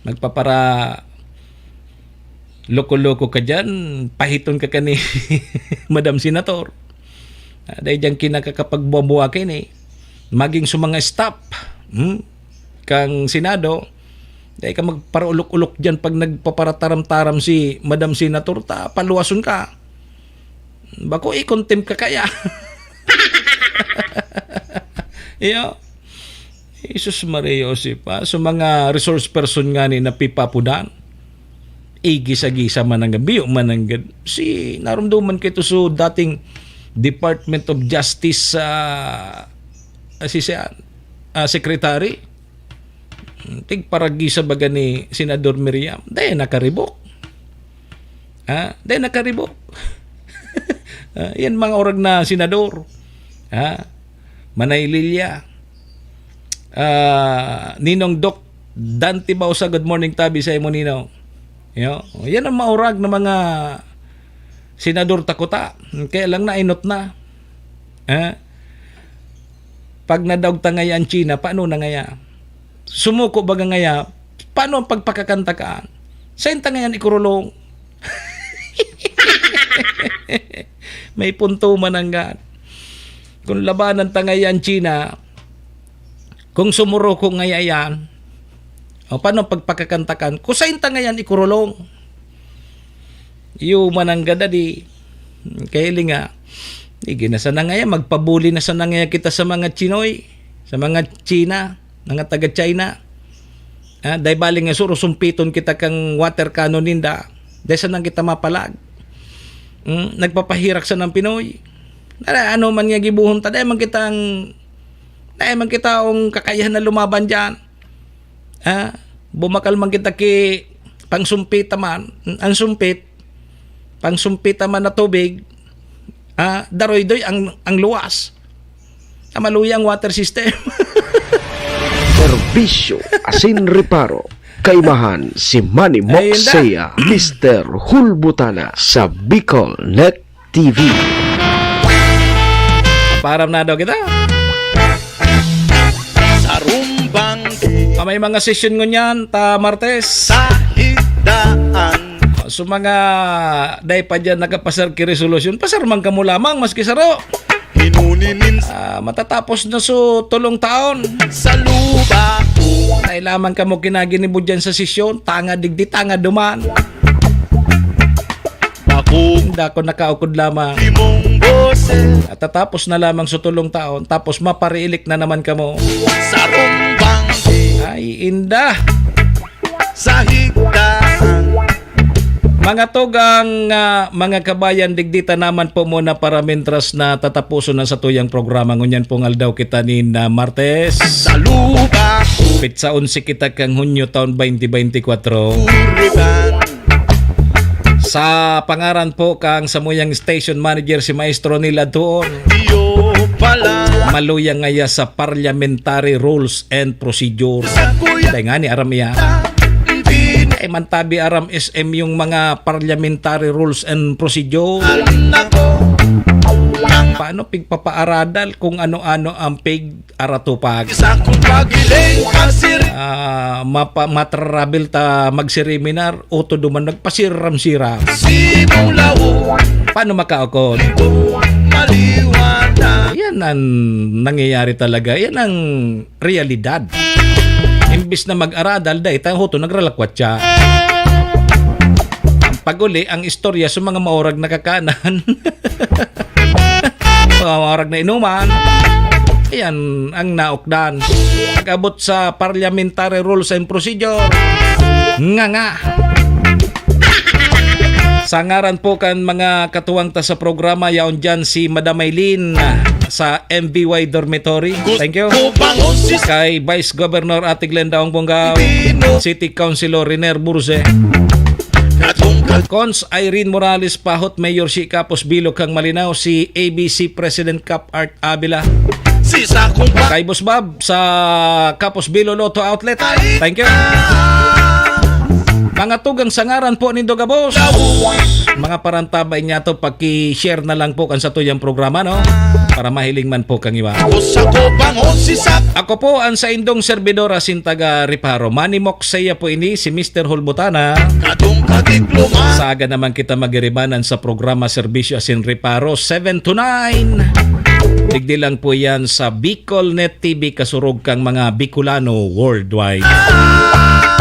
magpapara loko-loko ka diyan, pahiton ka kani Madam Senator. Ah, dahil diyan kinakakapagbuwa-buwa kaini, maging sa mga staff, hmm, kang Senado, dahil ka magparaulok-ulok diyan pag nagpaparataram-taram si Madam Senator, ta paluwason ka. Bako i-contempt ka kaya. Iyo. Jesus Maria Joseph, ah, so mga resource person nga ni napipapudan. Igisa-gisa man ang biyo man ang gad-, si narumduman kito so dating Department of Justice, ah, ah, si, si, ah, secretary. Tigparagisa baga ni Senador Miriam. Dahil nakaribok. Ha? Dai nakaribok. Ah, yan mga orag na senador. Ha? Manay Lilia. Ah, Ninong Doc Dante Bausa, good morning, tabi sa imo, Ninong. Yo, yan ang maurag na mga senador ta kuta. Kaya lang nainot na. Ha? Pag nadaog ta ngaya an China, paano na ngaya? Sumuko baga ngaya, paano ang pagpakakantakaan? Sain ta ngayan ikurulong? May punto man nanggad. Kung labanan ta ngaya an China, kung sumuruko ngaya yan, o paano ang pagpakakantakan? Kung sain ta ngayan ikurulong? Iyo man nanggad, adi. Kaya nga, igi na sana ngaya, magpabuli na sana ngaya kita sa mga Chinoy, sa mga China, mga taga China. Ah, dai bali nga suro sumpiton kita kang water cannon ninda. Dai sana kita mapalag. Hmm, nagpapahirak sa ng Pinoy. Dara, ano man nga gibuhon ta, dai man kitang, dai man kita ang kakayahan na lumaban diyan. Ah, bumakal man kita ki pangsumpita man, ang sumpit, pangsumpita man na tubig, ah, daroydoy ang, ang luwas. Sa maluya ang water system. Serbisyo asin reparo. Kaimahan si Manny Ayun na. Moksea, Mister Hulbutana sa Bicol Net T V. Param na daw kita. Sa rumbang Ah, may mga session ngunyan, ta Martes. Sa higdaan. So mga day pa dyan nakapasar ki resolution, pasar man kamo lamang, maski saro. Hinuninin. Ah, matatapos na so tulong taon. Sa luba ko. Ay lamang kamo kinaginibo dyan sa sesyon, tanga digdi, tanga duman. Bakong Dako nakaukod lamang. Imong boses. At tatapos na lamang sa tulong taon, tapos mapariilik na naman kamo. Sarong banggi. Ay, inda. Sa higdaan. Mga tugang, ah, mga kabayan, digdi ta naman po muna para mintras na tatapuson na sa tuyang programa. Ngunyan pong aldaw kita ni na Martes. Sa lupa. Petsa onse kita kang Hunyo taon twenty twenty-four. Urugan. Sa pangaran po kang samuyang station manager si Maestro Neil Adtuon. Iyo pala. Maluya ngaya sa parliamentary rules and procedure. Sa kuya. Dai ngani aram iya. Ay, mantabi aram S M yung mga parliamentary rules and procedure. Alam na ko. Paano pigpapaaradal kung ano-ano ang pig-aratupag? Sa kung pagiling, pasir- Ah, mapa-, matrarabil ta magsiriminar, o to duman nagpasiram-siram. Simulaw. Paano makaokon? Maliwanag. Yan ang nangyayari talaga. Yan ang realidad. Imbis na mag-aradal, dai ta hoto nagralakwat siya. Ang pag-uli, ang istorya sa mga maurag na kakanan. Mga maurag na inuman. Ayan ang naokdan. Pag-abot sa parliamentary rules and procedure, nga nga. Sa ngaran po kan mga katuwang ta sa programa, yaon dyan si Madam Maylene sa M V Y Dormitory. Thank you. Kay Vice Governor Ate Glenda Ong Bongao, City Councilor Riner Burse, Cons Irene Morales Pahot, Mayor si Capos Bilo kang Malinao, si A B C President Cap Art Avila. Si Sakong Pa- Kay Boss Bob sa Capos Bilo Lotto Outlet. Thank you. Mga tugang sa ngaran po nindo gabos. Mga parantabay niya to, paki-share na lang po kan sa tuyang programa, no? Para mahiling man po kang iba. Ako sa Cobang, o si Sak- Ako po ang saindong servidor asin taga Reparo. Manimok saya po ini, si Mister Hulbutana. Kadong kadiploma. Sa aga naman kita magiribanan sa programa Serbisyo asin Reparo, seven to nine. Digdi lang po yan sa Bicol Net T V, kasurog kang mga Bicolano worldwide.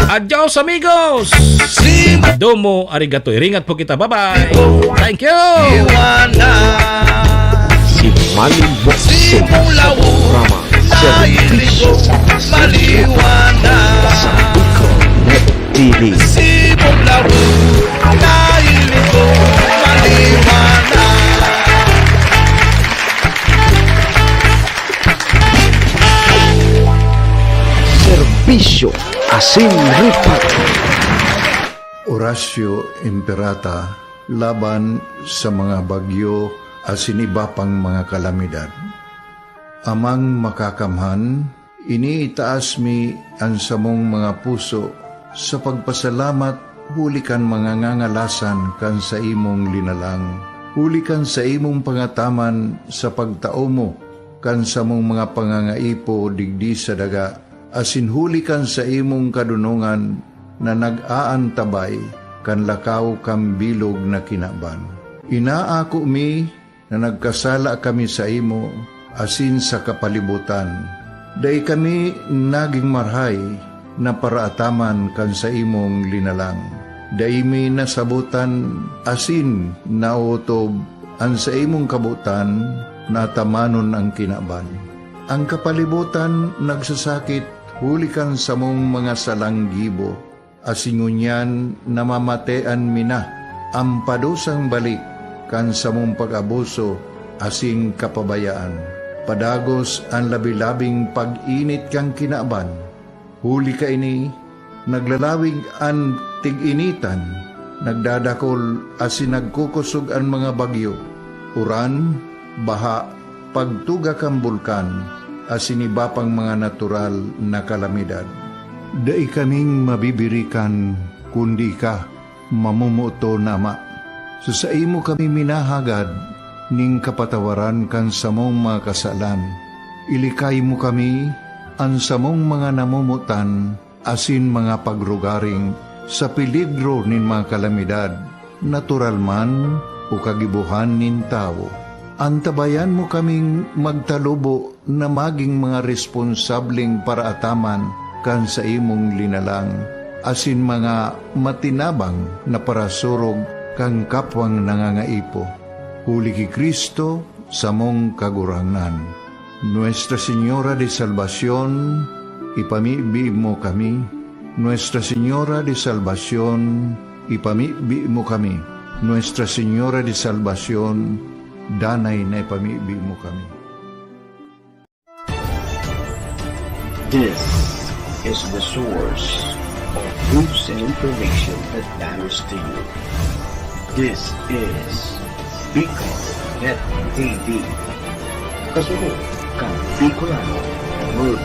Adios, amigos! Domo arigato. Iringat po kita. Bye-bye. Thank you! Si Manny Mok sa programa Serbisyo Maliwanag sa Bicol Net T V. Sibong labo, nailiko, maliwanag. Serbisyo asin reparo. Horacio Imperata laban sa mga bagyo asin iba pang mga kalamidad. Amang Makakamhan, iniitaas mi an samong mga puso sa pagpasalamat huli kan mga ngangalasan kan saimong linalang, huli kan saimong pangataman sa pagtao mo kan samong mga pangangaipo digdi sa daga, asin huli kan saimong kadonongan na nag-aantabay kan lakaw kan bilog na kinaban. Inaako mi na nagkasala kami saimo asin sa kapalibotan. Dai kami nagin marahay na paraataman kan saimong linalang. Dai mi nasabotan asin naotob an saimong kabotan na atamanon an kinaban. An kapalibotan nagsasakit huli kan samong mga salang gibo, asin ngunyan namamatean mi na an padusang balik kan samong pag-abuso asin kapabayaan. Padagos an labi-labing pag-init kan kinaban. Huli kaini, naglalawig an tig-initan, nagdadakol asin nagkukosog an mga bagyo, uran, baha, pagtuga kan bulkan, asin iba pang mga natural na kalamidad. Dai kaming mabibirikan, kundi ika, mamomoton na Ama. Sa saimo kami minahagad nin kapatawaran kan samong mga kasalan. Ilikay mo kami, an samong mga namomotan, asin mga pagrugaring sa peligro nin mga kalamidad, natural man o kagibohan nin tawo. Antabayan mo kaming magtalubo na magin mga responsableng paraataman kan saimong linalang, asin mga matinabang na parasurog kan kapwang nangangaipo. Huli ki Cristo, samong Kagurangnan. Nuestra Señora de Salvacion, ipamibi mo kami. Nuestra Señora de Salvacion, Ipamibi mo kami, Nuestra Señora de Salvacion, danay na ipamibi mo kami. This is the source of news and information that matters to you. This is Bicol Net T V. Kasunod kan Bicolano World